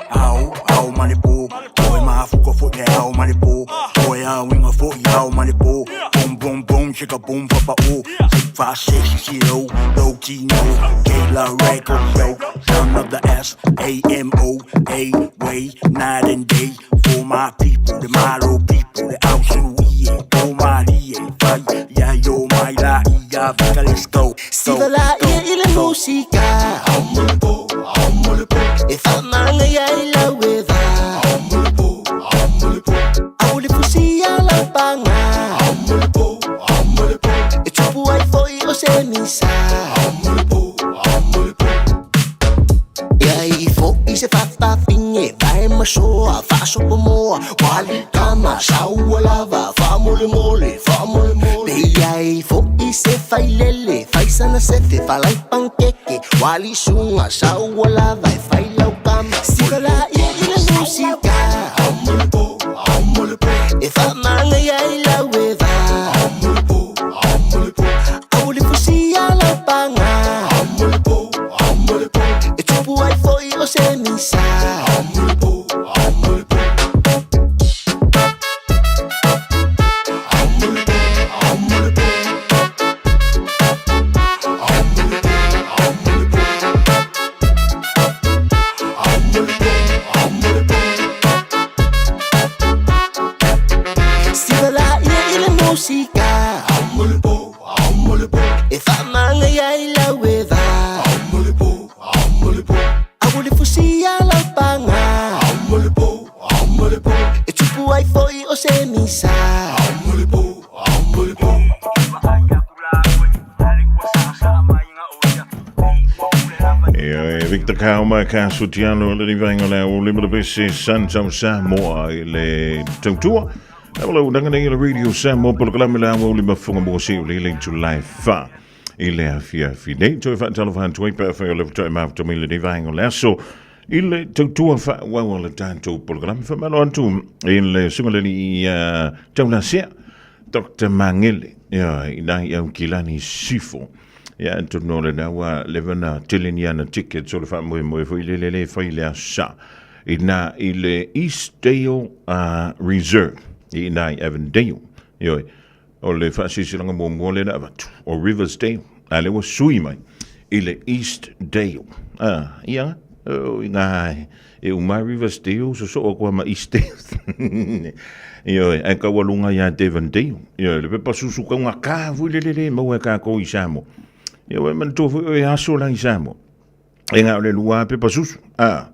Ao, ao ma le po, oe mafuka foʻi le ao ma le po, oe auiga foʻi ao ma le po, boom boom boom chicka boom papa o, 6 5 6 0, low T no, Kayla record yo, son of the S A M O A way, night and day, for my people, the Malo people, the Ausulu ie, o Malie, fai, ya yo mai la ia, vika let's go. Siva laia i le musika, e faamagaia i lau eva, ao le fusia laupaga, e tupu ai foʻi o se misa. Ia i foʻi se fafafine vae masoa faasopomoa walikama saua lava faamolemole faamolemole pe iai foʻi se failele faisana sefe falaipankeke walisuga saua lava e failaukama sivalaia i le musika e faamagaia i laueva Au le fusia laupaga E tupu ai foʻi o se misa. Sivalaia i le musika E faamagaia i laueva Au le fusia laupaga E tupu ai foʻi o se misa. Ia, e Victor Kauma, ka sutiano le rivainga le o lima le pese Santa Samoa i le tautua. Na wala unanga nei le Radio Samoa polokalame le awa o lima funga mo se o le le July 4 i le afia fi nei. Toi whaatalo whantu ai pea whai o le whatoe mafuta mai le rivainga le aso i le tautua wha wawa le tātou polokalame. Whamalo atu i le sunga le ni i taulasea Dr. Mangele, ia, i nai au kilani sifo. Ia, atonu o lena ua leva na tele ni ana tickets o le faamoemoe foi le le le fai le aso sa. I na i le Eastdale Reserve, i ina i Avondale. Ioe, o le faasisilanga muamua lea na avatu, o Riversdale, a lea ua sui mai i le Eastdale. Ah, ia, o, i ngā e uma Riversdale, sosoo atu ma Eastdale. Ioe, ae kau aluga iā Devondale. Ioe, le pepa susu kau ngā kā fui le le le maua e kākou i Samoa. Ioe, manatua foi oe aso la i Samoa. E ngā o le lua pepa susu. Ah.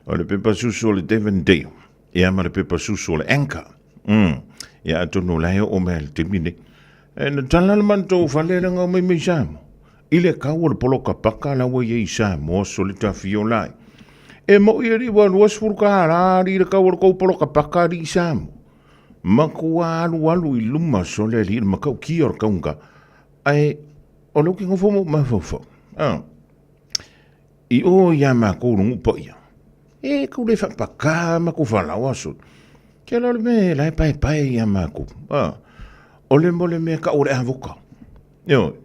o le pepa susu o le Devondale. Ia ma le pepa susu o le Anchor. Ia atonu la e oo mai le taimi nei. E na tala le matou fale le ngau mai mai Samoa. I le kau o le poloka paka la ua i ai i Samoa so le tawhio lai. E moi e riwa 20 kālā ali le kau o le kou poloka paka ali i Samoa. Makua alu alu i luma so le ali le makau kia o le kaunga. Ae o le uki ngofo mo mafaufau. Ah. I o ia mākou lungu pa ia. E kau le whapaka ma ko whalau aso. Kia la le me la e pae pae ia mākou. Ah. O le mo le mea ka o le avoka. Io,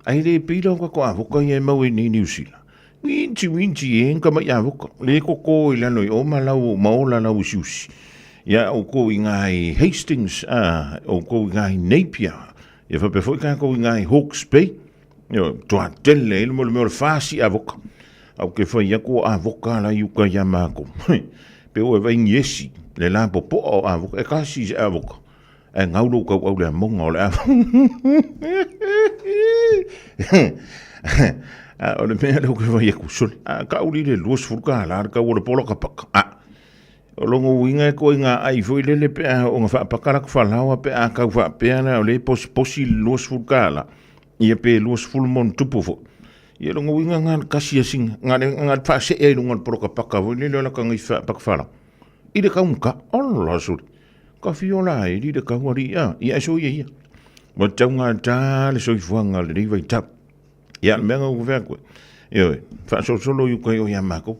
ai le pila o ka ko avoka ia e mau e nei New Zealand. Winti, winti e nka mai avoka. Le koko i lalo i o malau ma o lalau i siusi. Ia o kou i ngā i Hastings, ah, o kou i ngā i Napier. Ia whape foi kā kou i ngā i Hawke's Bay. Io, toa tele, i le mo le mea o le whasi avoka. Au ke whai aku o avoka la i uka ia mākou. Pe o e vai ngiesi, le la popoa o avoka, e kasi se avoka. Ae gau lou kauau le amoga o le ava. A o le mea lea ou ke fai aku, sole, a kauli le 20 kālā le kau o le poloka paka. A, o longo uiga e koe ngā ai foi lele pe a o nga whaapaka lako whalawa pe a kau whaapea na o le posi posi le 20 kālā. Ia pe 20 mon tupu fo. Ia longo uiga ngā kasi asinga, ngā ngā whaasea i lunga le poloka paka foi lele o laka ngai whaapaka whalawa. I le kaunga, ala sole. Ka whiola e rira ka huari a, ia e so ia ia. Wa tau ngā tā le soifuanga le riwai tau. Ia le mea ngau whea koe. Ioe, whaasosolo i ukai o ia mākou.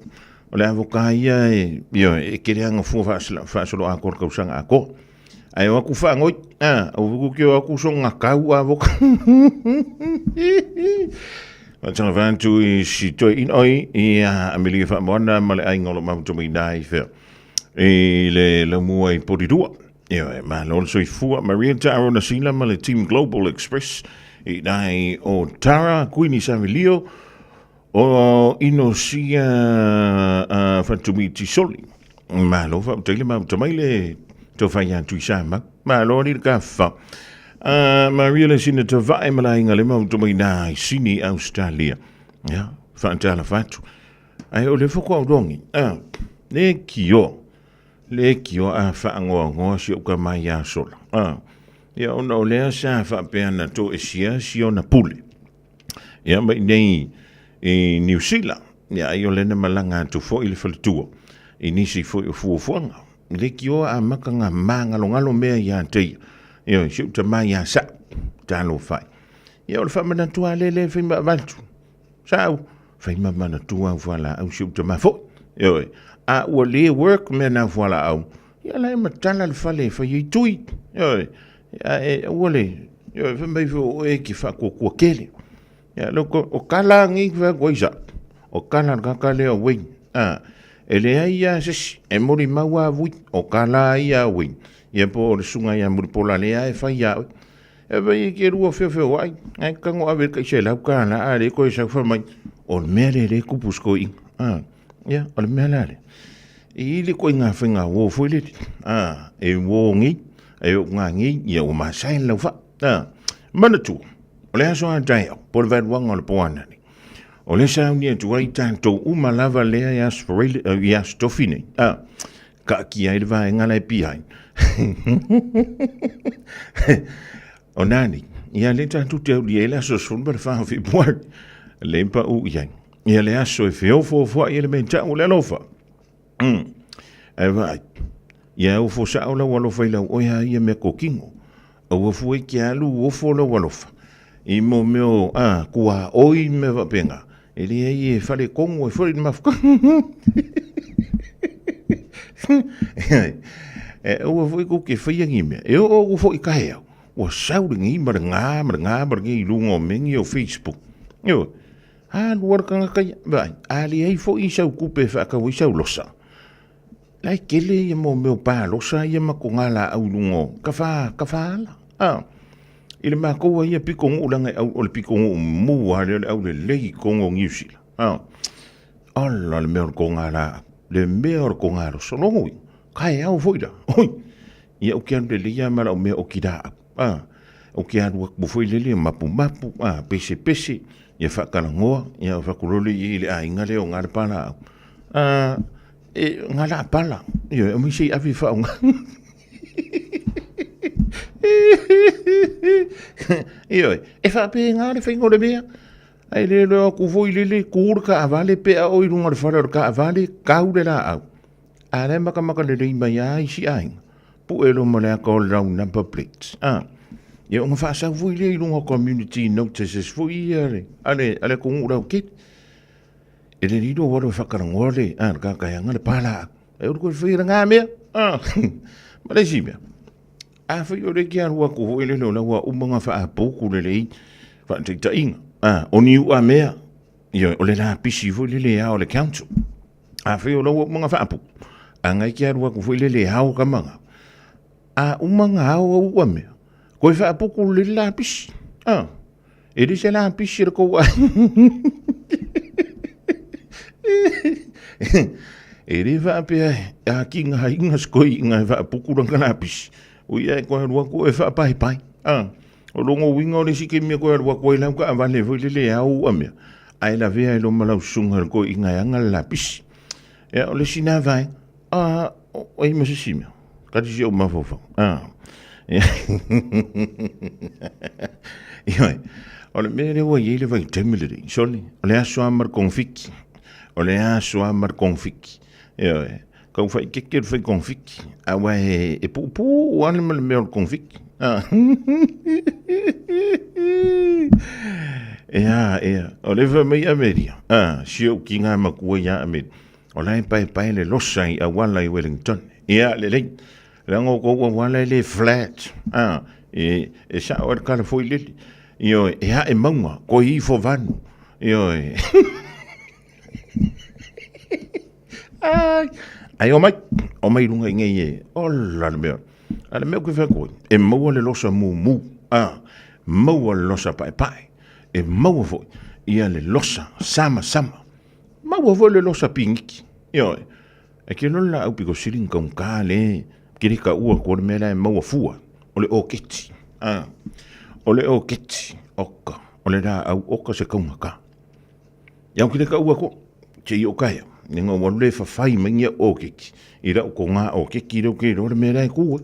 O le avoka ia e, ioe, e kere anga fua whaasolo a kor kausanga a ko. Ai o aku whaangoi, a, o vuku ki o aku so ngā kau avoka. Wa tanga whantu i si toi inoi i a Amelia Whaamoana ma le ainga o lo mahutomi nā i whea. I le laumua i Porirua. Ia, e malo le soifua. Maria Taro Nasila ma le Team Global Express i nai o Tara, Kuini Savilio, o Inosia uh, Fatumiti Soli. Malo whautaile mau tamai le tau whai atu i sa mau. Malo ni le ka wha. Maria le sina ta vae malainga le mau tamai nā i Sini, Australia. Ia, whaantala whatu. Ae o le foko au rongi, a, le kio, le kio a whaangoangoa si o ka mai a sola. A, ia ona o lea sa whaapea na to e sia si ona pule. Ia mai nei i New Zealand. Ia, ai o lena malaga atu foi le faletua i nisi foi o fuafuaga. Leitioa amata ngā māngalongalo mea ia te ia. Ioe, si ou tamā ia sa, talofa e. Ia o le faamanatu a lea lea fai ma avatu. Sa au, fai ma manatu au fualaau si ou tamā foi. Ioe, a ua le work mea na fualaau, ia la e matala le fale e fai ai tui. Ioe, ia e aua le, ioe, fai mai foi o oe e ke faakuakua kele. Ia, loko, o kala ngi fai atu ai sa. O kala le kaka lea o Wayne. A, e leai lava se isi, e molimau lava Vui, o kala ia a Wayne. Ia po o le susuga ia Mulipola lea e fai ia oe. E fai e ke lua feofeoai, ae tago ave le tai $100 a le koe sau fai mai, o le mea lea lea e tupu i si toeaina. A, ia, o le mea la lea. E i ai le ituaiga faiga uo foi lele. A, e uo nei, e oo ngā nei, ia ua masae le laufaa. A, manatua, o le aso a taeao, po o le vaeluaga o le po anane, o le sauni atu ai tatou uma lava lea i Aso Faraile, i Aso Tofi nei, a, kaatia ai le vaega la e behind. O nani, ia le tatou te aulia ai le aso 14 o Fepuari, le pau i ai. Ia le aso e feofoofoai ai le mea tau o le alofa. Ae vaai, ia ofo sao lau alofa i lau oe a ia mea kokino. Aua fua i ke alu ofo lau alofa. I mo mea o, a, kua oi mea faapena. E leai e fale kongo e foi le mafuka. E aua foi ku ke whaia ni mea. E o o foi kahe au. Ua sau le ngi ma le ngā ma le ngā ma le ngi i lunga o mengi o Facebook. Ioe. Alu a le tagata ia, vaai, a leai foi sau tupe e faatau ai sau losa, la e tele ia mo mea o palosa ia ma togā laau i luga o kafa, kafa ala. A, i le matou a ia pitonuu leaga e au, o le pitonuu mua lea o le aulelei i totonu o Niu Sila. A, ala le mea o le togā laau, le mea o le togā losa. Lona uiga, kaeao foi la, oi, ia ou te alu lelei lava ma lau mea oki laau. A, ou te alu atu foi lele mapumapu, a, pesepese, ia faatalanoa, ia fakulole i le aiga lea o ngā le palaau. A, e, ngā la pala, ia, o misi ave whaonga. Ioe, e whaape ngā le whainga o le mea. Ai le loa ku foi lele, kū le kaawale, pea o i runga le whare o le kaawale, kau le laau. A le makamaka lelei mai a isi aiga. Pue loa ma le aka o le lau number plates. A, ia ona faasau foi lea i luga o community notices foi ia a le, a le, a le atunuu lautele. E le lilo ua alu e faatalagoa le, a, le kakaiaga le palaau. E ulu koe whai ngā mea. A, ma le isi mea. A whai o le ki alu aku hoi le leo laua umanga whaapuku le lei whaataitainga. A, o ni ua mea. Ia, o le la pisi foi le le ao le council. A whai o laua umanga whaapuku. A ngai ki alu aku foi le le ao ka manga. A umanga ao au ua mea. Koe whaapuku le la pisi. A, e le se la pisi le kou ai. E le whaapea a ki ngā inga skoi i ngā whaapuku ranga la pisi. O ia e koe alu aku e whaapaepae. A, O longo uiga o le isi kemia koe alu aku ai lau kaavale foi lele e ao ua mea. Ae lavea e loma lau susuga le toeaina e aga le lapisi. Ia, o le isi na vaega, a, o ai ma se isi mea. Kati si ou mafaufau. A, ia. Ioe, o le mea lea ua i ai le vaitaimi lenei, sole, o le aso lava ma le kongofiki. O le aso lava ma le kongofiki. Ioe, Kau whaikeke le whai kongfiki. Aua e, e puupuu ana ma le mea o le kongfiki. Ah. Ea, ea. O le wha mai Ameria. Ah, si au ki ngā makua ia Ameria. O la e pae pae le losa i awala i Wellington. Ea, le lei. Leaga o kou awala e le flat. Ah, e, e sa o le kala foi lele. Ioe, e hae maunga, koe ifo vanu. Ioe. Ai, ai o mai, o mai runga i ngei e, ola le mea. A le mea koe whai koe, e maua le losa mumu, a, maua le losa paepae, e maua foi ia le losa sama sama, maua foi le losa pingiki. Ioe, e ke lola la au piko sili kaunga le, ke le ka ua koa le mea la e maua fua, o le oketi, a, o le oketi, oka, o le la au oka se kaunga ka. Iau ki le ka ua ko, te i o kaea, ne ngā waru le whawhai mai ngia o keki, i rau ko ngā o keki rau ke rore mea rai kua.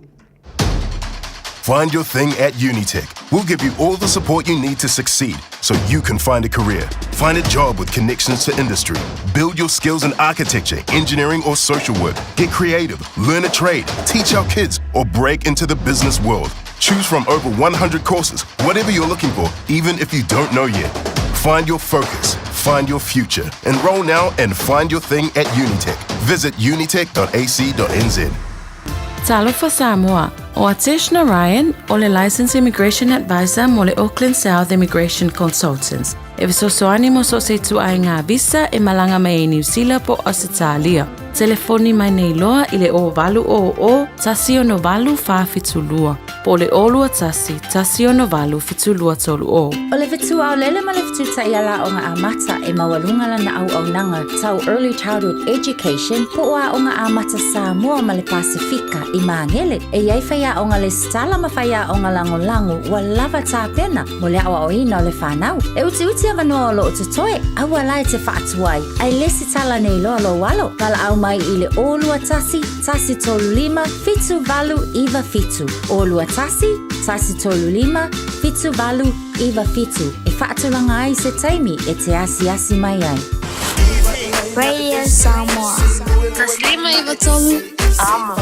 Find your thing at Unitec. We'll give you all the support you need to succeed so you can find a career. Find a job with connections to industry. Build your skills in architecture, engineering, or social work. Get creative, learn a trade, teach our kids, or break into the business world. Choose from over 100 courses, whatever you're looking for, even if you don't know yet. Find your focus, find your future. Enroll now and find your thing at Unitec. Visit unitec.ac.nz. Talofa Samoa, ʻO Atesh Narayan, o le Licensed Immigration Advisor mo le Auckland South Immigration Consultants, e fesoasoani mo so o se ituaiga visa e malaga mai ai Niu Sila po o Ausetalia. Telefoni mai nei loa i le 0800 168 472 po o le 021 168 7230. O le fetu aolele ma le fetu taiala aoga amata e maualuga lana auaunaga tau Early Childhood Education po o Aoga Amata Samoa ma le Pasefika i Magele. E i ai faiaoga lesitala ma faiaoga lagolago ua lava tapena mo le aoaoina o le fanau. E utiuti avanoa o lo o totoe, aua la e te faatuai, ae lesitala nei loa lou alo. Valaau mai i le 021 135 7897, 021 135 7897 e faatulaga ai se taimi e te asiasi mai ai. Radio Samoa. 153 Amo.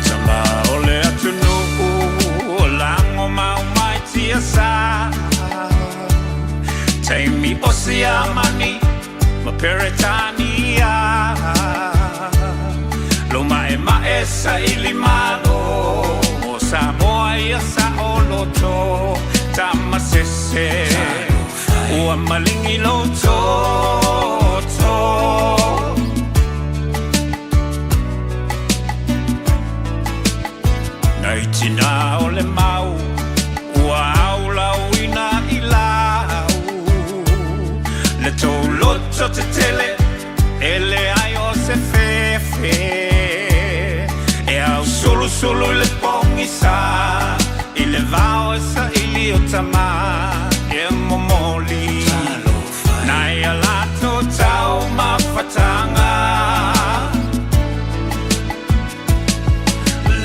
Tama o le atunuu o lago mau mai tiasa Taimi o Siamani ma Peretania Lo ma'ema'e saili malo mo Samoa ia saoloto Tama sese ua malingi lou toto Nai tinā o le mau ua aulauina i lau Le tou loto tetele e leai o se fefe E ausulusulu i le pogisa i le vao e saili o tama e momoli Nai a latou taumafataga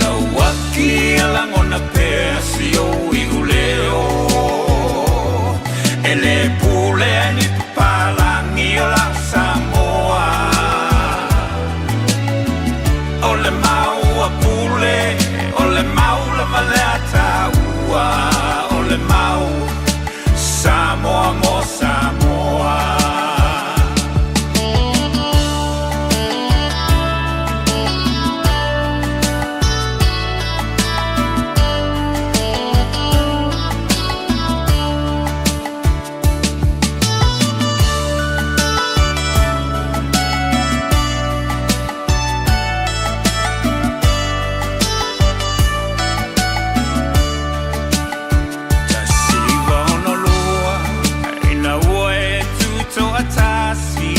Lauaki e lagona pea si ou iuleo E le pule ai ni papalagi o la Samoa O le mau a Pule, o le mau lava lea a taua O le mau Samoa mo Samoa. 1962 ina ua e tutoatasi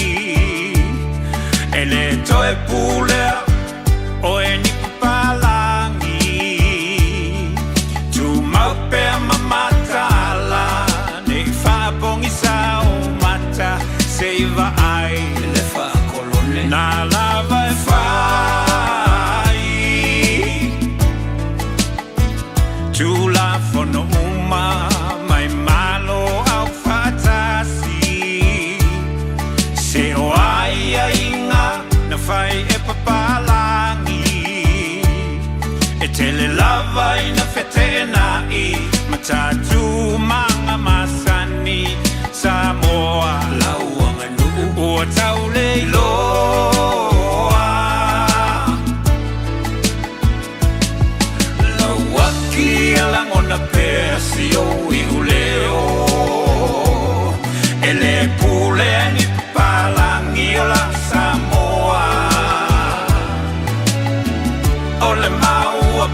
E le toe pulea oe ni papalagi Tumau pea ma mataala Nei faapogisa o mata Se i vaai le faakolone Na lava e fai Tulafono uma mai Malo aufaatasi Se o aiaiga na fai e papalagi E tele lava ina feteenai ma tatou maga masani Samoa lau aganuu ua tau le iloa Lauaki e lagona pea si ou iuleo E le pule ai ni papalagi o la Samoa O le mau a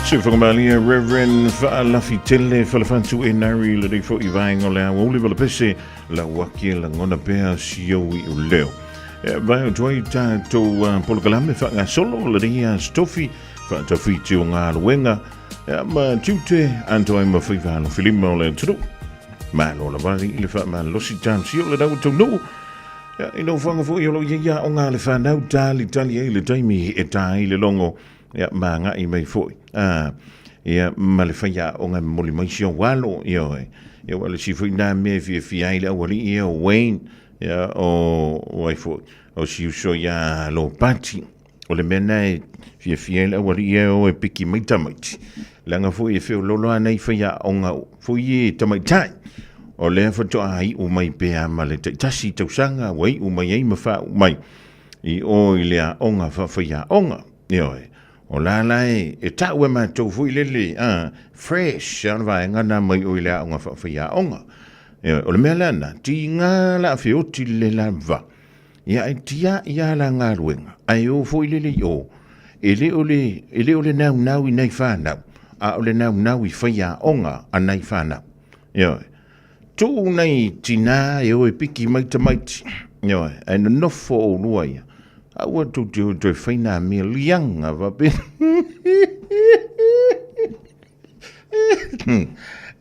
Siufogomalie Reverend Faalafitele Falefatu Enari le nei fo'i vaenga o le aoauli ma le pese lau ake lagona pea si ou i u leo. E vai o tuai tātou polokalame whaangasolo le nei a stofi whaatawhiti o ngā luenga e ma tiute antoai ma whaiwhalo filima o le tunu. Malo la wari i le whaamalosi tāmsi o le rau taunuu. I no whanga foi o lo ia ia o ngā le whanau tali tali ai le taimi e tā i le longo ia ma ngai mai foi. Ah, ia ma le whaia o ngā moli mai si o walo ia oe. Ia wale si foi nā mea fia fia ai le awali ia o Wayne ia o o ai foi o si uso ia lo pati. O le mea nā e fia fia ai le awali ia o e piki mai tamaiti. Leaga foi e feololo ana i faiaoga foi e tamaitai. O lea faatoa iu mai pea ma le taitasi tausaga ua iu mai ai ma faauu mai i o i le aoga faafaiaoga. Ioe. O la la e, e tau e matou foi lele, a, fresh a le vaega na mai o i le aoga faafaiaoga. Ioe. O le mea lena, tiga la feoti le lava. Ia e tia'i a la galuega, ae o foi lele i o, e le o le, e le o le naunau i nai fanau, a o le naunau i faiaoga a nai fanau. Ioe. Tuu nai tinā e o e piki mai tamaiti. Ioe, ae nonofo oulua ia. Aua tou te o e toe fai nā mea liaga faapea.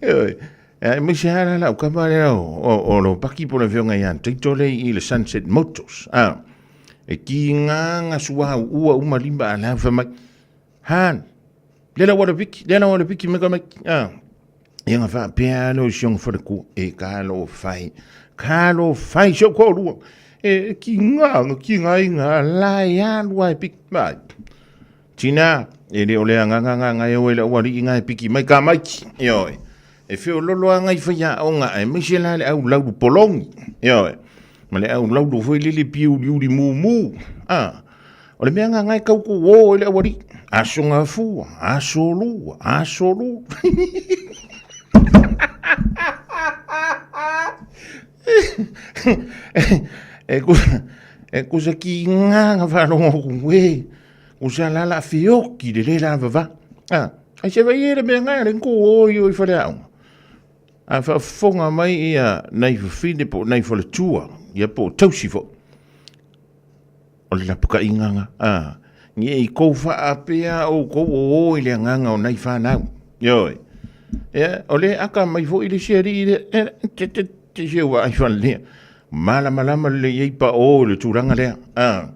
Ioe. Aemaise lava la lau kapa lea o Lopaki po o le afioga ia Taito lea i le Sunset Motors. A, e kiga nga suā uua uma lima a la fai mai, Han, lea la ua le piki, lea la ua le piki me ka mai. A, ia nga faapea lea o si ona falekua, e ka lo fai, ka lo fai si ou toalua. E kiga, nga kiga ai nga la e alu a e piki mai. Tina, e le o le agaga nga nga e oe le aualii nga e piki mai ka maiki. Ioe. E feololo a ngai faiaoga aemaise la le au laulu pologi. Ioe. Ma le au laulu foi lele piuliuli mumu. A, o le mea nga ngai kau ku o e le aualii. Aso gafua, aso lua, aso lua. E kusa, e kusa ki ngā ngā whalongo ku e. O sa la la feoki le le la vava. A, ai se vai e le mea ngai le nko o i o i whare aonga. A whaafonga mai ia nei whawhine po nei whale tua, ia po tausi fo. O le lapuka inganga, a, ngi e i kou whaapea o kou o o i le anganga o nei whanau. Ioi. Ia, o le aka mai fo i le siari i le, e, te, te, te se ua ai whanlea. Malamalama le iei pa o le tūranga lea. A,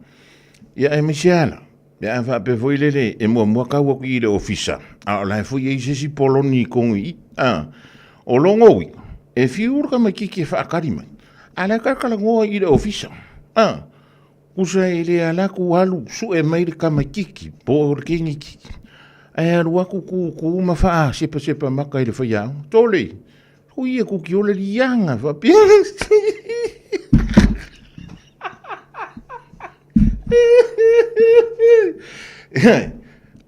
Ia e misi ala, pe a faapea foi lele e muamua kau aku i le ofisa, a o la e foi e i se isi poloni i kongu i, a, o longo ui, e fiu le tamaititi e faakali mai, a la e kalakalangoa i le ofisa, a, kusa e le ala aku alu sue mai le tamaititi po o le kengititi, ae alu aku kūkū ma faasepasepa maka i le faiaoga, tole, hui e kuki o le liaga faapea.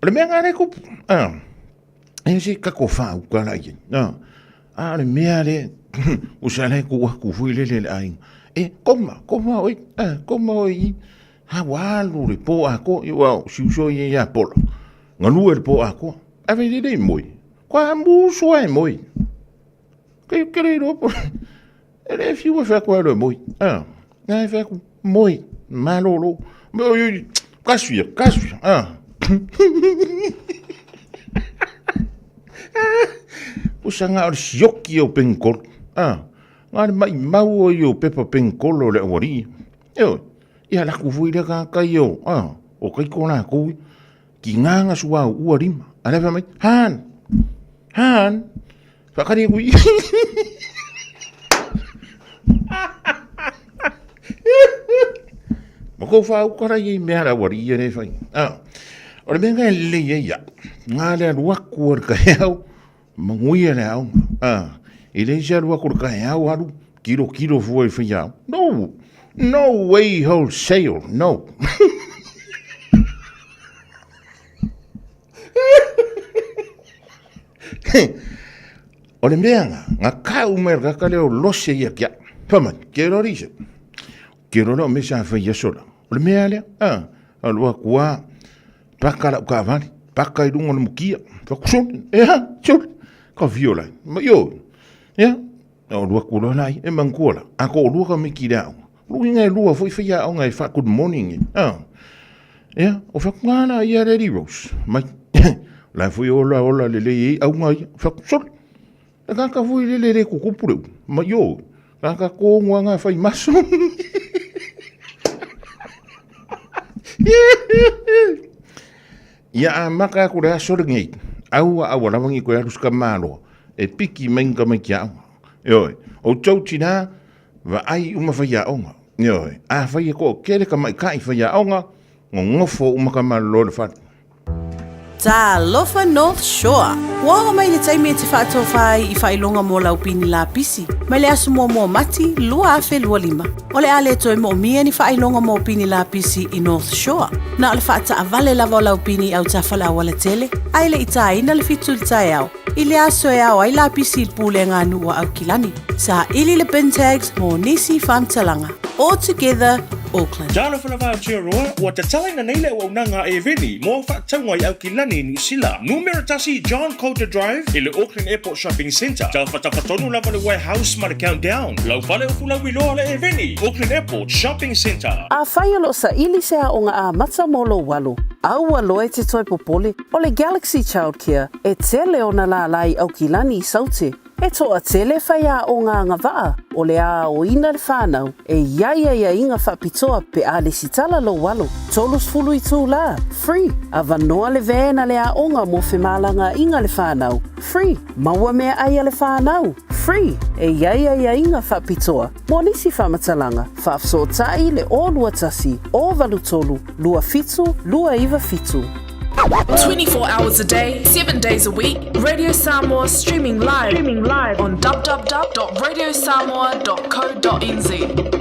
O le mea ngā le kupu, e se kako whāuka la ia. A o le mea le, o sa le ku aku fui le le le aiga. E, koma, koma oi, koma oi, ha walu le pō a ko, i wau, si uso i ia pola. Ngalue le pō a ko, a vei le le moi. Kua musu ai moi. Ke kere ropo. E le fiu e whaku ai moi. Ah, nā e whaku moi, malolo. Moi, kasuia, kasuia. Ah. Pusa ngā o le sioki o penkolo. Ah, ngā le mai mau o i o pepa penkolo le awari. Eo, ia laku fui le kā kai o, ah, o kai ko la kui. Ki ngā ngā sua o ua rima. A le mai, han, han, Whakari kui. Ma kou whaukara i mea ra wari i re whai. Ah. O le mea ngai le ia ia. Ngā le alu aku o le kaeau, manguia le au. Ah. I le isi alu aku le kaeau alu, kilo kilo fua i whai au. No, no way wholesale, no. O le mea nga, nga kau mai le kaka leo lose ia kia. Whamani, ke rori se. Ke rora o mesa whai asola. O le mea lea, a, a lua kua, paka lau ka vali. paka i luga o le mukia. Fai atu, Sole, e a, sole, ka fio lai. Ma ioe, ia, na ou alu atu loa laia, e manatua la, a toalua tamaiti i le aoga, o lona uiga e lua foi faiaoga e faa-good morning e, a. Ia, ou fai atu, na la ia Lady Rose, mai, o la foi e ola ola lelei ai auga ia. Fai atu, sole, le tagata foi lele e le tutupu le upu, ma ioe, tagata tonu lava na e fai maso. Ia amata atu le aso lenei, aua aua lava ne i toe alu se tamaloa e piki mai ni tamaiti aoga. Ioe, outou tina, vaai uma faiaoga. Ioe, afai e toatele tamaitai faiaoga, nonofo uma tamalolo i le fale. Talofa North Shore! Ua oo mai le taimi e te faatofa ai i faailoga mo lau pini lapisi mai le aso muamua o Mati 2025. O le a le toe moomia ni faailoga mo pini lapisi i North Shore. Na o le faataavale lava o lau pini i autafa o le aualatele a e le i tāina le fitu i le taeao i le aso e ao ai lapisi i le pulega a nuu a Aukilani. Saili le bin tags mo nisi faamatalaga. All together, Auckland. Talofa lava Aotearoa, ua tatalaina nei le auaunaga a Eveni mo au faatauga i Aukilani i Niu Sila. Numera tasi John Coulter Drive i le Auckland Airport Shopping Centre. Tafatafa tonu lava le Warehouse ma le Countdown. Lau fale o Fulauiloa le Eveni, Auckland Airport Shopping Centre. Afai o lo o saili se aoga amata mo lou alo, aua loa e te toe popole, o le Galaxy Childcare e tele ona lālā i Aukilani i Saute. E toatele faiaoga agavaa o le a aoina le whanau e i ai aiaiga faapitoa pe a lesitala lou alo, 30 itulā, free, avanoa le van a le aoga mo femalagaaiga le whanau, free, maua meaai a le whanau, free, e i ai aiaiga faapitoa mo nisi faamatalaga, faafesootai le 021 083 27 297. 24 hours a day, 7 days a week, Radio Samoa streaming live, streaming live on www.radiosamoa.co.nz.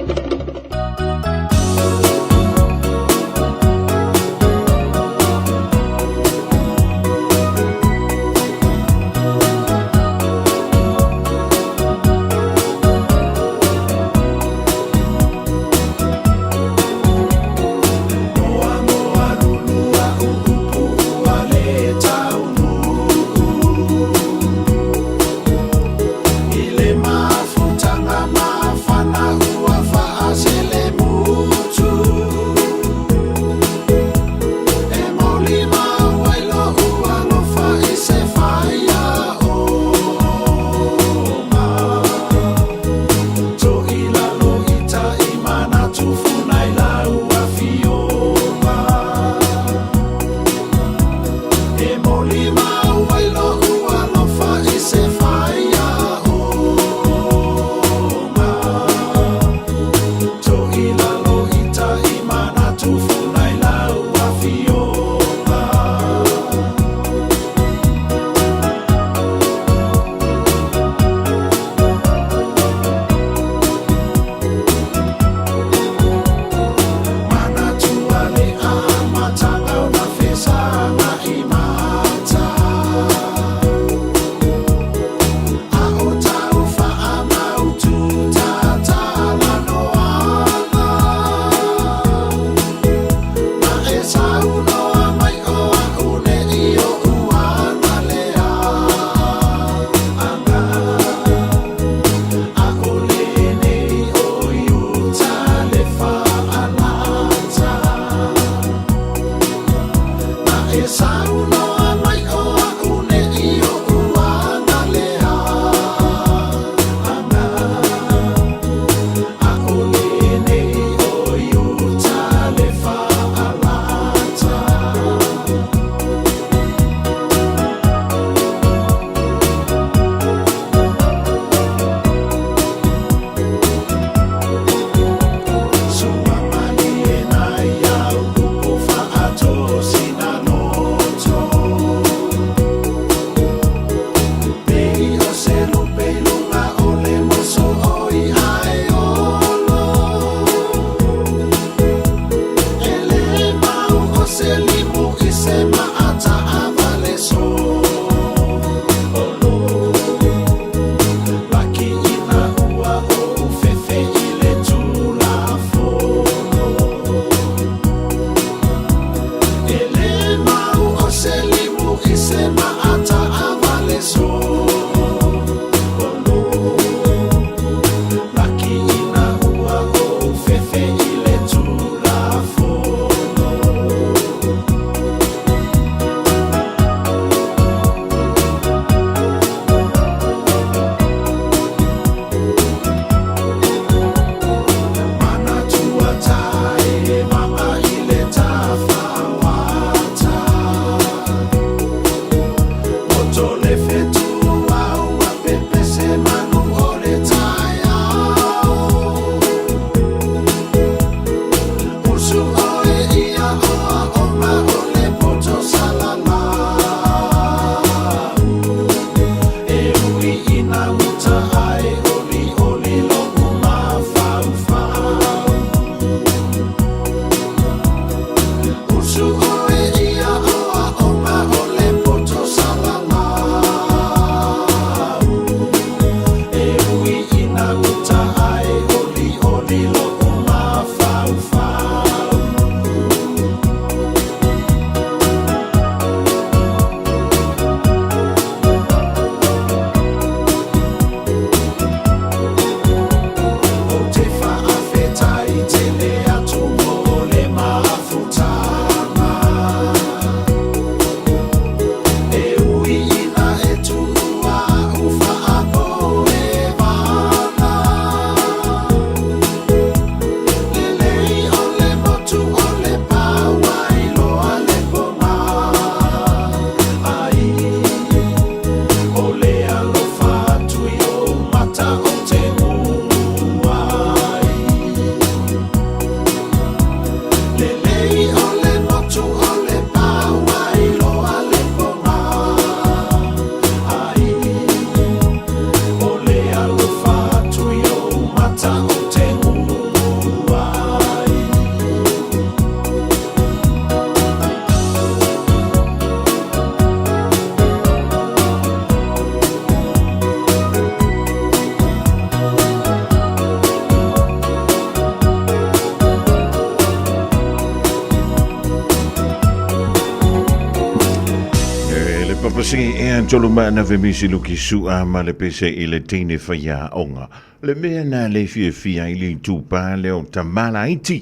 Se ea tolu ma na ve misi luki sua ma le pese i le teine whaiaonga. Le mea nā le fiafia i le tūpā leo tamala iti.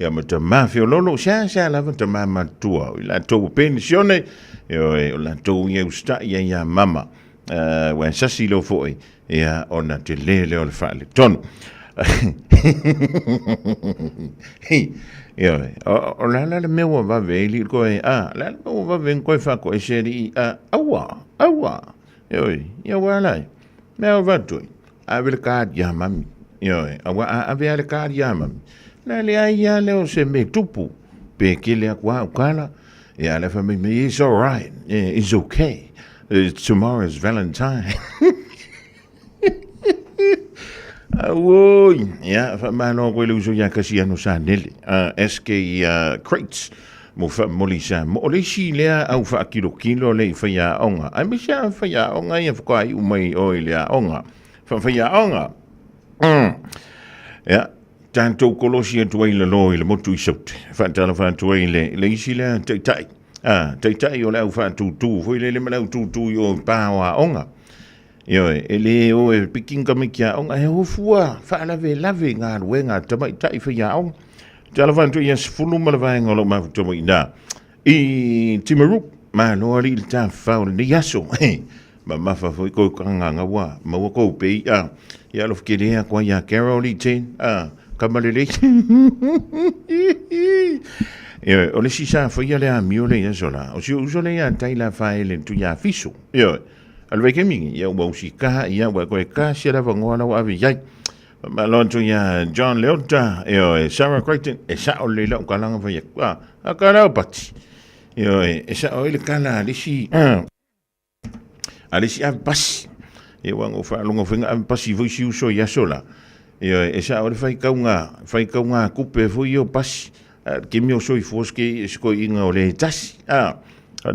Ia ma tamā whiololo, sia sia lava tamā matua. I la tou pensione, e o la tou ia ustai ia ia mama. Ua sasi leo foi, ia ona te le leo le whaale tonu. Ia, o la la le mea ua vave i li koe, a, la le mea ua vave koe whako e se li, a, aua, aua, Ioe, ia ua lai, mea o vatui, ave le kāri a mami, ioe, aua a ave a le kāri a mami, na le ai ia leo se me tupu, pe kele aku au kala, ia le wha mai mai, it's alright, yeah, it's okay, tomorrow is Valentine. Auoi, ia, whamalo koe le uso ia Kasiano Sanele, SK Crates, mo whamoli sa mo o le isi lea au whaakilokilo le i whaiaonga. Ai me sia whaiaonga ia whakai umai o i le aonga. Whaiaonga. Ia, tātou kolosi atu ai lalo i le motu i saute. Whaatala whaatua i le, le isi lea taitai. Ah, taitai o le au whaatūtū. Foi le le ma le au tūtū i o pā o aonga. Ioe, e lē o e piki nga me kia aoga, he hofua faalavelave galuega a tamaitai faiaoga. Te alofa atu ia 10 ma le vaega o lou mafuta i ina i Timaru, malo alii le tafafao o lenei aso. Mamafa foi kou kagaga ua maua kou pei a. Ia alofa kele aku ai ia Carol i ten a kama lelei. Ioe, o le isi sa faia le amio lea i aso la, o si ou uso lea ia Taylor Faele Tuiafiso. Ioe. A le vaikemi, ia ua usi kaha, ia ua koe kaha sia lava ngoa lau ave iai. Malo atu ia John Leota, e oe, Sarah Crichton, e sao le lau kalanga whai aku, a, a ka lau pati. E oe, e sao i le kala a lisi, a lisi ave pasi. E ua ngau whaalonga whenga ave pasi foi si uso i aso la. E oe, e sao le whai kaunga, whai kaunga kupe foi o pasi. Ke mea o soifua se se koiʻiga o le tasi a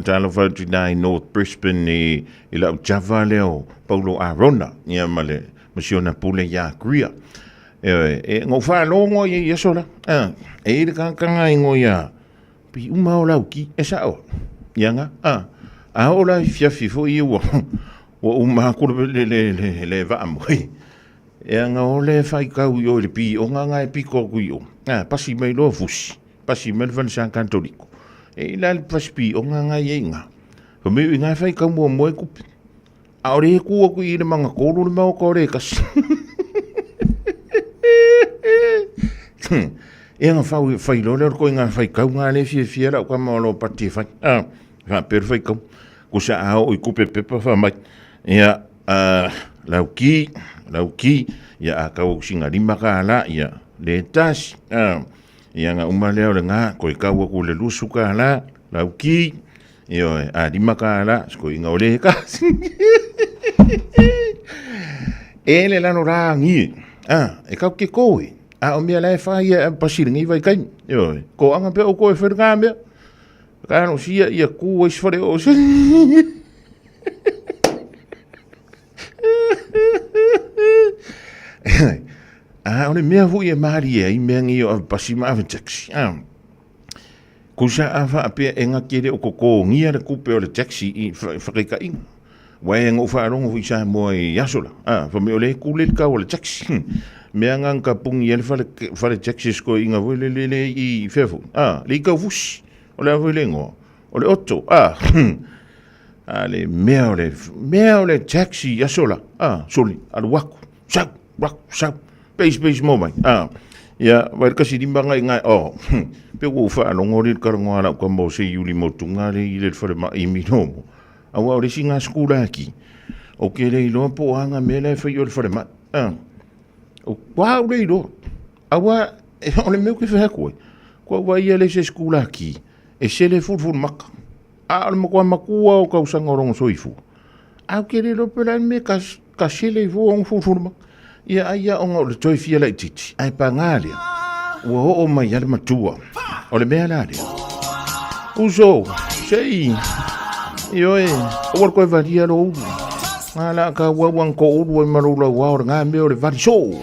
talofa atu i i North Brisbane i, i lau java lea o Paulo Arona ia ma le ma si ona pule iā Korea. E, e ngou faalogo ia i aso la. A, e i le kakanga i ngo ia pi uma o lau ki e sao. Ia nga a a o la fiafi foi ia ua ua uma aku le le le le, le vaa moi. E anga o le whaikau i o i le pi o ngā ngā e piko aku i o. Ā, pasi mai loa fusi, pasi mai le whane sa Katoliko. E i la le pasi pi o ngā ngā i e ngā. Fa me i ngā whaikau mua mua e kupi. A ore e ku aku i le manga kōru le mau ka ore e kasi. E anga whau whai loa leo ko i ngā whaikau ngā le fia fia lau ka mau lo pati e whai. Ā, wha peru whaikau. Ko sa ao i kupe pepa wha mai. Ia, lau ki, lau ki, ia a kau singa lima ka la, ia le tasi, ia nga uma lea o le nga, koe kau aku le lusu ka la, lau ki, ia oe, a lima ka la, sko inga o le kasi. E le lalo rā ngi, a, e kau ke koe, a o mea la e whai e pasiri ngi vai kai, ia oe, ko anga pe o koe whera ngā mea, ka no sia ia ku e sware o se. A, o le mea foi e malie ai mea ngi o ave pasi ma ave taxi. A, kusa a whaapea e nga kere o kokongia le kupe o le taxi i whakaikainga. Wa e ngou whaarongo hui sa moa i asola. A, wha me o le kule le kau o le taxi. Mea nga nga pungi ele whale, whale taxi sko inga voi le le le i wheafu. A, le i kau fusi. O le awoi le ngoa. O le oto. A, a le mea o le, mea o le taxi i aso la, a, soli, alu aku, sau, aku, sau, peis, peis mo mai, a, ia, vai le kasi lima ngai ngai, oh, pe ua whaalongo le karangoa lau ka mo se iuli mo tunga le i le whare ma imi no mo. A ua o le si ngā skula aki, o ke le iloa po anga mea le whai o le whare ma, a, o kua au le iloa, a ua, e o le mea ke whea koe, kua ua ia le se skula aki, e sele fulu fulu maka. A o le matua makua o kausaga o lona soifua. A ou te le iloa pe o le a le mea ka, ka sele ifo ona fulufulu maka. Ia ai ia ona o le toe fia laitiiti, ae paga lea, ua oo mai lava le matua. O le mea la lea. Uso, se i, ioe, aua le toe valia lou ulu. Ngā la ka uaua na ko ulu ai ma lou lauao le ngā mea o le vali soo.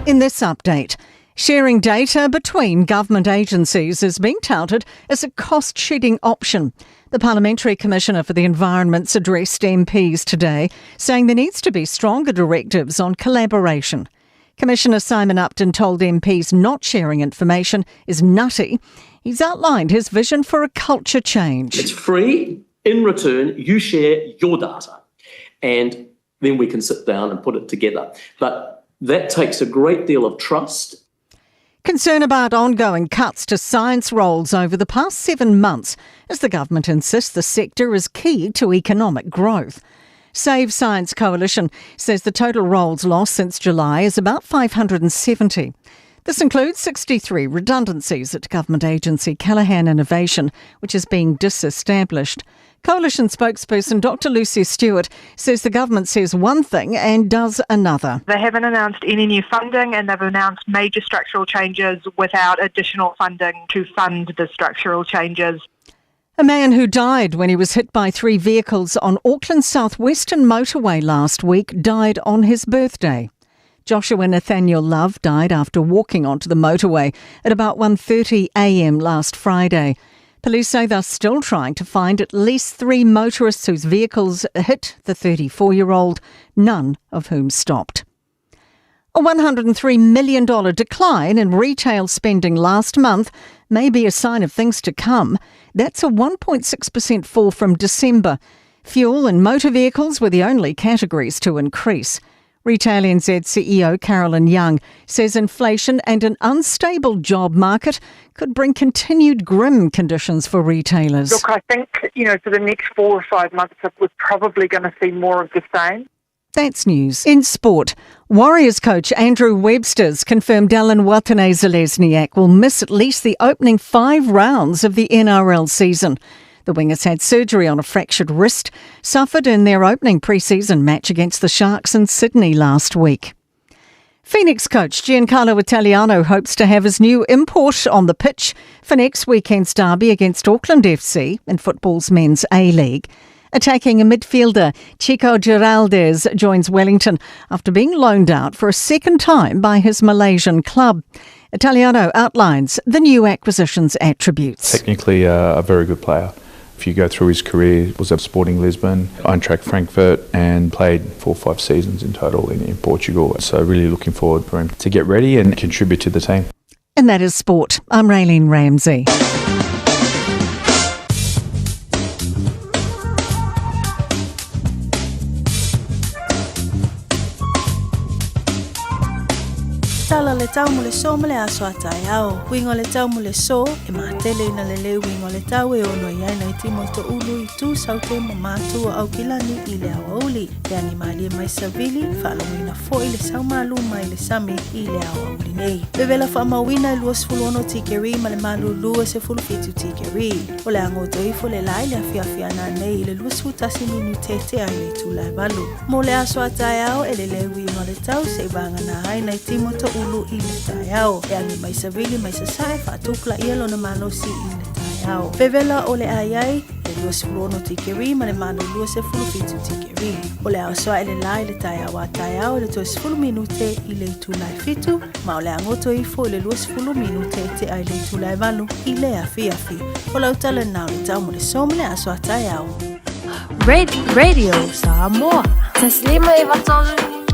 In this update, sharing data between government agencies is being touted as a cost shedding option. The Parliamentary Commissioner for the Environment's addressed MPs today, saying there needs to be stronger directives on collaboration. Commissioner Simon Upton told MPs not sharing information is nutty. He's outlined his vision for a culture change. It's free. In return, you share your data, and then we can sit down and put it together. But that takes a great deal of trust. Concern about ongoing cuts to science roles over the past seven months as the government insists the sector is key to economic growth. Save Science Coalition says the total roles lost since July is about 570. This includes 63 redundancies at government agency Callaghan Innovation, which is being disestablished. Coalition spokesperson Dr Lucy Stewart says the government says one thing and does another. They haven't announced any new funding and they've announced major structural changes without additional funding to fund the structural changes. A man who died when he was hit by three vehicles on Auckland's South Western Motorway last week died on his birthday. Joshua Nathaniel Love died after walking onto the motorway at about 1:30 a.m. last Friday. Police say they're still trying to find at least three motorists whose vehicles hit the 34-year-old, none of whom stopped. A $103 million decline in retail spending last month may be a sign of things to come. That's a 1.6% fall from December. Fuel and motor vehicles were the only categories to increase. Retail NZ CEO Carolyn Young says inflation and an unstable job market could bring continued grim conditions for retailers. Look, I think, you know, for the next 4 or 5 months, we're probably going to see more of the same. That's news. In sport, Warriors coach Andrew Webster's confirmed Alan Watene-Zelezniak will miss at least the opening 5 rounds of the NRL season. The wingers had surgery on a fractured wrist, suffered in their opening pre-season match against the Sharks in Sydney last week. Phoenix coach Giancarlo Italiano hopes to have his new import on the pitch for next weekend's derby against Auckland FC in football's men's A-League. Attacking midfielder Chico Giraldez joins Wellington after being loaned out for a second time by his Malaysian club. Italiano outlines the new acquisition's attributes. Technically a very good player. If you go through his career, was at Sporting Lisbon, Eintracht Frankfurt, and played 4 or 5 seasons in total in Portugal. So really looking forward for him to get ready and contribute to the team. And that is sport. I'm Raylene Ramsey. Tala le tau mo le so ma le aso a taeao. Uiga o le tau mo le so, e matele ina lelei uiga o le tau e ono i ai nai timo i toʻulu i tu saute ma matu o Aukilani i le aoauli. E agi malie mai savili, faalogoina foʻi le saumalu mai le sami i le aoauli nei. Vevela faamauina e 26 tikeri ma le malulu e 17 tikeri. O le ago toifo le lai le afiafi ana nei i le 21 minute tea i le itula e 8. Mo le aso a taeao e lelei uiga o le tau seʻi vagana ai nai timo toʻulu i le taeao. E agi mai savili mai sasae faatupulaʻia lona malosi i le taeao. Vevela o le ai ai e 26 tikeri ma le malulu e 17 tikeri. O le aosoa e le lai le taeao a taeao i le 20 minute i le itula e 7, ma o le agoto ifo i le 20 minute tea i le itula e 8 i le afiafi. O lau tala na o le tau mo le so ma le aso a taeao. Radio Samoa. Taslima e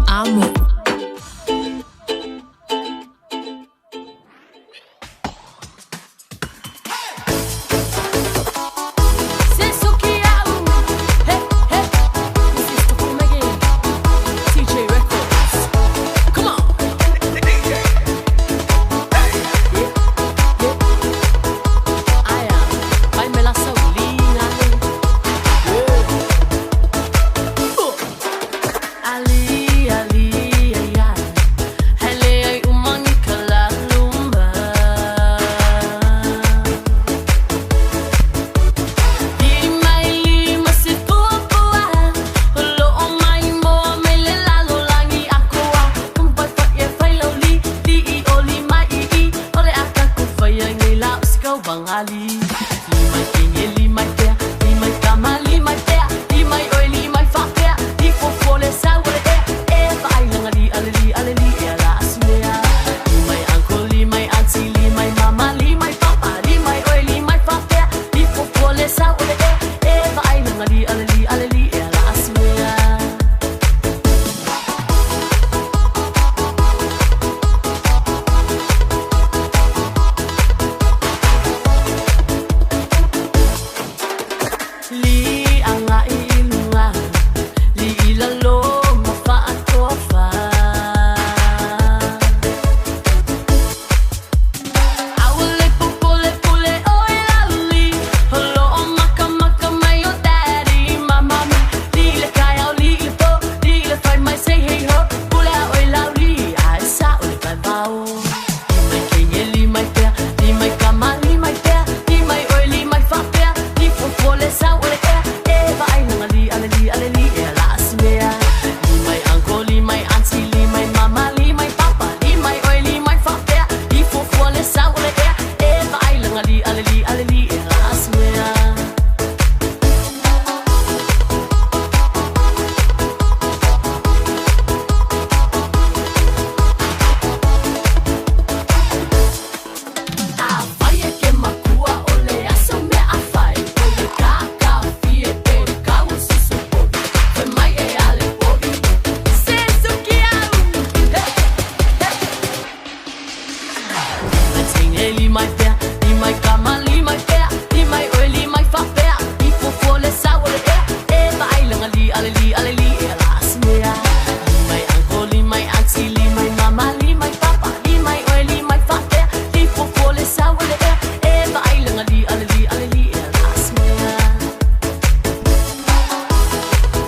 Amo. Ali, Ali.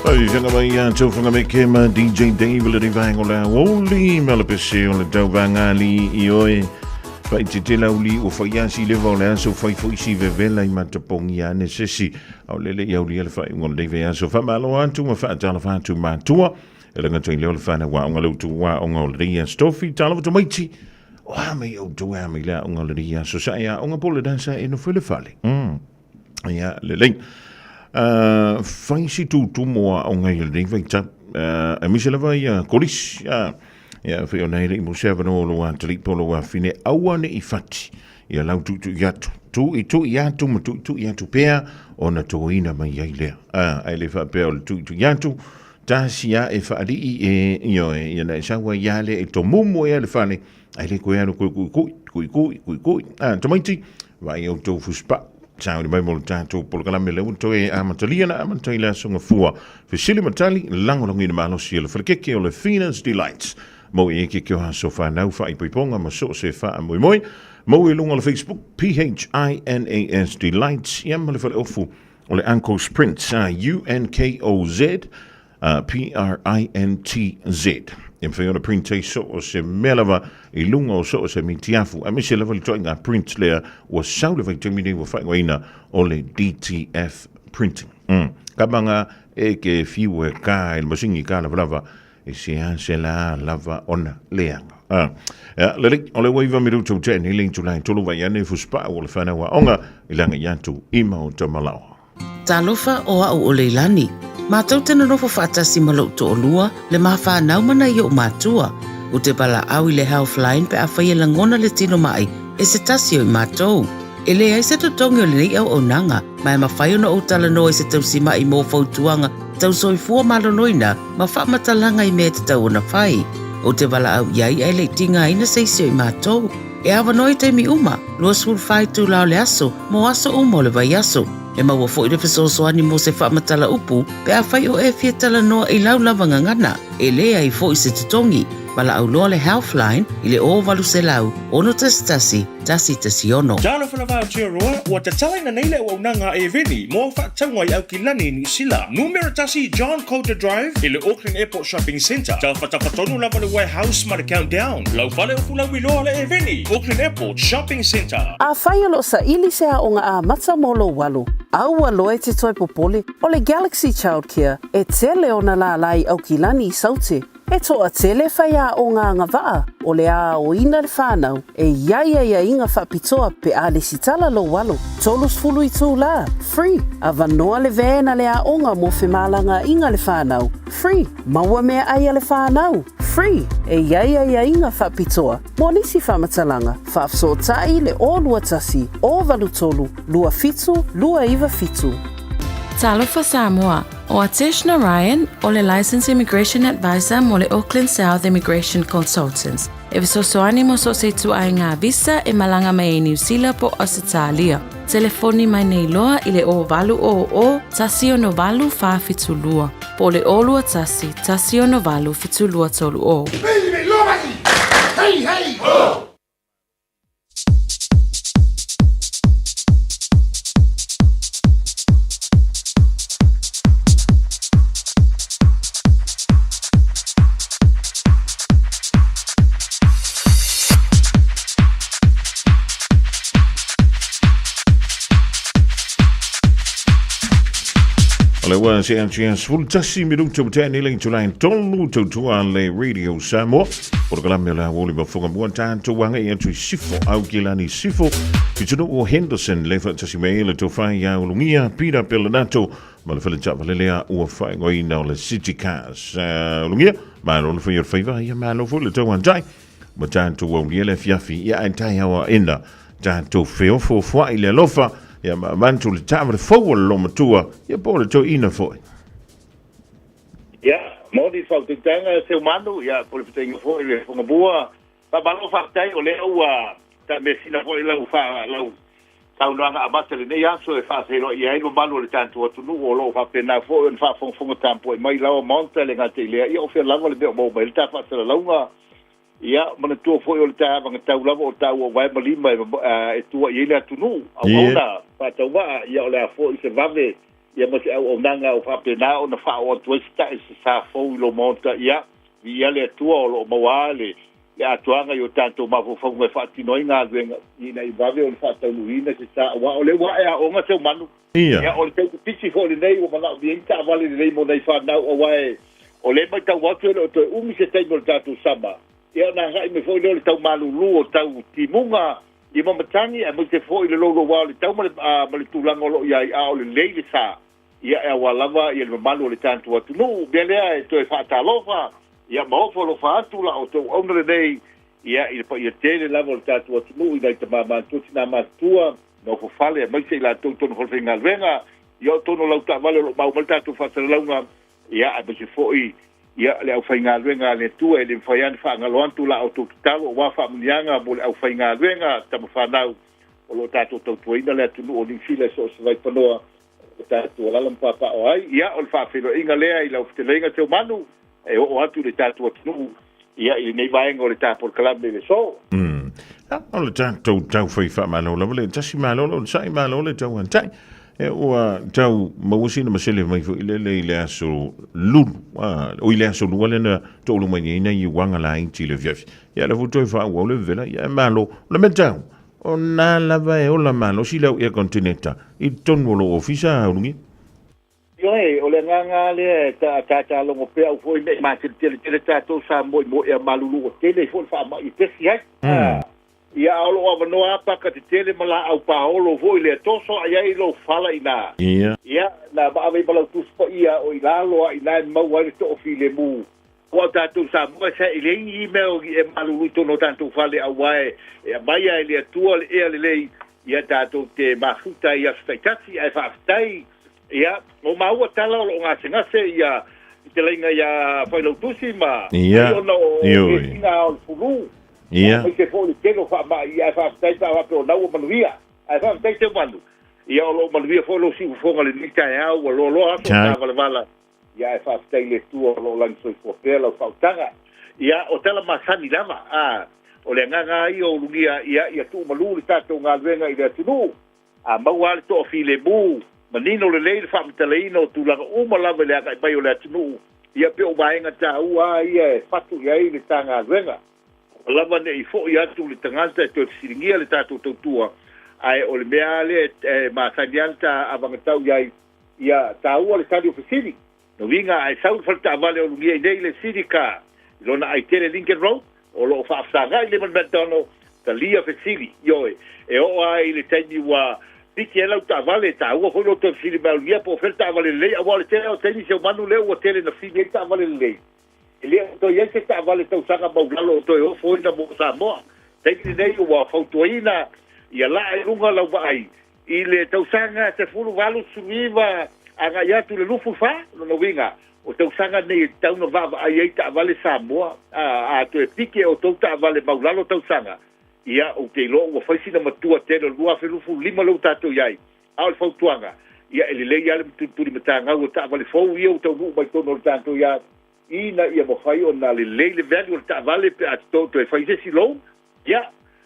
Faifiaga mai ia tou Fagameke ma DJ Dave le vaega o le aoauli ma le pese o le tauvagali i oe faitete lauli ua fai asi leva o le aso fai foi si vevela i matapogia ane sesi au lele i aulia le faaiuga o lenei vaiaso. Faamalo atu ma faatalofa atu matua e le gata i lea o le fanau aoga le utu aoga o lenei aso tofi talofa tamaiti o a mai outou e a mai le aoga o lenei aso sa e aoga po o le dansa e nofo i le fale. Ia, lelei. Fai si tutumu o aoga i lenei vaitau. Aemaise lava ia kolisi. Ia, fai ona e le i mo se avanoa o lou atalii po o lou afine, aua ne i fati. Ia lau tuitui atu. Tuitui atu ma tuitui atu pea ona toina mai ai lea. Ae le faapea o le tuitui atu, tasi a e faalii e, ioe, ia na e sau ai lava lea e tomumu ai lava le fale, Ai le koe alu koe kui kui, kui kui, kui kui. Ah, tamaiti, vaai outou fusipau. Sauni mai mo le tatou polokalame lea ua toe amatalia na amata i le aso Gafua. Fesili ma tali, lagolagoina malosi e le falekeke o le Fina's Delights. Mau i e keke o aso whanau whaipoiponga ma so se whaamoemoe. Mau i lunga o le Facebook, P-H-I-N-A-S Delights. Ia ma le fale ofu o le Unkoz Printz, U-N-K-O-Z. P-R-I-N-T-Z. E mawhai ona print ai so o se mea lava i lunga o so o se mitiafu. Aemaise lava le toaiga print lea ua sau le vaitaimi nei ua faaigoaina o le DTF printing. Kamanga e ke fiu e ka i le masini ka lavalava e se a se la lava ona leaga. Ia, lelei, o le ua iva minuta ua tea nei le itula e tolu vai ane fusipau o le whanau aoga i langa i atu i Maota Malaoa. Talofa o a'u o Leilani. Matou te nonofo faatasi ma lo'u to'olua, le ma fanau ma nai o'u matua. Ou te valaau i le Healthline pe afai e lagona le tino ma'i e se tasi o i matou. E leai se totogi o lenei auaunaga, ma e mafai ona ou talanoa i se tausima'i mo fautuaga tau soifua maloloina ma faamatalaga i mea e tatau ona fai. Ou te valaau i ai ae le i tigaina se isi o i matou. E avanoa i taimi uma, 24 itula o le aso, mo aso uma o le vaiaso. E maua foi le fesoasoani mo se faamatala upu pe afai o e fia talanoa i lau lava gagana. E leai foi se totogi. Valaau loa le Healthline i le 0800 611 116. Talofa lava Aotearoa, ua tatalaina nei le auaunaga a Eveni mo au faatauga i Aukilani i Niu Sila. Numera tasi John Coulter Drive i le Auckland Airport Shopping Centre. Tafatafa tonu lava le Warehouse ma le Countdown. Lau fale o Fulauiloa le Eveni, Auckland Airport Shopping Centre. Afai o lo o saili se aoga amata mo lou alo, aua loa e te toe popole, o le Galaxy Childcare e tele ona lālā i Aukilani i Saute. E toatele faiaoga agavaa o le aoina le whanau e i ai aiaiga faapitoa pe a lesitala lou alo. 30 itulā, free, avanoa le van a le aoga mo femalagaaiga le whanau, free, maua meaai a le whanau, free, e i ai aiaiga faapitoa mo nisi faamatalaga, faafesootai le 021 083 27 297. Talofa Samoa, O Atesh Narayan, o le Licensed Immigration Advisor mo le Auckland South Immigration Consultants, e fesoasoani mo so o se ituaiga visa e malaga mai ai Niu Sila po o Ausetalia. Telefoni mai nei loa i le 0800 168 472 po o le 021 168 7230. Hey, hey, ho! O le ua se atu ia 11 minuta ua tea nei le itula e tolu tautua le Radio Samoa. Polokalame o le aoauli ma fofoga mua tatou agai atu i Sifo, Aukilani Sifo, pitonuu o Henderson, le faatasi mai ai le tofa ia Ulugia, Peter Pelenato, ma le fale taavale lea ua faaigoaina o le City Cars. Ulugia, malo le fai o le faiva, ia malo foi le tauatai, ma tatou aulia le afiafi, ia ae taeao aena, tatou feofoofoai le alofa, ia ma avatu le taavale fou a le loomatua, ia po o le toeaina foi. Ia, moni le faautautaga Seumanu, ia, po o le fetalaiga foi le Fogamua. Faamalo faafetai o lea ua taameasina foi lau faa, lau saunoaga amata i lenei aso e faafeiloai ai le mamalu o le tatou atunuu o lo o faapena foi ona faafogafoga tapuai mai laua Maota e le gata i lea, ia o fea lava le mea o maua mai ai le ta faasalalauga. Ia, manatua foi o le taavagatau lava o taua o vae ma lima e, e tua i ai le atunuu. Auauna faatauvaa, ia o le a foi se vave. Ia ma se auaunaga o faapena ona faaoo atu ai se ta'i se sa fou i lou Maota, ia, viia le Atua o lo o maua lava le le atoaga i o tatou mafaufauga e faatino ai galuega ina ia vave ona faataunuuina se sa, aua o lea ua ae aoga Seumanu. Ia, o le taimi pisi foi lenei ua manaomia ai ni taavale lelei mo nai fanau, aua o lea e matau atu e le o toe umi se taimi o le tatou sama, ia ona agai mai foi lea o le tau malulu o tau timuga i mamatagi, aemaise foi le louloua o le tau ma le, ma le tulaga o lo o i ai, a o lelei le sa, ia e aua lava ia le mamalu o le tatou atunuu. Mea lea e toe faatalofa, ia ma ofo alofa atu la outou auauna lenei, ia i le paia tele lava o le tatou atunuu i nai tama matutua, tina matutua, nofo fale, aemaise i latou i totonu o falefaigaluega, ia o totonu o lau taavale o lo o maua mai le tatou faasalalauga, ia aemaise foi ia le aufaigaluega a le Atua. E le mafai lava ona faagalo atu la outou tatalo aua faamanuiaga mo le aufaigaluega tama fanau o lo o tatou tautuaina le atunuu o Niu Sila i so o se vaipanoa o tatou alala ma papaaao ai. Ia, o le faafeiloaiga lea i lau fetalaiga Seumanu e oo atu i le tatou atunuu ia i lenei vaega o le ta polokalame i le aso. O le tatou tau fai faamalo lava le tasi malo le onosai malo le tauantai. E ua tau maua sina masele mai foi lele i le aso lulu, o i le aso lua lea na toulu mai nei nai uaga laiti le afiafi. Ia le foi toe faaauau le vevela, ia e malo. O le mea tau, o na lava e ola malosi le au ea kontineta i totonu o lou ofisa, Ulugia. Ioe, o le agaga lava lea e tātālogo pea au foi ne i mateletele tele tatou Samoa i moea malulu ua tele ai foi le faamai e pesi ai. Ia, a o lou avanoa lava paka tetele ma laau paolo foi lea, toso ae ai lou fala i ina. Ia, na maave ai ma lau Tusi Paia o i lalo lava i ina e maua ai le toafilemu. Aua o tatou Samoa e saili ai ni mea o ni ea malulu i totonu o tatou fale aua e aumai lava e le Atua le ea lelei ia tatou te mafuta ai i aso taitasi. Ae faafetai, ia, ua maua tala o lo o gasegase ia fetalaiga ia Failautusi ma ai ona o kesiga o le fulu. Aemaise foi o le tele o faamai, ae faafetai pe a faapea o lau ua manuia. Ae faafetai Seumanu, ia o lo o manuia foi lou siufofoga i lenei taeao ua loaloa aso o savalavala. Ia ae faafetai i le Atua o lo o lagi soifua pea lau faautaga. Ia, o tala masani lava, a, o le agaga lava ia o Ulugia, ia, ia tuumalu le tatou galuega i le atunuu, a maua lava le toafilemu, manino lelei le faamatalaina o tulaga uma lava i le agai mai o le atunuu, ia pei o vaega taua lava ia e fatu i ai le ta galuega. Aua lava ne i foi atu le tagata e toe fesiligia le tatou tautua, ae o le mea lava lea e masani lava le ta avagatau i ai, Ia taua le tali o fesili. No uiga ae sau le fale taavale o lugia i nei le City Car i lona aitele Lincoln Road o lo o faafesagai le ma le McDonald talia fesili. Ioe, e oo lava i le taimi ua piki ai lau taavale, taua foi lou toe fesili mai o lugia po o fea le taavale lelei aua o le tele o taimi Seumanu lea ua tele na fili ai taavale lelei. E le o toe i ai se taavale tausaga maulalo o toe ofoina mo Samoa. Taimi lenei ua fautuaina ia laa i luga lau vaai I le tausaga 18, 19 agai atu i le 24, lona uiga, o tausaga nei e tatau ona vaavaai ai taavale Samoa. A toe piki e outou taavale maulalo tausaga, ia, ou te iloa ua fai sina matua tele o le 2025 lea ua tatou i ai. A o le fautuaga, ia, e lelei lava le tulituli matagau o taavale fou ia ua taunuu mai totonu o le tatou yard, ina ia mafai ona lelei le value o le taavale pe a toe fai se isi loan. Ia,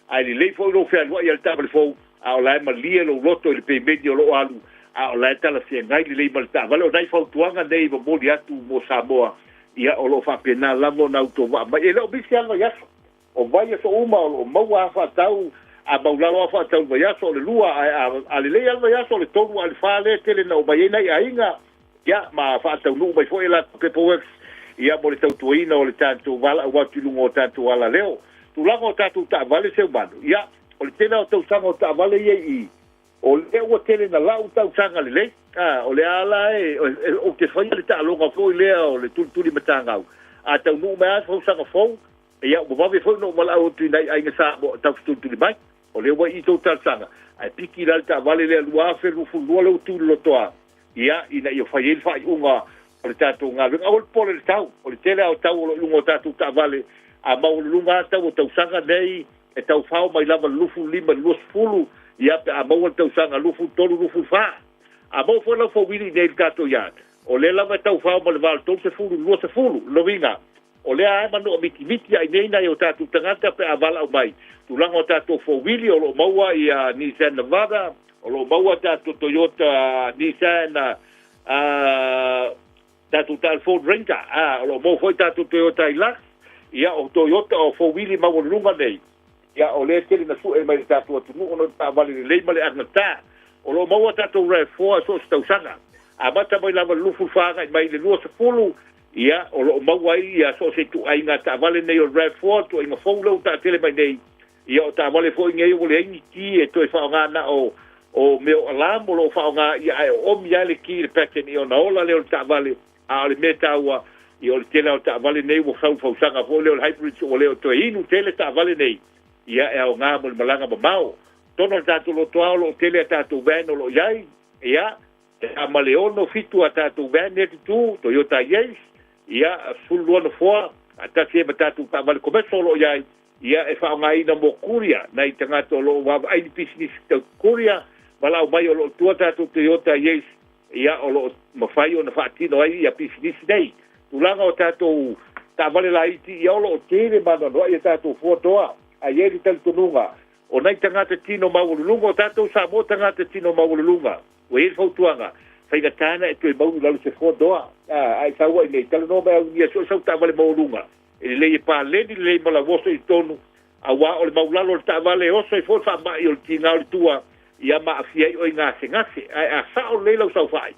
ae lelei foi lou fealuai a le taavale fou, a o la e malie lou loto i le pemeni o lo o alu, a o la e talafeagai lelei ma le taavale. O nai fautuaga nei e momoli atu mo Samoa, ia, o lo o faapena lava ona autovaa mai. E le o misi lava le vaiaso. O vaiaso uma o lo o maua lava faatau, a maulalo lava faatau i le vaiaso o le lua, ae a lelei lava le vaiaso o le tolu a o le fa lea e tele na omai ai nai aiga, ia, ma faataunuu mai foi e latou paperworks, ia, mo le tautuaina o le tatou valaau atu i luga o tatou alaleo. Tulaga o tatou taavale, Seumanu, ia, o le tele lava o tausaga o taavale ia i i, o lea ua tele na lau tausaga lelei, a, o lea la e, ou te faia le taaloga foi lea o le tulituli matagau, a taunuu mai lava se fausaga fou, ia, ua vave foi ona ou valaau atu i nai aiga Samoa e taufetulituli mai. O lea ua i i tou talosaga, ae piki la le taavale lea 2022 lea ua tu i le lotoa, ia, ina ia fai ai le faaiuga o le tatou galuega. Aua le popole i le tau, o le tele lava o tau o lo o i luga o tatou taavale, a maualuluga lava tau o tausaga nei, e tau fao mai lava i le 25 i le 20, ia, pe a maua le tausaga 23, 24. A maua foi lau fauili i inei i le tatou yard, o lea lava e tau fao ma le va o le 30 i le 20, lona uiga, O lea lava e manua mitimiti ai nei nai o tatou tagata pe a valaau mai. Tulaga o tatou fouwili o lo o maua ia Nissan Navara, o lo o maua tatou Toyota Nissan A, tatou taavale Ford Ranger, a, o lo o maua foi tatou Toyota Hilux, ia, o Toyota, o four-wheelie maualuluga nei, ia, o lea e tele na sue mai le tatou atunuu ona o le taavale lelei ma le agatā. O lo o maua tatou RAV4 i so o se tausaga. Amata mai lava i le 24 agai mai i le 20, ia, o lo o maua ai ia so o se ituaiga taavale nei o le RAV4, ituaiga fou lea ua taatele mai nei, Ia, o taavale foi nei ua leai ni ki e toe faaaoga na o o mea o alarm o lo o faaaoga, ia, ae oomi lava le ki i le pattern ia ona ola lea o le taavale. A o le mea taua, ia, o le tele lava o taavale nei ua sau fausaga foi lea o le hybrids ua le o toe inu tele taavale nei, ia, e aoga mo le malaga mamao. Tonu o le tatou lotoa o lo o tele a tatou van o lo o i ai, ia, e ma le 6, 7 a tatou van ia tutū, Toyota Yaris, ia, 12 nofoa, tasi ai ma tatou taavale commercial o lo o i ai, Ia e faaaogaina mo kuria nai tagata o lo o vaavaai ni pisinisi tau kuria, valaau mai o lo o tua tatou Toyota Yaris, ia o lo o mafai ona faatino ai ia pisinisi nei. Tulaga o tatou taavale laiti, ia o lo o tele ma anoanoai a tatou fuatoa, ae i ai le talitonuga o nai tagata tino maualuluga, o tatou Samoa tagata tino maualuluga, ua i ai le fautuaga, faigata na e toe mau i lalo se fuatoa, a e sau ai nei, talanoa mai au i nia so o sau taavale maualuga, E lelei e paleni lelei ma lau oso i totonu, auā o le maulalo o le taavale e oso ai foi le faamai o le tiga o le tua, ia ma aafia ai oe i gasegase. Ae a sao lelei lau saofai,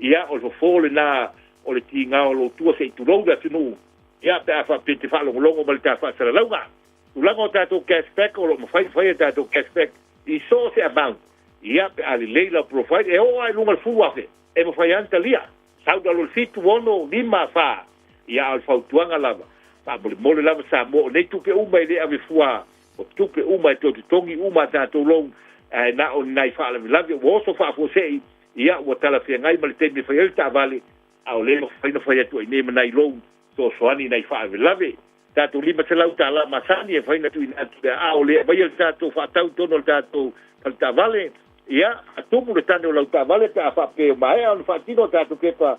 ia o le fofo lena o le tiga o lou tua se i tulou le atunuu, ia pe a faapea e te faalogologo mai i le ta faasalalauga. Tulaga o tatou cash back, o lo o mafai ona fai a tatou cash back i so o se amount, ia pe a lelei lau profile, e oo lava i luga i le 10,000, e mafai lava ona talia. Sau i lalo i le 7, 6, 5, 4, Ia, a o le fautuaga lava, faamolemole lava Samoa, o nei tupe uma e le ave fua, o tupe uma e toe totogi uma a tatou loan, ae na o ni nai faalavelave ua oso faafuasei, ia, ua talafeagai ma le taimi e fai ai le taavale, a o lea e mafai ona fai atu ai nei ma nai loan fesoasoani i nai faalavelave. Tatou $500 masani e mafai ona tuuina atu le a o le aumaia le tatou faatau i totonu o le tatou fale taavale, ia, tumu le tane o lau taavale pe a faapea ua maea ona faatino a tatou pepa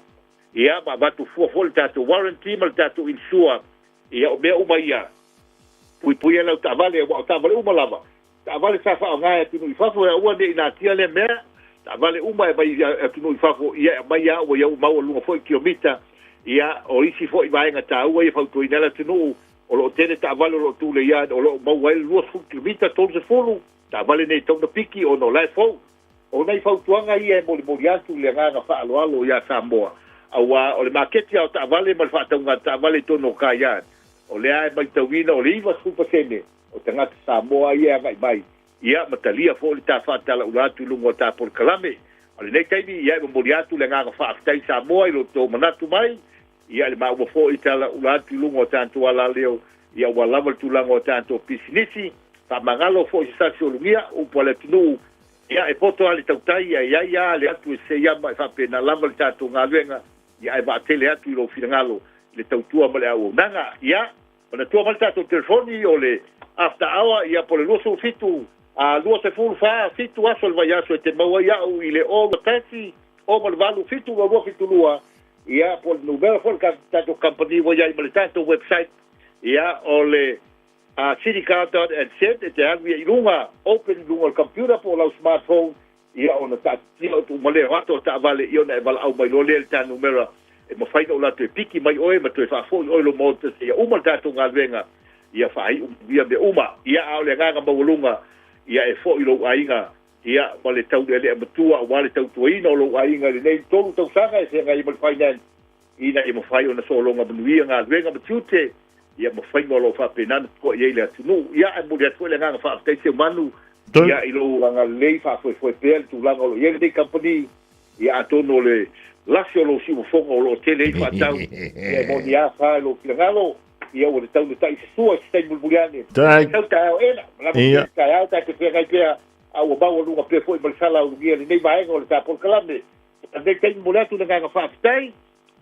Ia, ma avatu fua foi le tatou warranty ma le tatou insure, ia, o mea uma ia, puipui ai lau taavale, aua o taavale uma lava, taavale sa faaaoga e atunuu i fafo, e aua ne i natia lea mea, taavale uma e aumai i atunuu i fafo, ia, e aumai lava ua ia maualuga foi kilomita, ia, o isi foi vaega taua ia e fautuaina ai le atunuu, o lo o tele taavale o lo o tulei lava, o lo o maua ai le 20 kilomita, 30, taavale nei e tatau ona piki ona o la e fou. O nai fautuaga ia e molimoli atu i le agaga faaaloalo ia Samoa, aua o le maketi lava o taavale ma le faatauga taavale i totonu o Kaian, o lea e matauina o le 90% o tagata Samoa ia e agai mai, ia ma talia foi le ta faatalaula atu i luga o ta polokalame. O lenei taimi, ia e momoli atu le agaga faafetai Samoa i lo outou manatu mai, ia i le maua foi talaula atu i luga o tatou alaleo, ia ua lava le tulaga o tatou pisinisi, faamagalo foi se sasi o lugia, upu a le atunuu, Ia, e poto lava le tautai, ae i ai lava le atu e seia ma e faapena lava le tatou galuega, ia ae vaatele atu i lou finagalo i le tautua ma le auaunaga. Ia, manatua mai le tatou telefoni o le after hour, ia po o le 27 a 24 7 aso o le vaiaso e te maua ai au i le 0 21 0 8 7 2 2 7 2, ia po o le numera foi o le tatou kamupani ua i ai ma le tatou website, ia o le A citycar.nz e te alu ia i luga, open i luga o le computer po o lau smartphone, ia ona taatitia o tuu maleo atu o taavale, ia ona e valaau mai loa lea i le ta numera e mafai ona ou latou e piki mai oe ma toe faafoi oe i lou maota seia uma le tatou galuega, ia faaiu manuia mea uma. Ia, a o le agaga maualuga, ia e foi lou aiga, ia, ma le taulealea matua aua le tautuaina o lou aiga i lenei 3 tausaga e feagai ai ma le finance, ina ia mafai ona sologa manuia galuega ma tiute, ia ma faiga o lo o faapena ona totoa i ai le atunuu. Ia, ae momoli atu foi le agaga faafetai Seumanu, ia, i lou agalelei faafoefoe pea le tulaga o lo o i ai lenei kamupani, ia, atonu o le lasi o lou siufofoga o lo o tele ai faatau, ia, e moni a fa i lou finagalo, ia, ua tatau ona tai se sua i se taimi mulimuli ane. Sau taeao ena, malama pea le taeao, ta te feagai pea, a ua maualuga pea foi ma le sala ulugia i lenei vaega o le ta polokalame. I lenei taimi momoli atu le agaga faafetai,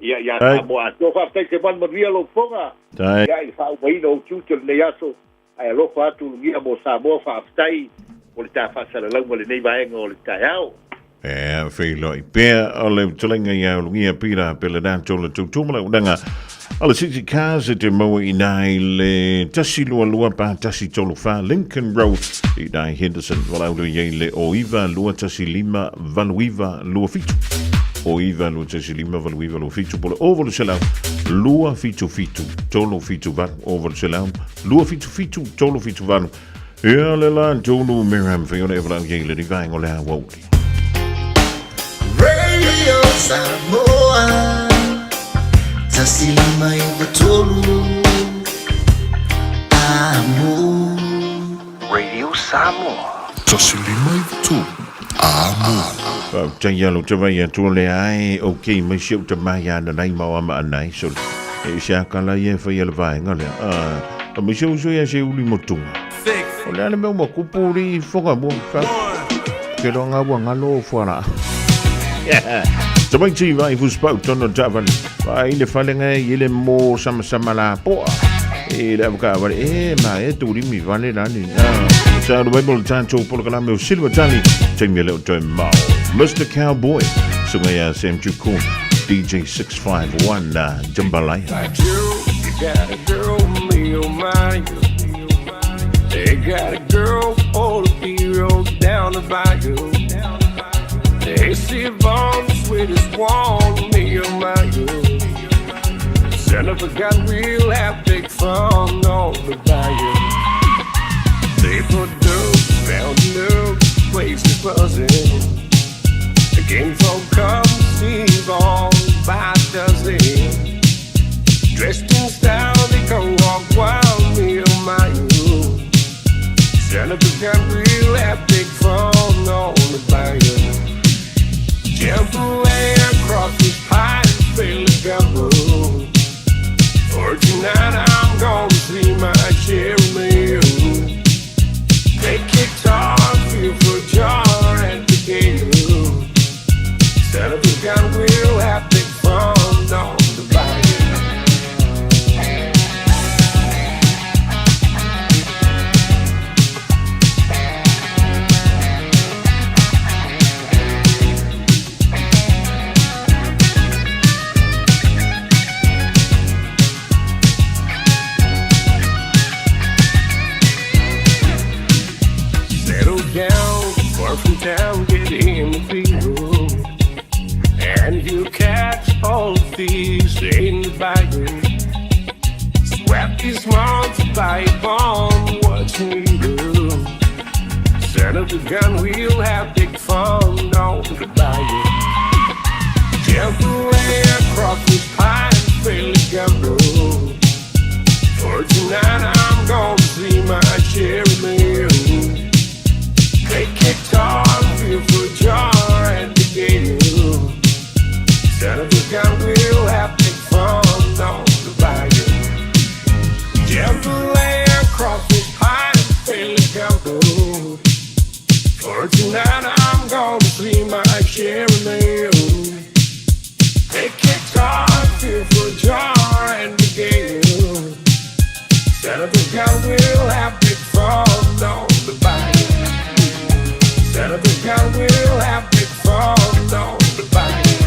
Ia, ia Samoa atoa, faafetai se manu manuia lou fofoga, ia, i le faaumaina o ou tiute o lenei aso, ae alofa atu ulugia mo Samoa, faafetai mo le ta faasalalauga i lenei vaega o le taeao. E feiloai pea o le fetalaiga ia ulugia pira pele rātou le tautua ma le auaunaga a le City Cars e te maua i nā i le 122 pa 134 Lincoln Road i nā i Henderson. Walaulu i ei le o 9 2 1 5 8 9 2 7. O 9 2 1 5 8 9 2 7 po le 0800 277 378 0800 277 378. Ia le la tonu Miriam Fiona Evalau ye le vaenga o le aoauli. Radio Samoa 1593 Amo. Radio Samoa. 1593 Amo. Faafetai ia lou tavai atu o lea ai ok mai si ou tama ia nanai ma o ama anai so e se akala ia e faia le vaega lea a mai si ou uso ia se uli motunga o lea le mea ua kupu li foga mua fa ke loa ngā ua ngalo o fuala Tamaiti vai fuspau tono tavale vai le fale ngai i le mo sama sama la poa e le avoka vale e ma e tuli mi vale la ni sa lo mai mo le tatou polokalame o Silver Tali taimi le o toe mao Mr Cowboy sunga ia Sam Juku DJ 651 Jambalaya. Like you, you got a girl, me oh my. They got a girl, all the heroes down the bayou. They see Vaughn, the sweetest one, me oh my. Son of a gun, we'll have big fun on the bayou. They put dope down the place is buzzing. The king folk come see Vaughn by dozen. Dressed in style, they go walk wild, me oh my. Son of a gun, we'll have big fun on the bayou. Jump away across the pine, fill the gumbo. For tonight I'm gonna see my Jeremy. Take guitar, feel for jar at the gate. Son of a gun, we'll have big fun on the bayou. Settle down, far from town, get in the field. And you catch all the thieves in the bayou. Sweat these months by bomb, what you do? Son of a gun, we'll have big fun on the bayou. Jump away across the pine, fill the gumbo. For tonight I'm gonna see my Jeremy. Take guitar, feel for jar at the gate. Son of a gun, we'll have big fun on the bayou. Jump away across the pine, fill the gumbo. For tonight I'm gonna see my Jeremy. Take guitar, feel for jar and the gate. Son of a gun, we'll have big fun on the bayou. Son of a gun, we'll have big fun on the bayou.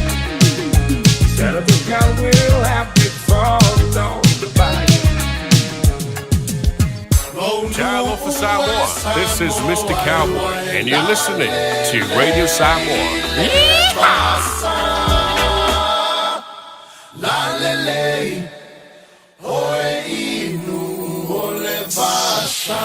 Son of a gun, we'll have big fun on the bayou. Talofa Samoa. This is Mr. Cowboy, and you're listening to Radio Samoa. Lalelei, oe inu o le vasa.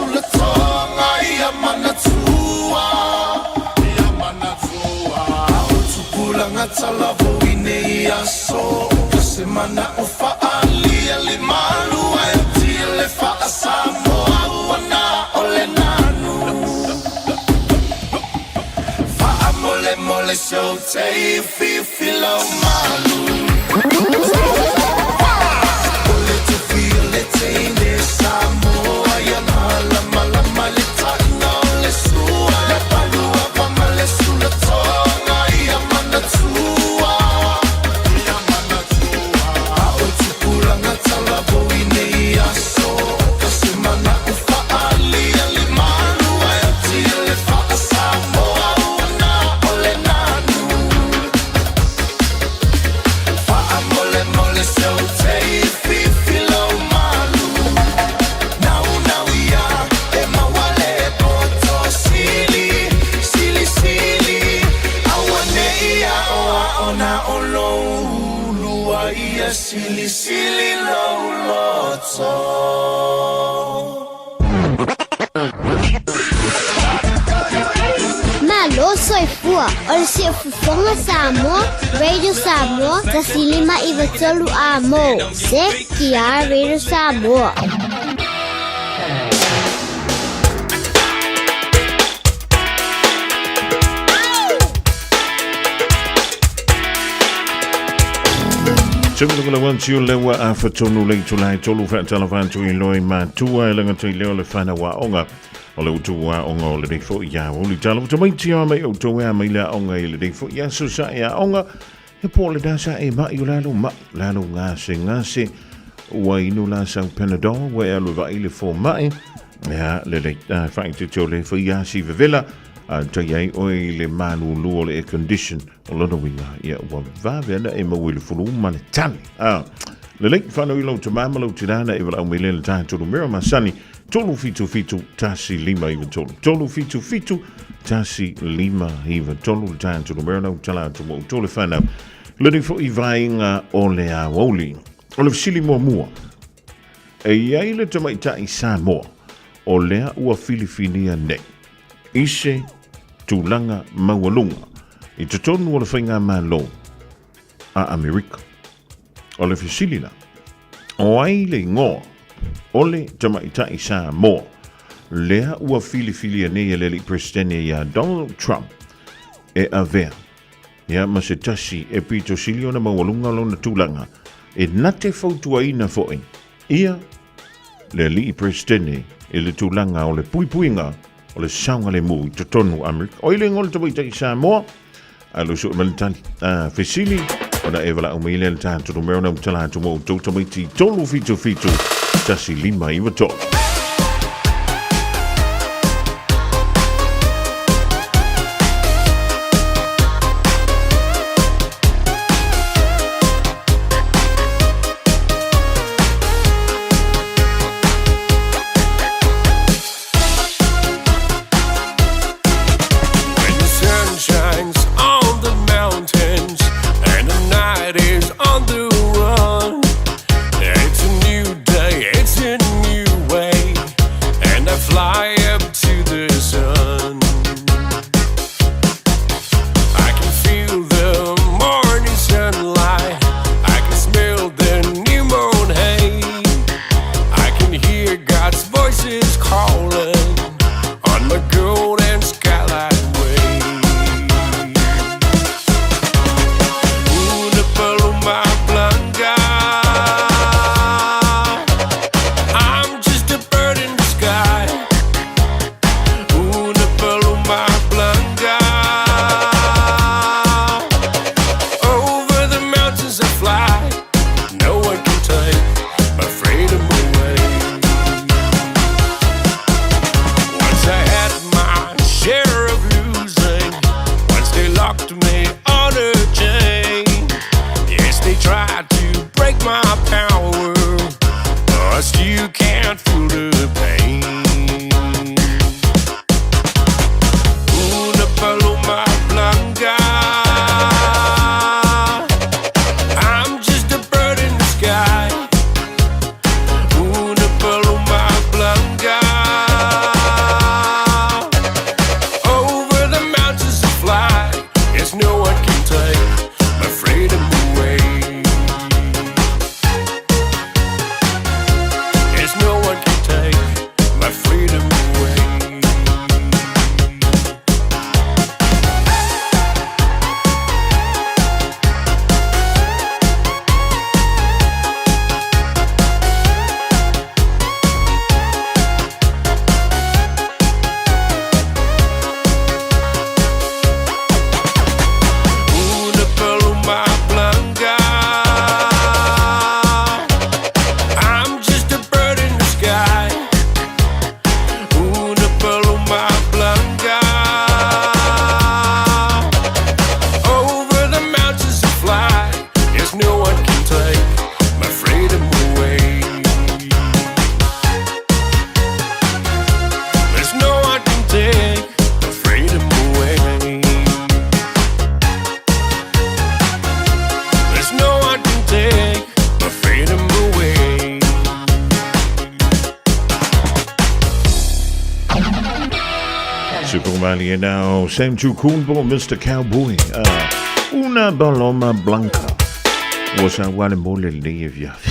sulatoga ia manatua ia manatua o tupulaga talavou i nei aso ka se mana'o fa'aalia le malu ae tia le fa'asamoa ua na o le nanu fa'amolemole seu tei fifi lau malu o le tufi o le teine Samoa ia malamalama le taina o le sua le palua ma le sulatoga ia manatua ia manatua a o tupulaga talavou i nei aso ka se mana'u fa'aalia le malu ae atia le fa'asamoa ua na o le nanu fa'amolemole seu tei fifi lau malu nau nau ia e mauale poto sili sili sili auane'i a'oa'o na o lou ulua ia silisili lou loto. Malo soifua o le siufofoga Samoa, Radio Samoa, 1593 amo. Se ki Radio Samoa. Tumulungula wan tiu lewa a whatonu lei tulai tolu whaatala whantu i loi mātua e langa tui leo le whana wa onga o le utu wa onga o le reifo i a uli tala utu mai tia mai o tau ea mai lea onga i le reifo i a susa e a onga e po le dasa e mai o lalo ma lalo ngase ngase ua inu la sau Panadol ua e alu vai le fō mai ia le le whai te teo le fo i a si vevela a tai ai oi le malulu o le air condition o lona winga ia ua vave ana e mau i le fulu ma le tali. A le lei whanau i lau te mama lau te rana e wala au mele le taha tolu mera masani 377 1593 377 1593 le taha tolu mera lau tala atu mo tolu whanau le nei fo i vainga o le awauli o le fisili mua mua e iai le tamaitai Samoa o lea ua filifilia nei i se tulaga maualuga i totonu o le faigamālō a Amerika. O le fesili la, o ai le igoa o le tamaitai Samoa lea ua filifilia nei e le alii Peresetene iā Donald Trump e avea ia ma se tasi e pito sili ona maualuga lona tulaga e na te fautuaina fo'i ia le alii Peresetene i le tulaga o le puipuiga o le saogalemu i totonu o Amerika. O ai le igoa o le tamaitai Samoa? A lo sue mai le tali. A fesili, ona e valaau mai lea le tatou numera na ua tala atu mo outou tamaiti 377 1593. When the sun shines on the mountains and the night is on the run, it's a new day, it's a new way, and I fly up to the sun. I can feel the morning sunlight, I can smell the new moon hay, I can hear God's voices calling on my golden skylight way. Una paloma blanca, I'm just a bird in the sky. Super now, Sam Chukunbo, Mr. Cowboy. Una Paloma Blanca. Ua sa wale mo le lenei e fiafi.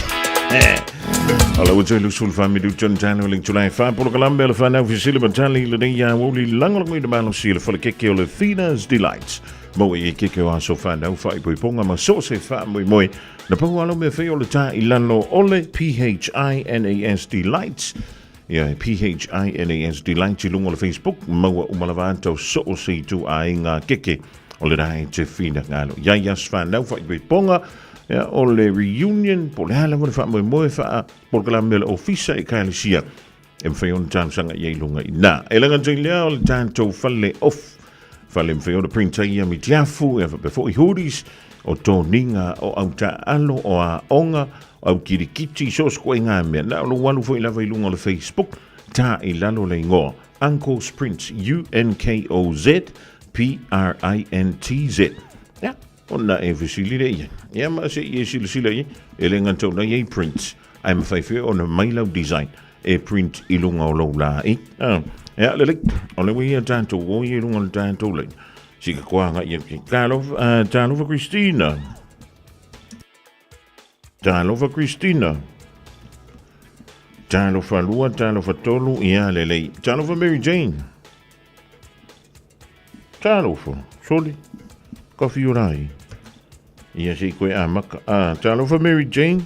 O la ua lu sul fa mi du chon tano ling tulai fa polo kalambe le whanau fisili matali le nei a woli langolongo i le malo si le whalekeke o le Fina's Delights. Mo e keke o aso whanau wha i poiponga ma so se wha moi moi. Na pau alo me whai o le tā i lalo ole P-H-I-N-A-S Delights. Ia, P-H-I-N-A-S Delights i lunga o le Facebook. Maua umalawa ata o so o se itu a i ngā keke o le rai te whina ngalo. Ia ia whanau wha i poiponga. Ia, o le reunion, po le ala mo le wha moi moi wha po le mele ofisa i kaelisia. E mwhai ona talosaga i ai lunga i nā. E langa tei lea o le tātou fale off. Fale mwhai ona printa ia mi tiafu, e whape foi hoodies, o tōninga, o au alo, o a onga, o au kirikiti, so sko e ngā mea. Nā o lo walu foi lava i lunga o le Facebook, tā i lalo le ingoa. Uncle's Prints, U-N-K-O-Z, P-R-I-N-T-Z. Ja, ona e fesili le ia. Ia ma se i e silasila ia, e le ngantau nei e prints. Ai mawhai whea ona mai lau design e print i lunga o lou la i. Ah, ia, lele, o le wea tātou, o ia i lunga o le tātou le. Si ka koanga ia, talofa, talofa Christina. Talofa Christina. Talofa lua, talofa tolu, ia lelei. Talofa Mary Jane. Talofa, soli, ka whio rai. Ia sei koe a maka. Ah, talofa Mary Jane.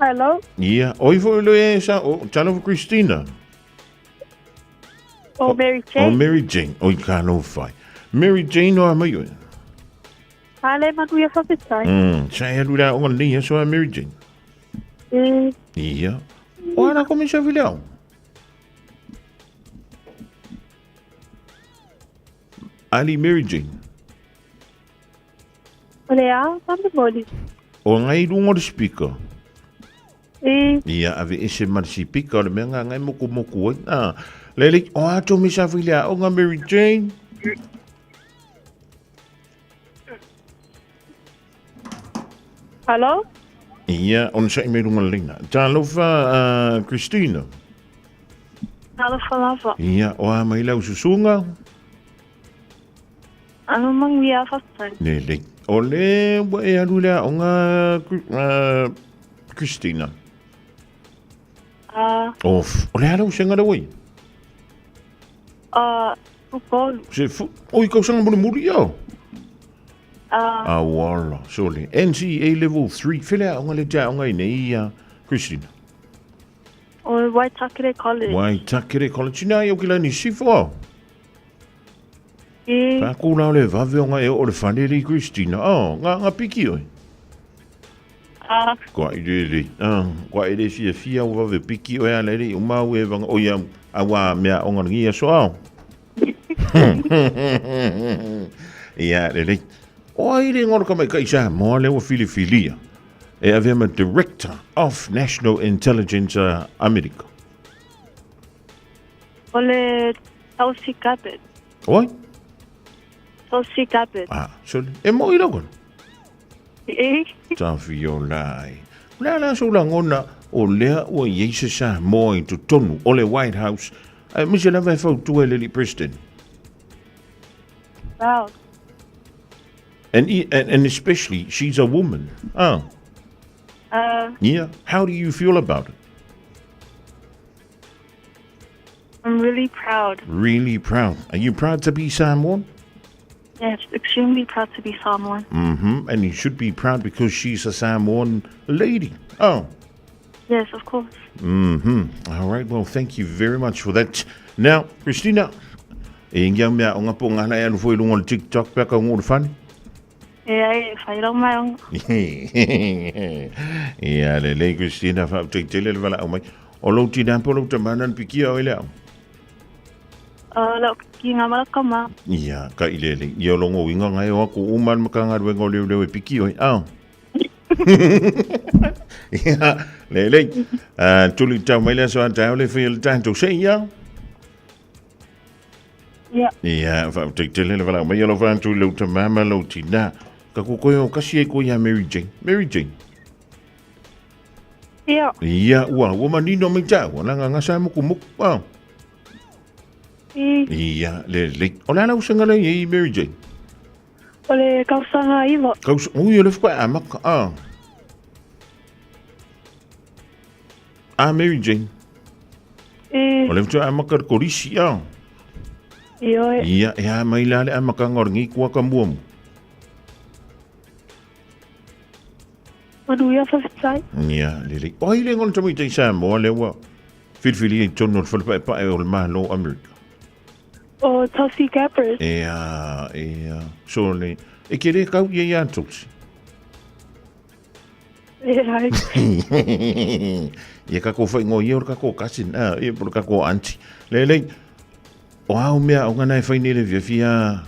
Hello. Ia, oi foi le e sa, o, talofa Christina. O Mary Jane. O Mary Jane, oi ka no whai. Mary Jane o a mai oe. Ale manuia whawhitai. Sa e alu rā o ngā nei, so a Mary Jane. Ia. O ana komisa while Ali Mary Jane. O le a, mama moli. O ngai runga o le speaker. E. Ia, ave ese ma le speaker o le mea ngā ngai moku moku ai. Ah, lele, o a tō misa while o ngā Mary Jane. Hello? Ia, ona sa'i mai runga le leina. Talofa, Christina. Talofa lava. Ia, o a mai lau susuga. Alo manuia whawhai. Le, le. O le ua e alu le aoga, Christina. O, o le a lau senga le oi? Football. Se fu, oi kausaga mulimuli ia. Auala, sole. NCEA Level 3, fele aoga le te aoga i nei, Christina? O Waitakere College. Waitakere College. Nā i au ki lani sifo au. E. Ka kūla o le vave o ngā e o le whare rei Christina. Oh, ngā, ngā piki oi. Kua i rere. Kua e re fia fia o vave piki oi a rere. O mau e vanga oi a, a wā mea o ngā rangi a so ao. Ia, rere. O ai re ngoro ka mai kai sa moa le ua whiliwhilia. E avea ma Director of National Intelligence America. O le Tulsi Gabbard. Oi? Tulsi Gabbard. Ah, sorry. E mo i rau E. Tawhio lai. La la so langona o lea ua i ei se Samoa i totonu o le White House. Ai mise lava e fautua e le alii President. Wow. And especially, she's a woman. Ah. Yeah. How do you feel about it? I'm really proud. Really proud. Are you proud to be Samoan? Yes, extremely proud to be Samoan. And you should be proud because she's a Samoan lady. Oh. Yes, of course. All right. Well, thank you very much for that. Now, Christina, e ingia mea o ngā pō ngā e alu foi lunga o le TikTok pea ka ngō le whane. E ai, e whai rau mai onga. Ia, le lei Christina, wha tele le wala au mai. O lou tina po lou tamana na pikia o ele au. Lau ki ngā maraka ma. Ia, ka i lele. Ia o longo winga ngai o aku uman maka ngā ruenga o leu leu e piki oi. Au. Ia, lele. Tuli tau mai lea so a tau le whia le tātou se ia. Ia. Ia, wha te tele le wala mai alo whantu lou tamama lou tina. Ka ko koe o kasi e koe ia Mary Jane. Mary Jane. Ia. Ia, ua, ua manino mai tāua, la ngā ngā sa muku muku. Au. I. Ia, lelei. O le a lau usaga lea i ai, Mary Jane? O le tausaga iva. Kausa, ui, o le faatoa e amata, a. A, Mary Jane. I. O le faatoa e amata le kolisi, a. Ioe. Ia, e a mai la le amataga o lenei kuaka muamua. Manuia faafetai. Ia, lelei. O ai le igoa o le tamaiti i Samoa lea ua filifilia i totonu o le fale paepae o le Malo o Amerika? O Tulsi Gabbard. Ea, ea. So le, e ke le kau ia ia Tulsi. Leai. Ia kako whaingoa ia o le kako cousin, ah, ia po le kako auntie. Lelei, o au mea o ngana e whai nei le fiafia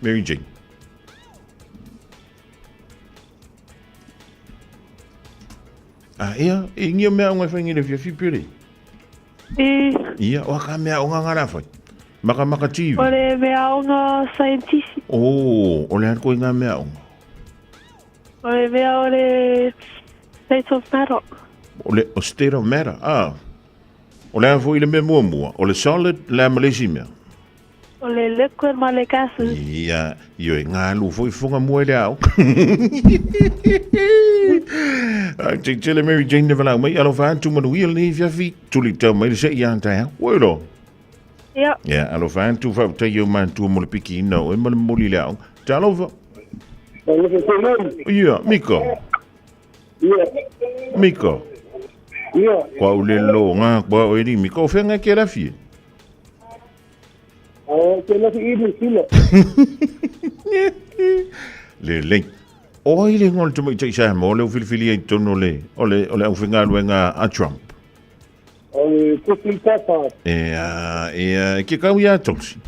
Mary Jane. Ah, ia, e ngia mea o ngai whai nei le fiafi pere. I. Ia, o ka mea o ngā ngā whai. Maka maka TV. O le mea o ngā scientist. Oh, o le koe ngā mea o ngā. O le mea o le state of matter. O le o state of matter, ah. O le a foi le mea muamua. O le solid, le a malesi mea. O le liquid ma le gases. Ia, ioe, ngā alu foi fonga mua i le ao. Ai, te tele Mary Jane ne walau mai, alofa atu manuia lenei fiafi, tuli tau mai le se i a taeao. Oi lo. Ia. Ia, alofa atu faafetai i ou matua mo le pikiina o oe ma le momoli i le aoga. Talofa. Ia, Mika. Mika. Ia. Kua u le lo ngā kua oe ni Mika, o whenga ke lafi e? O ke lafi i New Zealand. Lelei. O ai le ingoa o le tamaitai Samoa lea ua filifilia i totonu o le, o le, o le aufaigaluega a Trump? O le Tulsi Gabbard. Ea, ea, e ke kau iā Tulsi?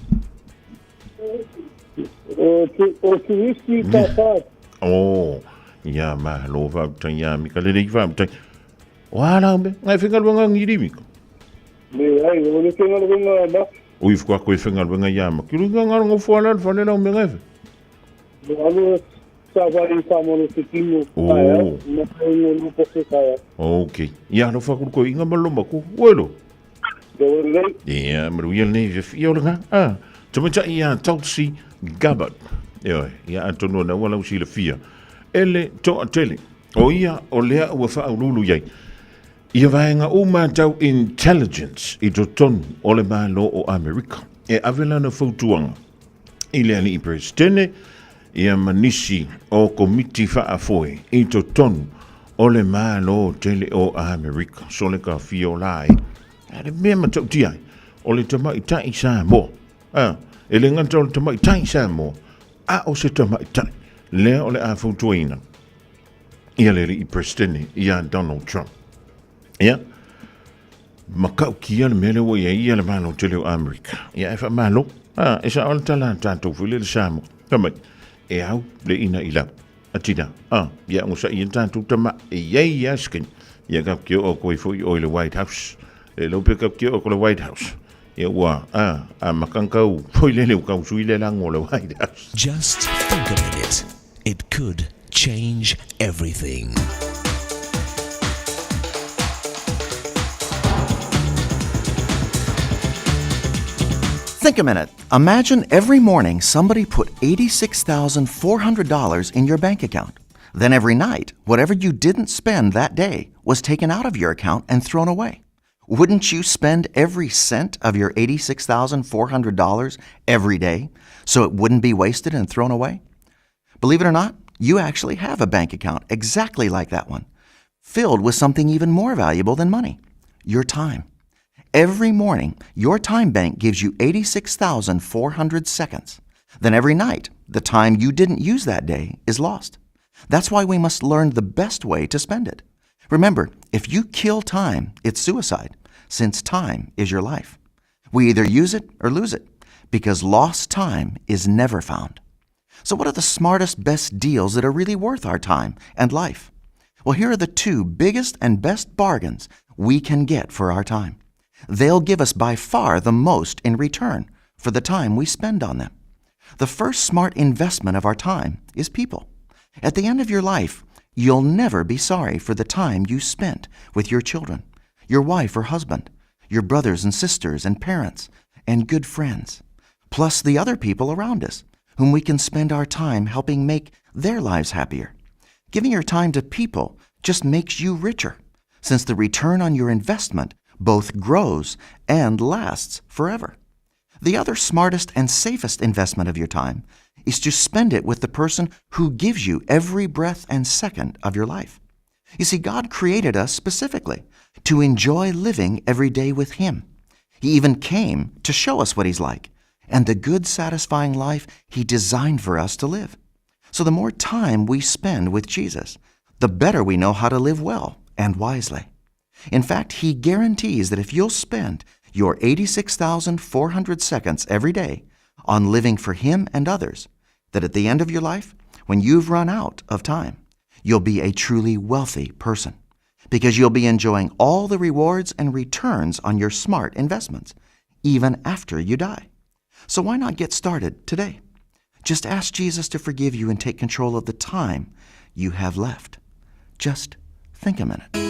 O, o Tulsi Gabbard. O, ia malo faafetai ia Mika, lelei faafetai. O a la mea, ngai whengaluenga ngi Mika? Leai, o le whengaluenga na. Ui whakua koe whengaluenga ia ma. Ki runga ngā rongo fua la whale lau me ngai whe. Mo alo sa wari sa mo le tino. Oh. Ma ingo no po se kaya. Ok. Ia alo whakuru koe inga maloma ku. Uelo. Ia, maru ia nei whia o nga. Ah, tamatai ia Tulsi Gabbard. Ioe, ia atonu na ua lau silafia. Ele toa tele. O ia o lea ua faauluulu i ai ia vaega uma tau intelligence i totonu o le Malo o Amerika e ave lana fautuaga i le Alii Peresetene ia ma nisi o Komiti Faafoe i totonu o le Malo tele o Amerika. So le ka fia o la ai, a le mea matautia ai o le tamaitai Samoa. A, e le gata o le tamaitai Samoa, a o se tamaitai lea o le a fautuaina ia le alii Peresetene ia Donald Trump. Ia, matautia le mea lea ua i ai ia le Malo tele o Amerika. Ia, e faamalo. A, e sao le tala a tatou foi lea le Samoa. Fai mai, e au le ina i lau. A tina, a, ia onosai ia tatou tama e i ai ia skin. Ia ka ke o koe foi o i le White House. Le lau pe ka ke o ko le White House. Ia ua, a, a makangkau foi lele u kau sui le lango le White House. Just think a minute. It could change everything. Think a minute. Imagine every morning somebody put $86,400 in your bank account. Then every night, whatever you didn't spend that day was taken out of your account and thrown away. Wouldn't you spend every cent of your $86,400 every day so it wouldn't be wasted and thrown away? Believe it or not, you actually have a bank account exactly like that one, filled with something even more valuable than money your time. Every morning, your time bank gives you 86,400 seconds. Then every night, the time you didn't use that day is lost. That's why we must learn the best way to spend it. Remember, if you kill time, it's suicide, since time is your life. We either use it or lose it, because lost time is never found. So, what are the smartest, best deals that are really worth our time and life? Well, here are the two biggest and best bargains we can get for our time. They'll give us by far the most in return for the time we spend on them. The first smart investment of our time is people. At the end of your life, you'll never be sorry for the time you spent with your children, your wife or husband, your brothers and sisters and parents, and good friends, plus the other people around us whom we can spend our time helping make their lives happier. Giving your time to people just makes you richer, since the return on your investment both grows and lasts forever. The other smartest and safest investment of your time is to spend it with the person who gives you every breath and second of your life. You see, God created us specifically to enjoy living every day with Him. He even came to show us what He's like and the good, satisfying life He designed for us to live. So the more time we spend with Jesus, the better we know how to live well and wisely. In fact, He guarantees that if you'll spend your 86,400 seconds every day on living for Him and others, that at the end of your life, when you've run out of time, you'll be a truly wealthy person because you'll be enjoying all the rewards and returns on your smart investments, even after you die. So why not get started today? Just ask Jesus to forgive you and take control of the time you have left. Just think a minute.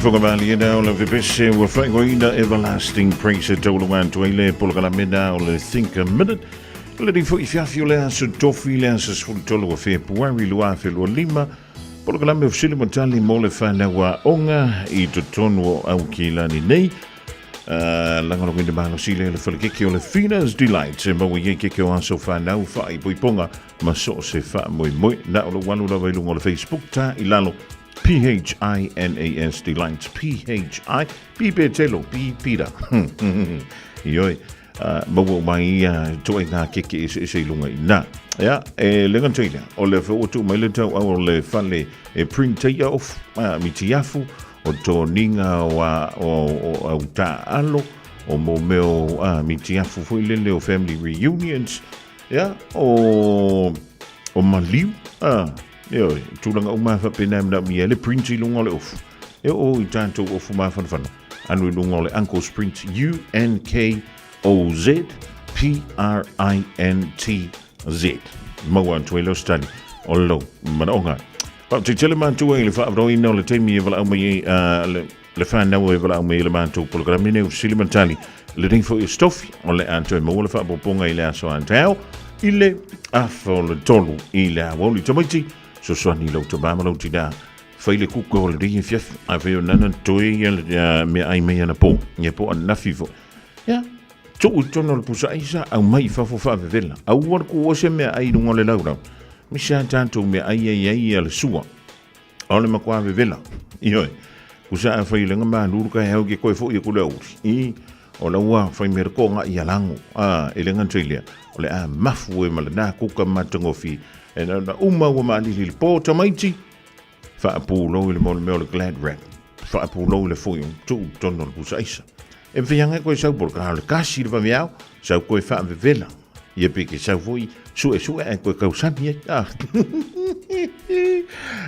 Sufogamaliena o le vepese ua faaigoaina Everlasting Praise e taulaga atu ai le polokalame o le Think a Minute. O lenei foi fiafi o le aso Tofi le aso 13 o Fepuari 2025, polokalame o fesili ma tali mo le fanau aoga i totonu o Aukilani nei. Uh, lagolagoina malosi le le falekeke o le Fina's Delight e maua i ai keke o aso fanau faaipoipoga ma so o se faamoemoe. Na o lou alu lava i luga o le Facebook ta i lalo P-H-I-N-A-S Delights P-H-I P Petelo P Peter Ioe. Maua uma ai ia ituaiga keke eseese i luga i ina. Ia, e le gata i lea, o lea foi ua tuu mai le tauau o le fale e print ai ia ofu, mitiafu, o toniga o, a, o, o au taaalo, o mo mea o mitiafu foi lele o family reunions, ia, o, o maliu, ioe, tulaga uma lava faapena e manaomia ai le print i luga o le ofu. E oo i tatou ofu mafanafana, alu i luga o le Uncle's Print, U-N-K-O-Z P-R-I-N-T Z. Maua atu ai lea o se tali o lou manaoga. Faafetai tele matua i le faaavanoaina o le taimi e valaau mai ai le fanau e valaau mai ai le matou polokalame nei o Fesili ma Tali. Lenei foi o se tofi o le a toe maua le faaopoopoga i le aso a taeao i le afa o le 3 i le aoauli. Tamaiti, fesoasoani i lou tama ma lou tinā. Fai le kuka o lenei afiafi. Afai o nana toe ia le meaai mai anapo, ia po o ananafi foi. Ia, tuu i totonu o le pusa aisa, aumai i fafo faavevela. Aua le tuua se meaai i luga o le laulau. Aemaise lava tatou meaai ia e i ai ia le sua. O le matua vevela. Ioe. Kusa afai lenga malu le taeao ke toe foʻi atu le aoauli. I, o la ua fai mea le toagaʻi a lago. A, e le gata i lea, o le a mafu ai ma lena kuka matagofie. E na ona uma ua maalili i le po tamaiti, faapulou i le mea o le glad wrap. Faapulou i le foio, tuu i totonu o le pusa aisa. E mafai lava koe sau po o le ka o le kasi le vaveao, sau koe faavevela. Ia pe ke sau foi suesue ae koe tausami ai. Ah.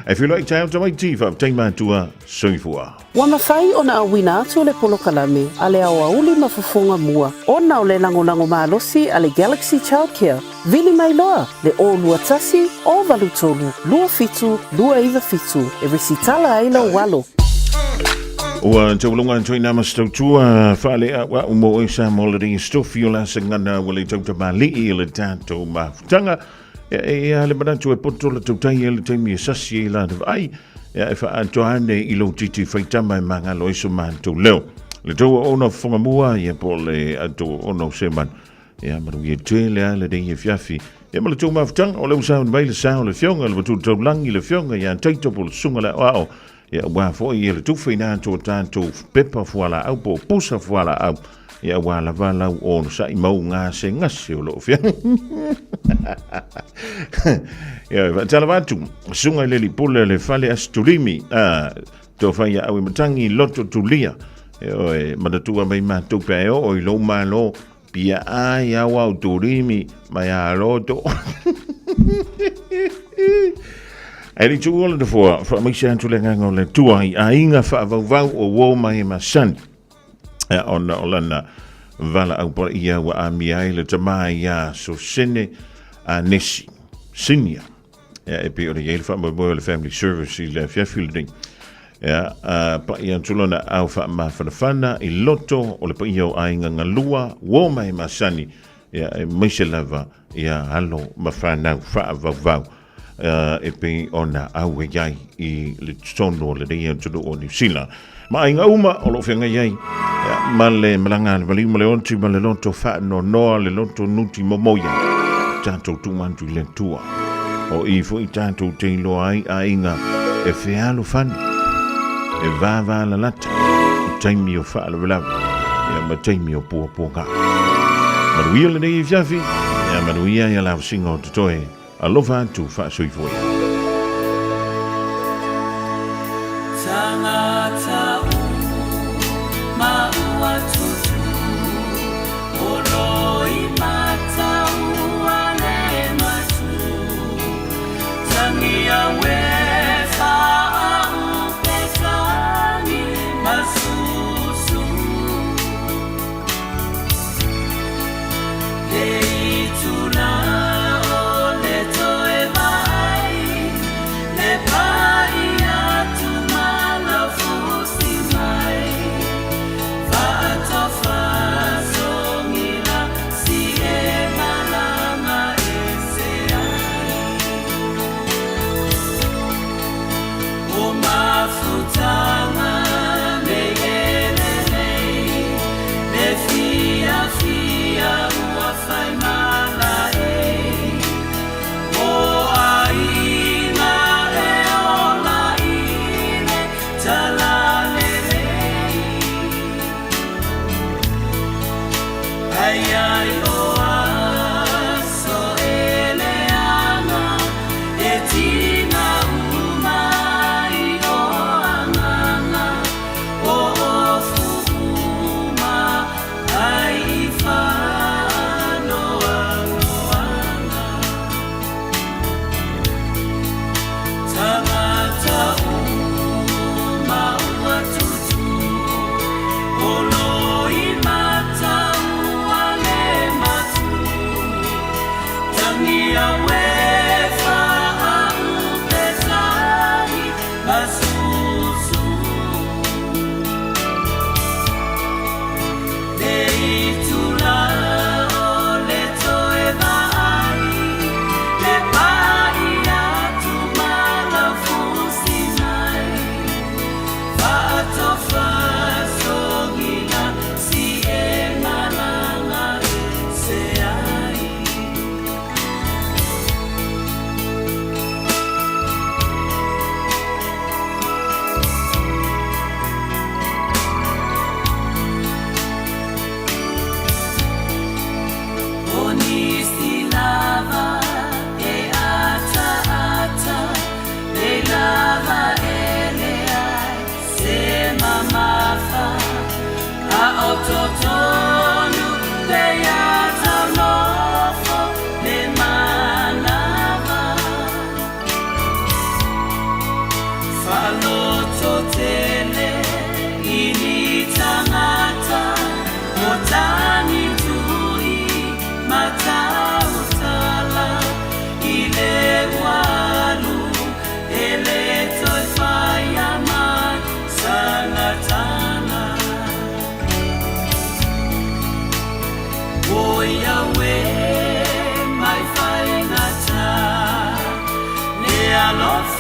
Ae feiloai taeao tamaiti, faafetai matua, soifua. Ua mafai ona auina atu le polokalame a le aoauli ma fofoga mua ona o le lagolago malosi a le Galaxy Childcare. Vili mai loa le 021 083 27 297 e resitala ai lou alo. Ua taulunga atu i nā ma se tautua faaleauau mo oe Samoa le ringi stofi o la sengana ua le tautamali'i i le tatou mafutaga. E, e, e a le manatu e poto le tautai e le taimi e sasi ai la te vaai. E, e whaatoa ane i lou titi whaitama e mangalo ai so mātou leo. Le taua ona whangamua mua, ia po le atu ona o seman. Ia, manuia tele a lenei afiafi. Ia ma le tou mafutaga, o lea ua sauni mai le sa o le Afioga i le Matua Taulagi, le Afioga ia Taito po o le Susuga le Aoao. Ia, aua foi ia le tufaina atu o tatou pepa fualaau po o pusa fualaau. Ia, aua lava lau onosai mau gasegase o lo o fia. Ia, e faatalofa atu, Susuga i le Alii Pule o le Fale Asitulimi, a, Tofa ia Auimatagi, Loto Tulia. Ioe, manatua mai matou pe a e oo i lou malo, pia ai au au turimi mai a loto. E le tuua le nofoa, whaamaise atu le agaga o le Atua i aiga faavauvau o uo mai e masani. Ea ona o lana valaau paia ua amia ai le tama iā Sosene a Nesi, Senior. Ea e pei ona i ai le faamoemoe o le Family Service i le afiafi lenei. Ea, a paʻi atu lona aao faamafanafana i loto o le paia o aiga galua, uo mai masani, ea, aemaise lava ia alo ma fanau faavauvau e pei ona auai ai i le totonu o lenei atunuu o Niu Sila. Ma aiga uma o lo o feagai ai ma le malaga a le maliu ma le oti ma le loto faanoanoa, le loto nuti momoia, tatou tuuina atu i le Atua. O i foi tatou te iloa ai aiga e fealofani, e vavalalata i taimi o faalavelave ia ma taimi o puapuaga. Manuia lenei afiafi, ia manuia ia lavasiga o totoe. Alofa atu faasoifua. Tangata uma ua tutu, olo i matau a le matu. Tangi aue whaaupe tangi masusu. Le itula o le toe vaai. Alofa.